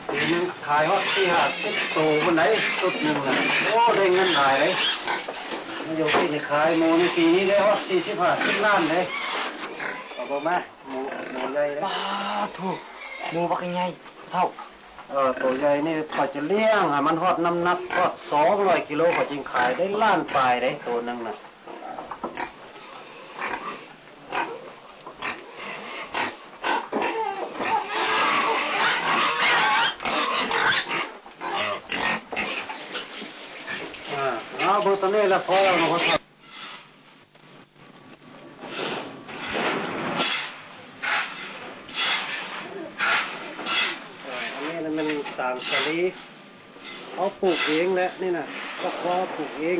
ປີໜຶ່ງຂາຍຮອດສີ່ຫ້າສິບໂຕພຸ້ນໃດ໋ ຊຸດໜຶ່ງນະ. ໂອ້ ໄດ້ເງິນຫຼາຍເດ້ ມາຢູ່ທີ່ນີ້ຂາຍໝູນີ້ ປີນີ້ໄດ້ຮອດສີ່ສິບຫ້າສິບລ້ານເດ້. ເອົາເບິ່ງມາ ໝູ ໝູໃຫຍ່ເດ້. ປາໂທ້ ໝູບັກໃຫຍ່ເຖົ້າ. ເອີ ໂຕໃຫຍ່ນີ້ຂ້ອຍຈະລ້ຽງໃຫ້ມັນຮອດນ້ຳໜັກ ຮອດສອງຮ້ອຍກິໂລ ຂ້ອຍຈຶ່ງຂາຍໄດ້ລ້ານປາຍເດ້ ໂຕໜຶ່ງນະ. ອາ ເອົາ ເບິ່ງຕົວນີ້ລະ ພໍແລ້ວເນາະ. ອັນນີ້ລະແມ່ນສານສາລີ ເຮົາປູກເອງແຫຼະ ນີ້ນະ ຄອບຄົວເຮົາປູກເອງ.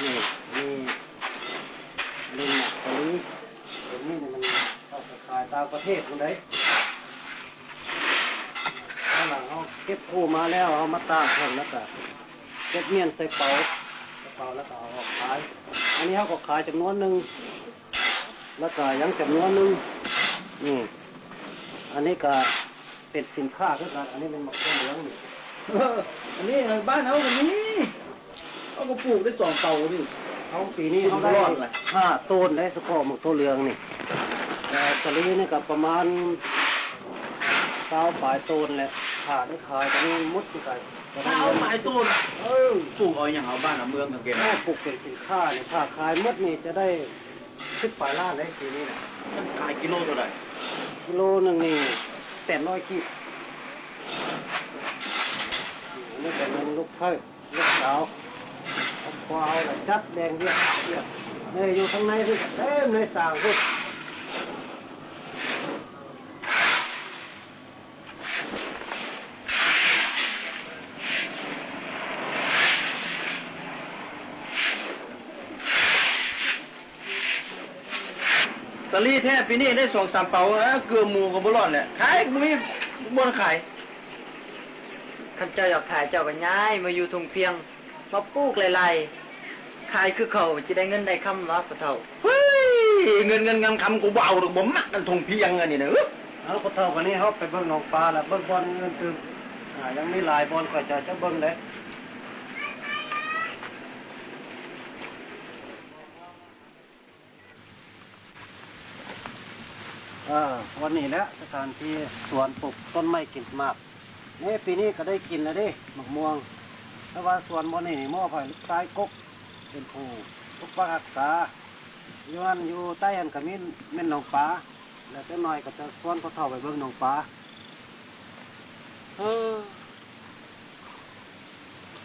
ນີ້ ນີ້ ນີ້ໝາກສາລີ ຕົວນີ້ນະ ມັນເອົາໄປຂາຍຕ່າງປະເທດພຸ້ນໃດ. ຕອນຫຼັງເຮົາເກັບກູ້ມາແລ້ວ ເຮົາມາຕາກເພິ່ນ ແລ້ວກະ ເກັບມ້ຽນໃສ່ເປົາ ໃສ່ເປົາແລ້ວກະເອົາອອກຂາຍ. ອັນນີ້ເຮົາກໍຂາຍຈຳນວນໜຶ່ງ ແລ້ວກະຍັງຈຳນວນໜຶ່ງ. ນີ້ ອັນນີ້ກະເປັນສິນຄ້າຄືກັນ. ອັນນີ້ແມ່ນໝາກຖົ່ວເຫຼືອງນີ້. ເອີ ອັນນີ້ບ້ານເຮົາກໍມີ ເຮົາກໍປູກໄດ້ສອງເປົານີ້. ເຮົາປີນີ້ເຮົາໄດ້ຫ້າໂຕນໄດ໋ ສະເພາະໝາກຖົ່ວເຫຼືອງນີ້. ແຕ່ສາລີນີ້ກໍປະມານຊາວປາຍໂຕນແຫຼະ ຖ້າໄດ້ຂາຍກໍມີໝົດຄືກັນ. ຊາວປາຍໂຕນ. ເອີ ປູກເອົາຫຍັງ ເອົາບ້ານເອົາເມືອງກັນເກນ? ປູກເປັນສິນຄ້ານີ້ ຖ້າຂາຍໝົດນີ້ຈະໄດ້ສິບປາຍລ້ານເດ້ ປີນີ້ນະ. ມັນຂາຍກິໂລເທົ່າໃດ? ກິໂລໜຶ່ງນີ້ແປດຮ້ອຍກີບ. ອັນນີ້ກໍແມ່ນລູກໄພ້ ລູກສາວ ຄອບຄົວເຮົາລະຈັດແບ່ງວຽກ ວຽກ ແມ່ຢູ່ທາງໃນພຸ້ນ ເຕັມໃນສາງພຸ້ນ. ສາລີແທ້ ປີນີ້ໄດ້ສອງສາມເປົາ ເກືອໝູກໍບໍ່ລອດແຫຼະ ຂາຍກໍບໍ່ມີບ່ອນຂາຍ. ຄັນເຈົ້າຢາກຂາຍ ເຈົ້າກໍຍ້າຍມາຢູ່ທົ່ງພຽງ ມາປູກຫຼາຍໆ ຂາຍຄືເຂົາ ຈະໄດ້ເງິນໄດ້ຄຳຫວາພໍ່ເຖົ້າ? ເຮີ້ຍ ເງິນເງິນຄຳຄຳ ກູບໍ່ເອົາດອກ ບໍ່ມັກອັນທົ່ງພຽງອັນນີ້ນະ. ເອົາ ພໍ່ເຖົ້າ ບາດນີ້ເຮົາໄປເບິ່ງໜອງປາລະ ເບິ່ງບ່ອນອື່ນຕື່ມ ອາ ຍັງມີຫຼາຍບ່ອນ ຂ້ອຍຈະ ຈະເບິ່ງເດ້. ເອີ ວັນນີ້ແຫຼະ ສະຖານທີ່ສວນປູກຕົ້ນໄມ້ກິນໝາກ. ນີ້ ປີນີ້ກໍໄດ້ກິນແລ້ວເດ້ ໝາກມ່ວງ. ແຕ່ວ່າສວນບ່ອນນີ້ນີ້ ມອບໃຫ້ລູກຊາຍກົກ ເປັນຜູ້ປົກປັກຮັກສາ. ຢູ່ຫັ້ນ ຢູ່ໃຕ້ຫັ້ນກໍມີແມ່ນໜອງປາ ແລ້ວຈັກໜ່ອຍກໍຈະຊວນພໍ່ເຖົ້າໄປເບິ່ງໜອງປາ. ເອີ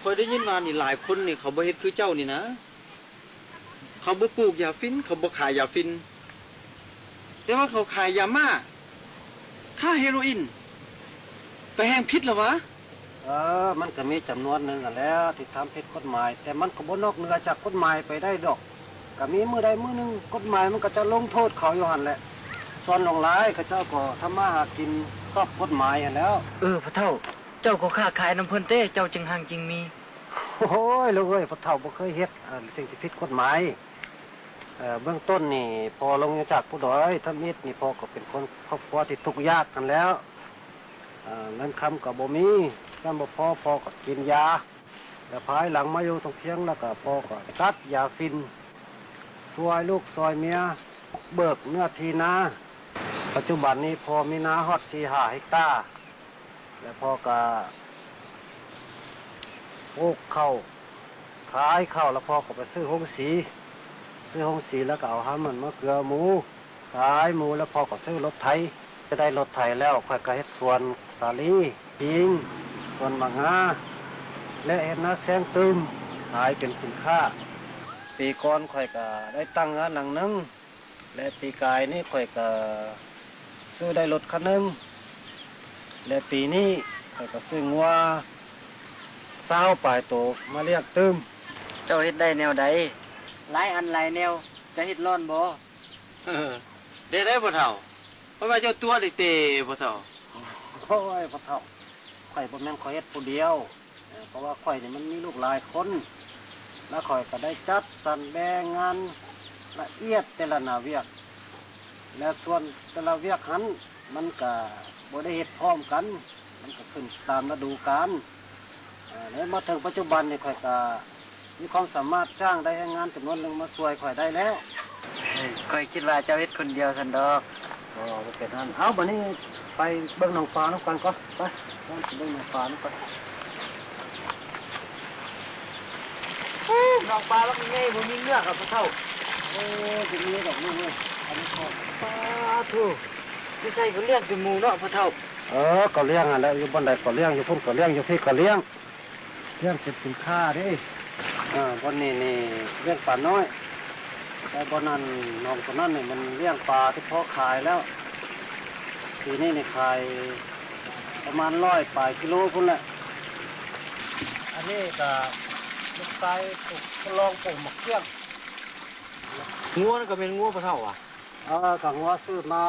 ຂ້ອຍໄດ້ຍິນວ່ານີ້ ຫຼາຍຄົນນີ້ ເຂົາບໍ່ເຮັດຄືເຈົ້ານີ້ນະ. ເຂົາບໍ່ປູກຢາຝິ່ນ ເຂົາບໍ່ຂາຍຢາຝິ່ນ ແຕ່ວ່າເຂົາຂາຍຢາມ້າ ຄ້າເຮໂຣອິນ ກໍແຮ່ງຜິດລະຫວາ. ເອີ ມັນກໍມີຈຳນວນໜຶ່ງຫັ້ນແຫຼະ ທີ່ທຳຜິດກົດໝາຍ ແຕ່ມັນກໍບໍ່ນອກເໜືອຈາກກົດໝາຍໄປໄດ້ດອກ. ກໍມີມື້ໃດມື້ໜຶ່ງ ກົດໝາຍມັນກໍຈະລົງໂທດເຂົາຢູ່ຫັ້ນແຫຼະ. ສ່ວນຫຼວງຫຼາຍເຂົາເຈົ້າກໍທຳມາຫາກິນຊອບກົດໝາຍຫັ້ນແຫຼ້ວ. ເອີ ພໍ່ເຖົ້າ, ເຈົ້າກໍຄ້າຂາຍນຳເພິ່ນເຕະ ເຈົ້າຈຶ່ງຮັ່ງຈຶ່ງມີ. ໂອ້ຍ ລູກເອີຍ, ພໍ່ເຖົ້າບໍ່ເຄີຍເຮັດ ເອີ ສິ່ງທີ່ຜິດກົດໝາຍ. ເອີ ເບື້ອງຕົ້ນນີ້ພໍ່ລົງມາຈາກພູດອຍທຳອິດນີ້, ພໍ່ກໍເປັນຄົນຄອບຄົວທີ່ທຸກຍາກຫັ້ນແຫຼ້ວ. ເອີ ເງິນຄຳກໍບໍ່ມີ, ຢ້ານບໍ່ພໍ ພໍ່ກໍກິນຢາ. ແລ້ວພາຍຫຼັງມາຢູ່ທົ່ງພຽງແລ້ວກໍ ພໍ່ກໍຕັດຢາຝິ່ນ, ຊ່ວຍລູກຊ່ວຍເມຍເບີກເນື້ອທີ່ນາ. ປັດຈຸບັນນີ້ພໍ່ມີນາຮອດສີ່ຫ້າເຮັກຕາ, ແລ້ວພໍ່ກໍປູກເຂົ້າ, ຂາຍເຂົ້າ ແລ້ວພໍ່ກໍໄປຊື້ໂຮງສີ, ຊື້ໂຮງສີແລ້ວກໍເອົາຮາມມັນມາເກືອໝູ. ຂາຍໝູແລ້ວພໍ່ກໍຊື້ລົດໄຖ. ຈະໄດ້ລົດໄຖແລ້ວ ຂ້ອຍກໍເຮັດສວນສາລີ, ຂີງ, ສວນໝາກງາ ແລະ ເຮັດນາແຊງຕື່ມ, ຂາຍເປັນສິນຄ້າ. ປີກ່ອນຂ້ອຍກໍໄດ້ຕັ້ງເຮືອນຫຼັງໜຶ່ງ, ແລະ ປີກາຍນີ້ຂ້ອຍກໍຊື້ໄດ້ລົດຄັນໜຶ່ງ, ແລະ ປີນີ້ຂ້ອຍກໍຊື້ງົວຊາວປາຍໂຕມາລ້ຽງຕື່ມ. ເຈົ້າເຮັດໄດ້ແນວໃດ? ຫຼາຍອັນຫຼາຍແນວ, ຈະເຮັດຮ້ອນບໍ່? ເອີ ແນວໃດພໍ່ເຖົ້າ? ຂ້ອຍວ່າເຈົ້າຕົວະເຕະໆ ພໍ່ເຖົ້າ. ໂອ້ຍ ພໍ່ເຖົ້າ, ຂ້ອຍບໍ່ແມ່ນຂ້ອຍເຮັດຜູ້ດຽວ, ເພາະວ່າຂ້ອຍນີ້ມັນມີລູກຫຼາຍຄົນ, ແລ້ວຂ້ອຍກໍໄດ້ຈັດສັນແບ່ງງານລະອຽດແຕ່ລະໜ້າວຽກ, ແລະ ສ່ວນແຕ່ລະວຽກຫັ້ນມັນກໍບໍ່ໄດ້ເຮັດພ້ອມກັນ, ມັນກໍຂຶ້ນຕາມລະດູການ. ເອີ ແລະ ມາເຖິງປັດຈຸບັນນີ້ ຂ້ອຍກໍມີຄວາມສາມາດຈ້າງໄດ້ແຮງງານຈຳນວນໜຶ່ງມາຊ່ວຍຂ້ອຍໄດ້ແລ້ວ. ເອີ ຂ້ອຍຄິດວ່າເຈົ້າເຮັດຄົນດຽວຊັ້ນດອກ. ບໍ່ ບໍ່ເປັນຫັ້ນ. ເອົາ ບັດນີ້ໄປເບິ່ງໜອງປານຳກັນກ່ອນ. ໄປ ໄປເບິ່ງໜອງປານຳກັນ. ໂອ້ ໜອງປາບັກໃຫຍ່ ບໍ່ມີເງືອກອະ ພໍ່ເຖົ້າ. ໂອ້ ບໍ່ມີດອກລູກເອີຍ. ອັນນີ້ຂອງ ປາໂທ້ ຢູ່ໃສກໍລ້ຽງແຕ່ໝູເນາະ ພໍ່ເຖົ້າ. ເອີ ກໍລ້ຽງຫັ້ນແຫຼະ, ຢູ່ບ່ອນໃດກໍລ້ຽງ, ຢູ່ພຸ້ນກໍລ້ຽງ, ຢູ່ພີ້ກໍລ້ຽງ. ລ້ຽງເປັນສິນຄ້າເດ້. ເອີ ບ່ອນນີ້ນີ້ລ້ຽງປານ້ອຍ, ແຕ່ບ່ອນນັ້ນ ໜອງຕົວນັ້ນນີ້ມັນລ້ຽງປາທີ່ພໍຂາຍແລ້ວ. ປີນີ້ນີ້ຂາຍປະມານຮ້ອຍປາຍກິໂລພຸ້ນແຫຼະ. ອັນນີ້ກະລູກຊາຍປູກ ທົດລອງປູກໝາກກ້ຽງ. ງົວນັ້ນກະແມ່ນງົວພໍ່ເຖົ້າຫວາ? ເອີ ກະງົວຊື້ມາ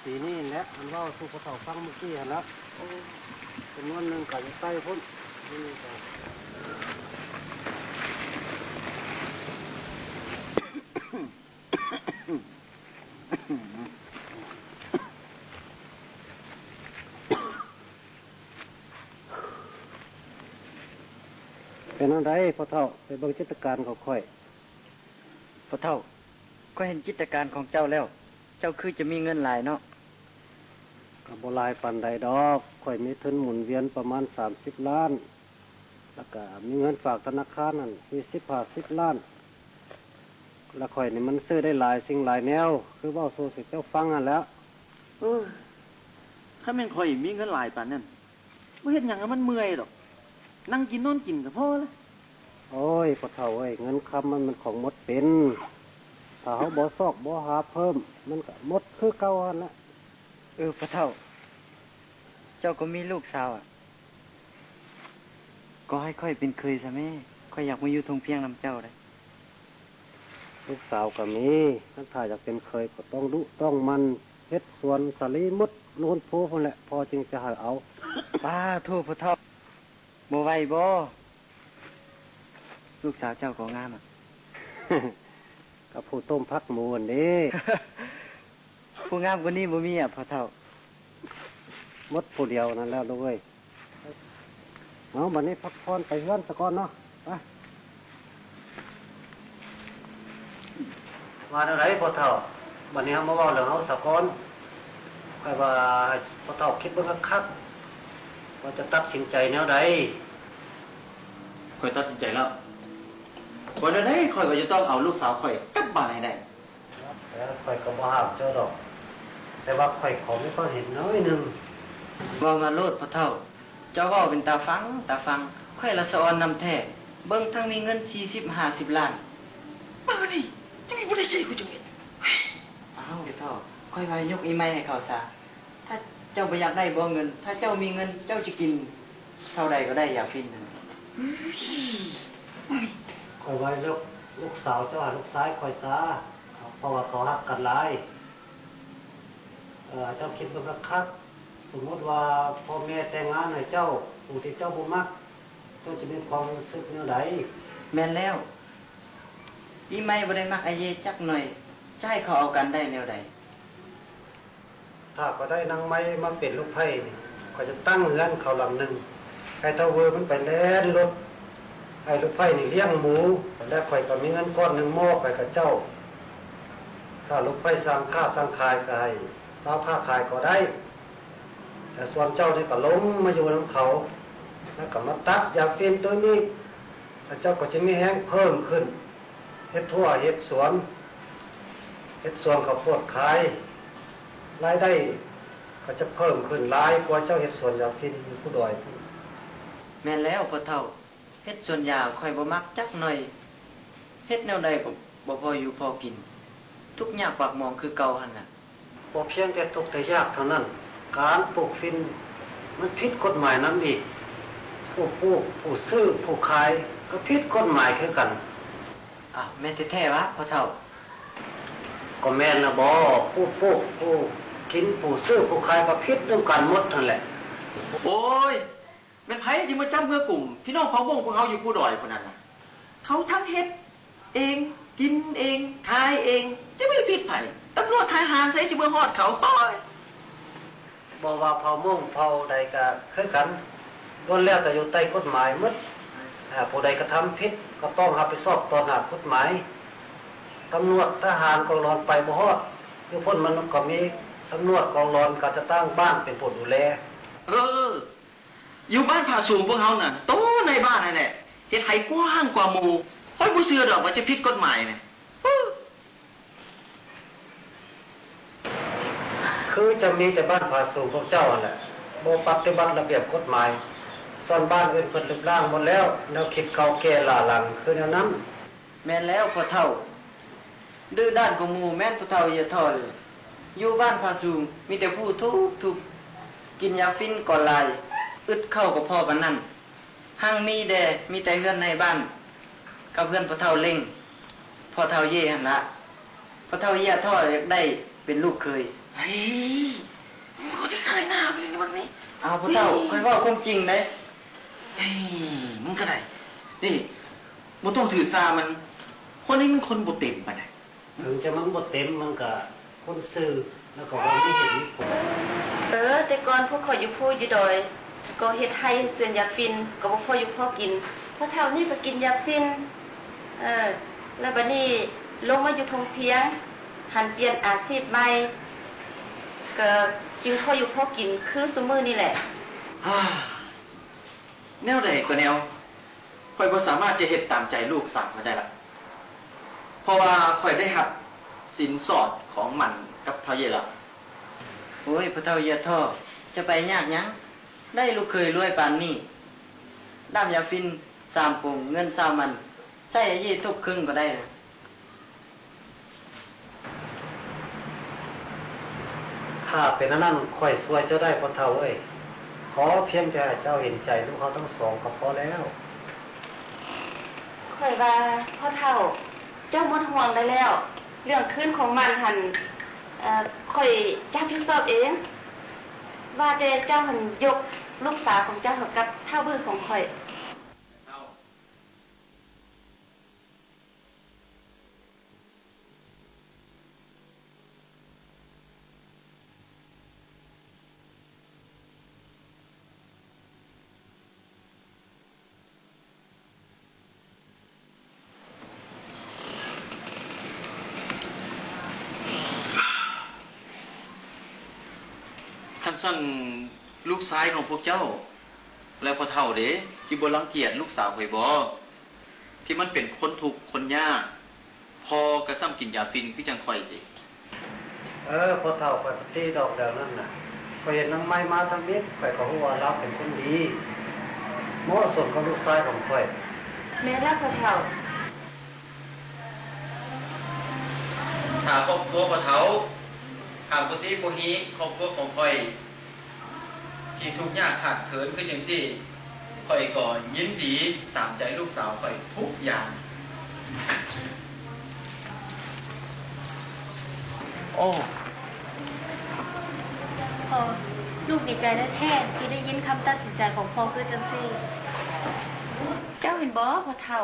ປີນີ້ແຫຼະ ອັນເວົ້າສູ່ພໍ່ເຖົ້າຟັງມື້ກີ້ຫັ້ນລະ. ໂອ້ ຈຳນວນໜຶ່ງກໍຢູ່ໃຕ້ພຸ້ນ. ເປັນແນວໃດພໍ່ເຖົ້າ? ໄປເບິ່ງຈິດຕະການຂອງຂ້ອຍ. ພໍ່ເຖົ້າ, ຂ້ອຍເຫັນຈິດຕະການຂອງເຈົ້າແລ້ວ, ເຈົ້າຄືຈະມີເງິນຫຼາຍເນາະ? ກໍບໍ່ຫຼາຍປານໃດດອກ, ຂ້ອຍມີທຶນໝູນວຽນປະມານສາມສິບລ້ານ, ແລ້ວກໍມີເງິນຝາກທະນາຄານຫັ້ນສີ່ສິບຫ້າສິບລ້ານ, ແລ້ວຂ້ອຍນີ້ມັນຊື້ໄດ້ຫຼາຍສິ່ງຫຼາຍແນວ, ຄືເວົ້າສູ່ເຈົ້າຟັງຫັ້ນແຫຼະ. ເອີ ຄັນແມ່ນຂ້ອຍມີເງິນຫຼາຍປານນັ້ນ, ບໍ່ເຮັດຫຍັງໃຫ້ມັນເມື່ອຍດອກ, ນັ່ງກິນນອນກິນກໍພໍລະ. ໂອ້ຍ ພໍ່ເຖົ້າເອີຍ, ເງິນຄຳມັນແມ່ນຂອງໝົດເປັນ, ຖ້າເຮົາບໍ່ຊອກບໍ່ຫາເພີ່ມ, ມັນກໍໝົດຄືເກົ່າຫັ້ນລະ. ເອີ ພໍ່ເຖົ້າ, ເຈົ້າກໍມີລູກສາວອະ, ກໍໃຫ້ຂ້ອຍເປັນເຂີຍຊະແມ້, ຂ້ອຍຢາກມາຢູ່ທົ່ງພຽງນຳເຈົ້າເດ້. ລູກສາວກໍມີ, ຄັນຖ້າຢາກເປັນເຂີຍກໍຕ້ອງດຸຕ້ອງໝັ່ນ, ເຮັດສວນສາລີໝົດໂນນໂພພຸ້ນແຫຼະ, ພໍ່ຈຶ່ງຈະໃຫ້ເອົາ. ປາໂທ ພໍ່ເຖົ້າ, ບໍ່ໄຫວບໍ່? ລູກສາວເຈົ້າກໍງາມອະ. ກັບຜູ້ຕົ້ມຜັກໝູຫັ້ນເດ້. ຜູ້ງາມກວ່ານີ້ບໍ່ມີອະ ພໍ່ເຖົ້າ. ໝົດຜູ້ດຽວນັ້ນແຫຼະລູກເອີຍ. ເອົາ ບັດນີ້ພັກຜ່ອນໄປເຮືອນສາກ່ອນເນາະ. ໄປ. ວ່າແນວໃດພໍ່ເຖົ້າ? ບັດນີ້ເຮົາມາເວົ້າເລື່ອງເຮົາສາກ່ອນ. ຂ້ອຍວ່າໃຫ້ພໍ່ເຖົ້າຄິດເບິ່ງຄັກໆ ວ່າຈະຕັດສິນໃຈແນວໃດ. ຂ້ອຍຕັດສິນໃຈແລ້ວ. ບໍ່ແນວໃດ ຂ້ອຍກໍຈະຕ້ອງເອົາລູກສາວຂ້ອຍກັບບ້ານໃຫ້ໄດ້. ແຕ່ຂ້ອຍກໍບໍ່ຫ້າມເຈົ້າດອກ, ແຕ່ວ່າຂ້ອຍຂໍມີຄວາມເຫັນໜ້ອຍໜຶ່ງ. ເວົ້າມາໂລດພໍ່ເຖົ້າ, ເຈົ້າເວົ້າເປັນຕາຟັງ, ຕາຟັງ. ຂ້ອຍລະສະອອນນຳແທ້, ເບິ່ງທັງມີເງິນສີ່ສິບຫ້າສິບລ້ານ. ປານນີ້ ຈັ່ງມີຜູ້ໃດໃຊ້ກູຈັ່ງເຮັດ. ອ້າວ ພໍ່ເຖົ້າ, ຂ້ອຍວ່າຍົກອີ່ໄມ້ໃຫ້ເຂົາຊະ. ຖ້າເຈົ້າບໍ່ຢາກໄດ້ບໍ່ເງິນ, ຖ້າເຈົ້າມີເງິນ ເຈົ້າຈະກິນເທົ່າໃດກໍໄດ້ຢາຝິ່ນນັ້ນ. ເອີຍ ຂ້ອຍວ່າລູກ ລູກສາວເຈົ້າໃຫ້ລູກຊາຍຂ້ອຍຊະ, ເພາະວ່າເຂົາຮັກກັນຫຼາຍ. ເຈົ້າຄິດເບິ່ງຄັກໆ ສົມມຸດວ່າພໍ່ແມ່ແຕ່ງງານໃຫ້ເຈົ້າ ຜູ້ທີ່ເຈົ້າບໍ່ມັກ ເຈົ້າຈະມີຄວາມຮູ້ສຶກແນວໃດ? ແມ່ນແລ້ວ, ອີ່ໄມບໍ່ໄດ້ມັກອ້າຍເຢຈັກໜ້ອຍ, ຈະໃຫ້ເຂົາເອົາກັນໄດ້ແນວໃດ? ຖ້າຂ້ອຍໄດ້ນາງໄມມາເປັນລູກໃພ້ນີ້, ຂ້ອຍຈະຕັ້ງເຮືອນເຂົາຫຼັງໜຶ່ງ, ໃຫ້ທ້າວເວີມັນໄປແລ່ນລົດ, ໃຫ້ລູກໃພ້ນີ້ລ້ຽງໝູ, ແລະ ຂ້ອຍກໍມີເງິນກ້ອນໜຶ່ງມອບໃຫ້ກັບເຈົ້າ. ຖ້າລູກໃພ້ສ້າງຄ້າສ້າງຂາຍກໍໃຫ້ຊາວຄ້າຂາຍກໍໄດ້, ແຕ່ສ່ວນເຈົ້ານີ້ກໍລົງມາຢູ່ນຳເຂົາ, ແລ້ວກໍມາຕັດຢາຝິ່ນໂຕນີ້, ແລ້ວເຈົ້າກໍຈະມີແຮງເພີ່ມຂຶ້ນ. ເຮັດຮົ້ວເຮັດສວນ, ເຮັດສວນເຂົ້າໂພດຂາຍ, ລາຍໄດ້ກໍຈະເພີ່ມຂຶ້ນຫຼາຍກວ່າເຈົ້າເຮັດສວນຢາຝິ່ນຢູ່ພູດອຍພຸ້ນ. ແມ່ນແລ້ວພໍ່ເຖົ້າ, ເຮັດສວນຢາຂ້ອຍບໍ່ມັກຈັກໜ້ອຍ, ເຮັດແນວໃດກໍບໍ່ພໍຢູ່ພໍກິນ, ທຸກຍາກປາກໝອງຄືເກົ່າຫັ້ນລະ. ບໍ່ພຽງແຕ່ທຸກແຕ່ຍາກເທົ່ານັ້ນ, ການປູກຝິ່ນມັນຜິດກົດໝາຍນຳອີກ, ຜູ້ປູກ, ຜູ້ຊື້, ຜູ້ຂາຍກໍຜິດກົດໝາຍຄືກັນ. ອ້າວ, ແມ່ນແທ້ໆຫວາພໍ່ເຖົ້າ? ກໍແມ່ນລະບໍ, ຜູ້ປູກ, ຜູ້ກິນ, ຜູ້ຊື້, ຜູ້ຂາຍກໍຜິດນຳກັນໝົດຫັ້ນແຫຼະ. ໂອ້ຍ, ແມ່ນໃຜຊິມາຈັບເມືອກຸມພີ່ນ້ອງເຜົ່າມົ້ງພວກເຮົາຢູ່ພູດອຍພຸ້ນນັ້ນນະ? ເຂົາທັງເຮັດເອງ, ກິນເອງ, ຂາຍເອງ, ຈະໄປຜິດໃຜ? ຕຳຫຼວດທະຫານໃສຊິມາຮອດເຂົາ? ໂອ້ຍ! ບໍ່ວ່າເຜົ່າມົ້ງເຜົ່າໃດກໍຄືກັນ, ລ້ວນແລ້ວແຕ່ຢູ່ໃຕ້ກົດໝາຍໝົດ. ອາ, ຜູ້ໃດກະທຳຜິດກໍຕ້ອງຮັບຜິດຊອບຕໍ່ໜ້າກົດໝາຍ. ຕຳຫຼວດທະຫານກອງຫຼອນໄປບໍ່ຮອດ, ຢູ່ພຸ້ນມັນກໍມີຕຳຫຼວດກອງຫຼອນການຈັດຕັ້ງບ້ານເປັນຜູ້ດູແລ. ເອີ, ຢູ່ບ້ານຜາສູງພວກເຮົານະ, ໂຕນາຍບ້ານຫັ້ນແຫຼະ ເຮັດໄຮ່ກວ້າງກວ່າໝູ່. ຂ້ອຍບໍ່ເຊື່ອດອກວ່າຈະຜິດກົດໝາຍນະ. ຄືຈະມີແຕ່ບ້ານຜາສູງພວກເຈົ້າຫັ້ນແຫຼະ ບໍ່ປະຕິບັດລະບຽບກົດໝາຍ. ສ່ວນບ້ານອື່ນເພິ່ນລຶບລ້າງໝົດແລ້ວ, ແນວຄິດເກົ່າແກ່ຫຼ້າຫຼັງຄືແນວນັ້ນ. ແມ່ນແລ້ວພໍ່ເຖົ້າ, ດື້ດ້ານກວ່າໝູ່ແມ່ນພໍ່ເຖົ້າເຢຍທໍ້ເລີຍ. ຢູ່ບ້ານຜາສູງມີແຕ່ຜູ້ທຸກໆ, ກິນຢາຝິ່ນກໍຫຼາຍ, ອຶດເຂົ້າກໍພໍປານນັ້ນ. ຮັ່ງມີແດ່ ມີແຕ່ເຮືອນນາຍບ້ານກັບເຮືອນພໍ່ເຖົ້າເລັ່ງ, ພໍ່ເຖົ້າເຢຫັ້ນລະ. ພໍ່ເຖົ້າເຢທໍ້ຢາກໄດ້ເປັນລູກເຂີຍ. ເຮີ້ຍ, ມຶງກໍຊິຂາຍໜ້າຢູ່ນີ້ບັດນີ້. ອ້າວ ພໍ່ເຖົ້າ, ຂ້ອຍເວົ້າຄວາມຈິງເດ້. ເຮີ້ຍ, ມຶງກໍໄດ້. ນີ້, ບໍ່ຕ້ອງຖືສາມັນ, ຄົນນີ້ມັນຄົນບໍ່ເຕັມປານໃດ. ເຖິງຈະມັນບໍ່ເຕັມ, ມັນກະຄົນຊື່ ແລ້ວກໍວ່າມີເຫດມີຜົນ. ເອີ, ແຕ່ກ່ອນພວກຂ້ອຍຢູ່ພູຢູ່ດອຍ ກໍເຮັດໄຮ່ເຮັດສວນຢາຝິ່ນ, ກໍບໍ່ພໍຢູ່ພໍກິນ. ພໍ່ເຖົ້ານີ້ກໍກິນຢາຝິ່ນ. ເອີ, ແລ້ວບັດນີ້ລົງມາຢູ່ທົ່ງພຽງ, ຫັນປ່ຽນອາຊີບໃໝ່, ກໍຈຶ່ງພໍຢູ່ພໍກິນຄືຊຸມື້ນີ້ແຫຼະ. ແນວໃດກໍແນວ, ຂ້ອຍບໍ່ສາມາດຈະເຮັດຕາມໃຈລູກສາວຂ້ອຍໄດ້ລະ, ເພາະວ່າຂ້ອຍໄດ້ຮັບສິນສອດຂອງໝັ່ນກັບທ້າວເຢລະ. ໂອ້ຍ ພໍ່ເຖົ້າເຢທໍ້, ຈະໄປຍາກຫຍັງ, ໄດ້ລູກເຂີຍລວຍປານນີ້. ດ້າມຢາຝິ່ນສາມປົງ, ເງິນຊາວໝັ່ນ, ໃຊ້ອາເຢທຸກເຄິ່ງກໍໄດ້ນະ. ຖ້າເປັນອັນນັ້ນ, ຂ້ອຍຊ່ວຍເຈົ້າໄດ້, ພໍ່ເຖົ້າເອີຍ. ຂໍພຽງແຕ່ໃຫ້ເຈົ້າເຫັນໃຈລູກເຮົາທັງສອງກໍພໍແລ້ວ. ຂ້ອຍວ່າພໍ່ເຖົ້າເຈົ້າໝົດຫ່ວງໄດ້ແລ້ວ. ເລື່ອງຄືນຂອງໝັ່ນຫັ້ນ, ເອີ, ຂ້ອຍຈະຮັບຜິດຊອບເອງ. ວ່າແຕ່ເຈົ້າຫັ້ນຍົກລູກສາວຂອງເຈົ້າໃຫ້ກັບທ້າວບື້ຂອງຂ້ອຍ. ຄັນຊັ້ນ, ລູກຊາຍຂອງພວກເຈົ້າ ແລະ ພໍ່ເຖົ້າເດ ຊິບໍ່ລັງກຽດລູກສາວຂ້ອຍບໍ່? ທີ່ມັນເປັນຄົນທຸກຄົນຍາກ, ພໍ່ກໍຊ້ຳກິນຢາຝິ່ນຄືຈັ່ງຂ້ອຍຊີ້. ເອີ, ພໍ່ເຖົ້າຂ້ອຍບໍ່ຕິດອກແນວນັ້ນນະ. ຂ້ອຍເຫັນນາງໄມມາທຳອິດ, ຂ້ອຍກໍຮູ້ວ່າລາວເປັນຄົນດີ, ເໝາະສົມກັບລູກຊາຍຂອງຂ້ອຍ. ແມ່ນລະພໍ່ເຖົ້າ. ຖ້າຄອບຄົວພໍ່ເຖົ້າຫາກບໍ່ຕິບໍ່ຮີຄອບຄົວຂອງຂ້ອຍ ທີ່ທຸກຍາກຂາດເຂີນຄືຈັ່ງຊີ້, ຂ້ອຍກໍຍິນດີຕາມໃຈລູກສາວຂ້ອຍທຸກຢ່າງ. ໂອ້ ລູກດີໃຈແທ້ໆ ທີ່ໄດ້ຍິນຄຳຕັດສິນໃຈຂອງພໍ່ຄືຈັ່ງຊີ້. ເຈົ້າເຫັນບໍ່ພໍ່ເຖົ້າ?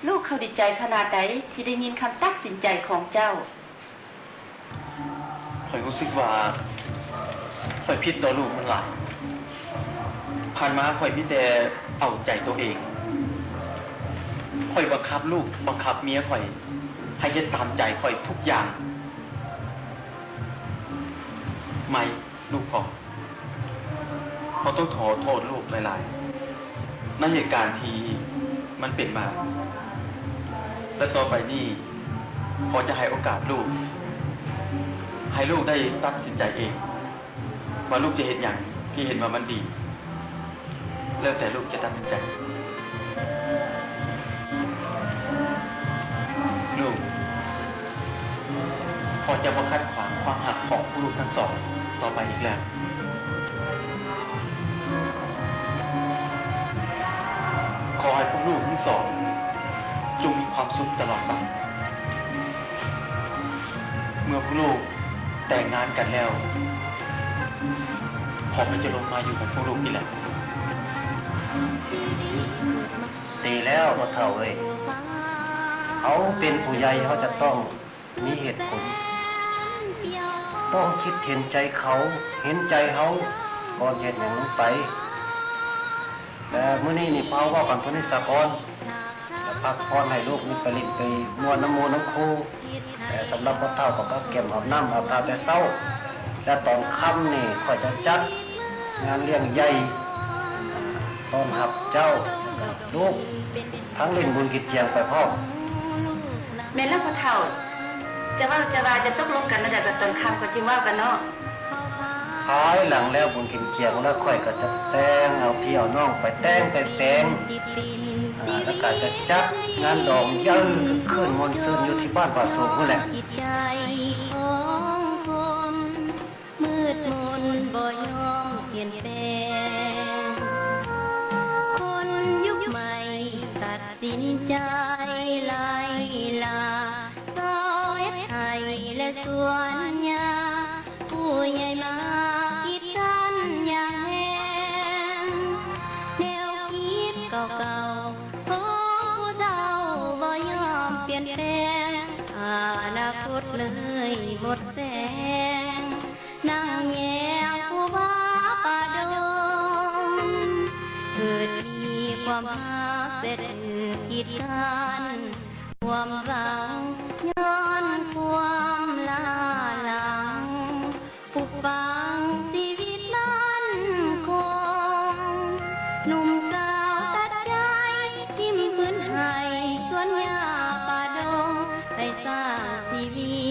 ລູກເຂົາດີໃຈຂະໜາດໃດທີ່ໄດ້ຍິນຄຳຕັດສິນໃຈຂອງເຈົ້າ. ຂ້ອຍຮູ້ສຶກວ່າຂ້ອຍຜິດຕໍ່ລູກມັນຫຼາຍ. ຜ່ານມາຂ້ອຍມີແຕ່ເອົາໃຈໂຕເອງ. ຂ້ອຍບັງຄັບລູກ, ບັງຄັບເມຍຂ້ອຍໃຫ້ເຮັດຕາມໃຈຂ້ອຍທຸກຢ່າງ. ໄມ ລູກພໍ່, ພໍ່ຕ້ອງຂໍໂທດລູກຫຼາຍໆ ໃນເຫດການທີ່ມັນເປັນມາ ແລະ ຕໍ່ໄປນີ້ ພໍ່ຈະໃຫ້ໂອກາດລູກ, ໃຫ້ລູກໄດ້ຕັດສິນໃຈເອງ ວ່າລູກຈະເຮັດຫຍັງທີ່ເຫັນວ່າມັນດີ. ແລ້ວແຕ່ລູກຈະຕັດສິນໃຈ. ລູກ, ພໍ່ຈະບໍ່ຂັດຂວາງຄວາມຮັກຂອງພວກລູກທັງສອງຕໍ່ໄປອີກແລ້ວ. ຂໍໃຫ້ພວກລູກທັງສອງຈົ່ງມີຄວາມສຸກຕະຫຼອດໄປ. ເມື່ອພວກລູກແຕ່ງງານກັນແລ້ວ, ພໍ່ກໍຈະລົງມາຢູ່ກັບພວກລູກນີ້ແຫຼະ. ດີແລ້ວພໍ່ເຖົ້າເອີຍ, ເຮົາເປັນຜູ້ໃຫຍ່ ເຮົາຈະຕ້ອງມີເຫດຜົນ, ຕ້ອງຄິດເຫັນໃຈເຂົາ, ເຫັນໃຈເຮົາ ກ່ອນເຮັດຫຍັງລົງໄປ. ແຕ່ມື້ນີ້ນີ້ພວກເຮົາເວົ້າກັນເທົ່ານີ້ສາກ່ອນ, ແລ້ວພັກຜ່ອນໃຫ້ລູກນີ້ໄປຫຼິ້ນໄປມ່ວນນຳໝູ່ນຳຄູ່. ແຕ່ສຳລັບພໍ່ເຖົ້າກໍກັບກຽມອາບນ້ຳອາບທ່າແຕ່ເຊົ້າ, ແລະ ຕອນຄ່ຳນີ້ຂ້ອຍຈະຈັດງານລ້ຽງໃຫຍ່ ຕ້ອນຮັບເຈົ້າ ແລະ ກໍລູກ ທັງຫຼິ້ນບຸນກິນຈຽງໄປພ້ອມ. ແມ່ນແລ້ວພໍ່ເຖົ້າ, ຈະເວົ້າຈະວ່າຈະຕົກລົງກັນແນວໃດ ບັດຕອນຄ່ຳກໍຈຶ່ງເວົ້າກັນເນາະ. ພາຍຫຼັງແລ້ວບຸນກິນຈຽງແລ້ວ ຂ້ອຍກໍຈະແຕ່ງເອົາພີ່ເອົານ້ອງໄປແຕ່ງໄປແປງ, ແລ້ວກໍຈະຈັດງານດອງໃຫຍ່ຄຶກຄື້ນມ່ວນຊື່ນຢູ່ທີ່ບ້ານປ່າໂສງພຸ້ນແຫຼະ. ຈິດໃຈຂອງຄົນມືດມົນບໍ່ຍອມປ່ຽນແປງ, ຄົນຍຸກໃໝ່ຕັດສິນໃຈໄລ່ລ່າ ຊາວເຮັດໄຮ່ ແລະ ສວນຫຍ້າ, ຜູ້ໃຫຍ່ມາກີດກັນຢ່າງແຮງ, ແນວຄິດເກົ່າໆຂອງຜູ້ເຖົ້າບໍ່ຍອມປ່ຽນແປງ, ອະນາຄົດເລີຍໝົດແສງ. ນັ່ງແຍງຜູ້ວ່າປ່າດົງ ເກີດມີຄວາມຮັກແຕ່ຖືກກີດກັ້ນ, ຄວາມຫວັງຍ້ອນຄວາມລ້າຫຼັງ, ປຸກປັງຊີວິດໝັ້ນຄົງ. ໜຸ່ມສາວຕັດໃຈຖິ້ມພື້ນໄຮ່ ສວນຫຍ້າປ່າດົງ ໄປສ້າງຊີວິດ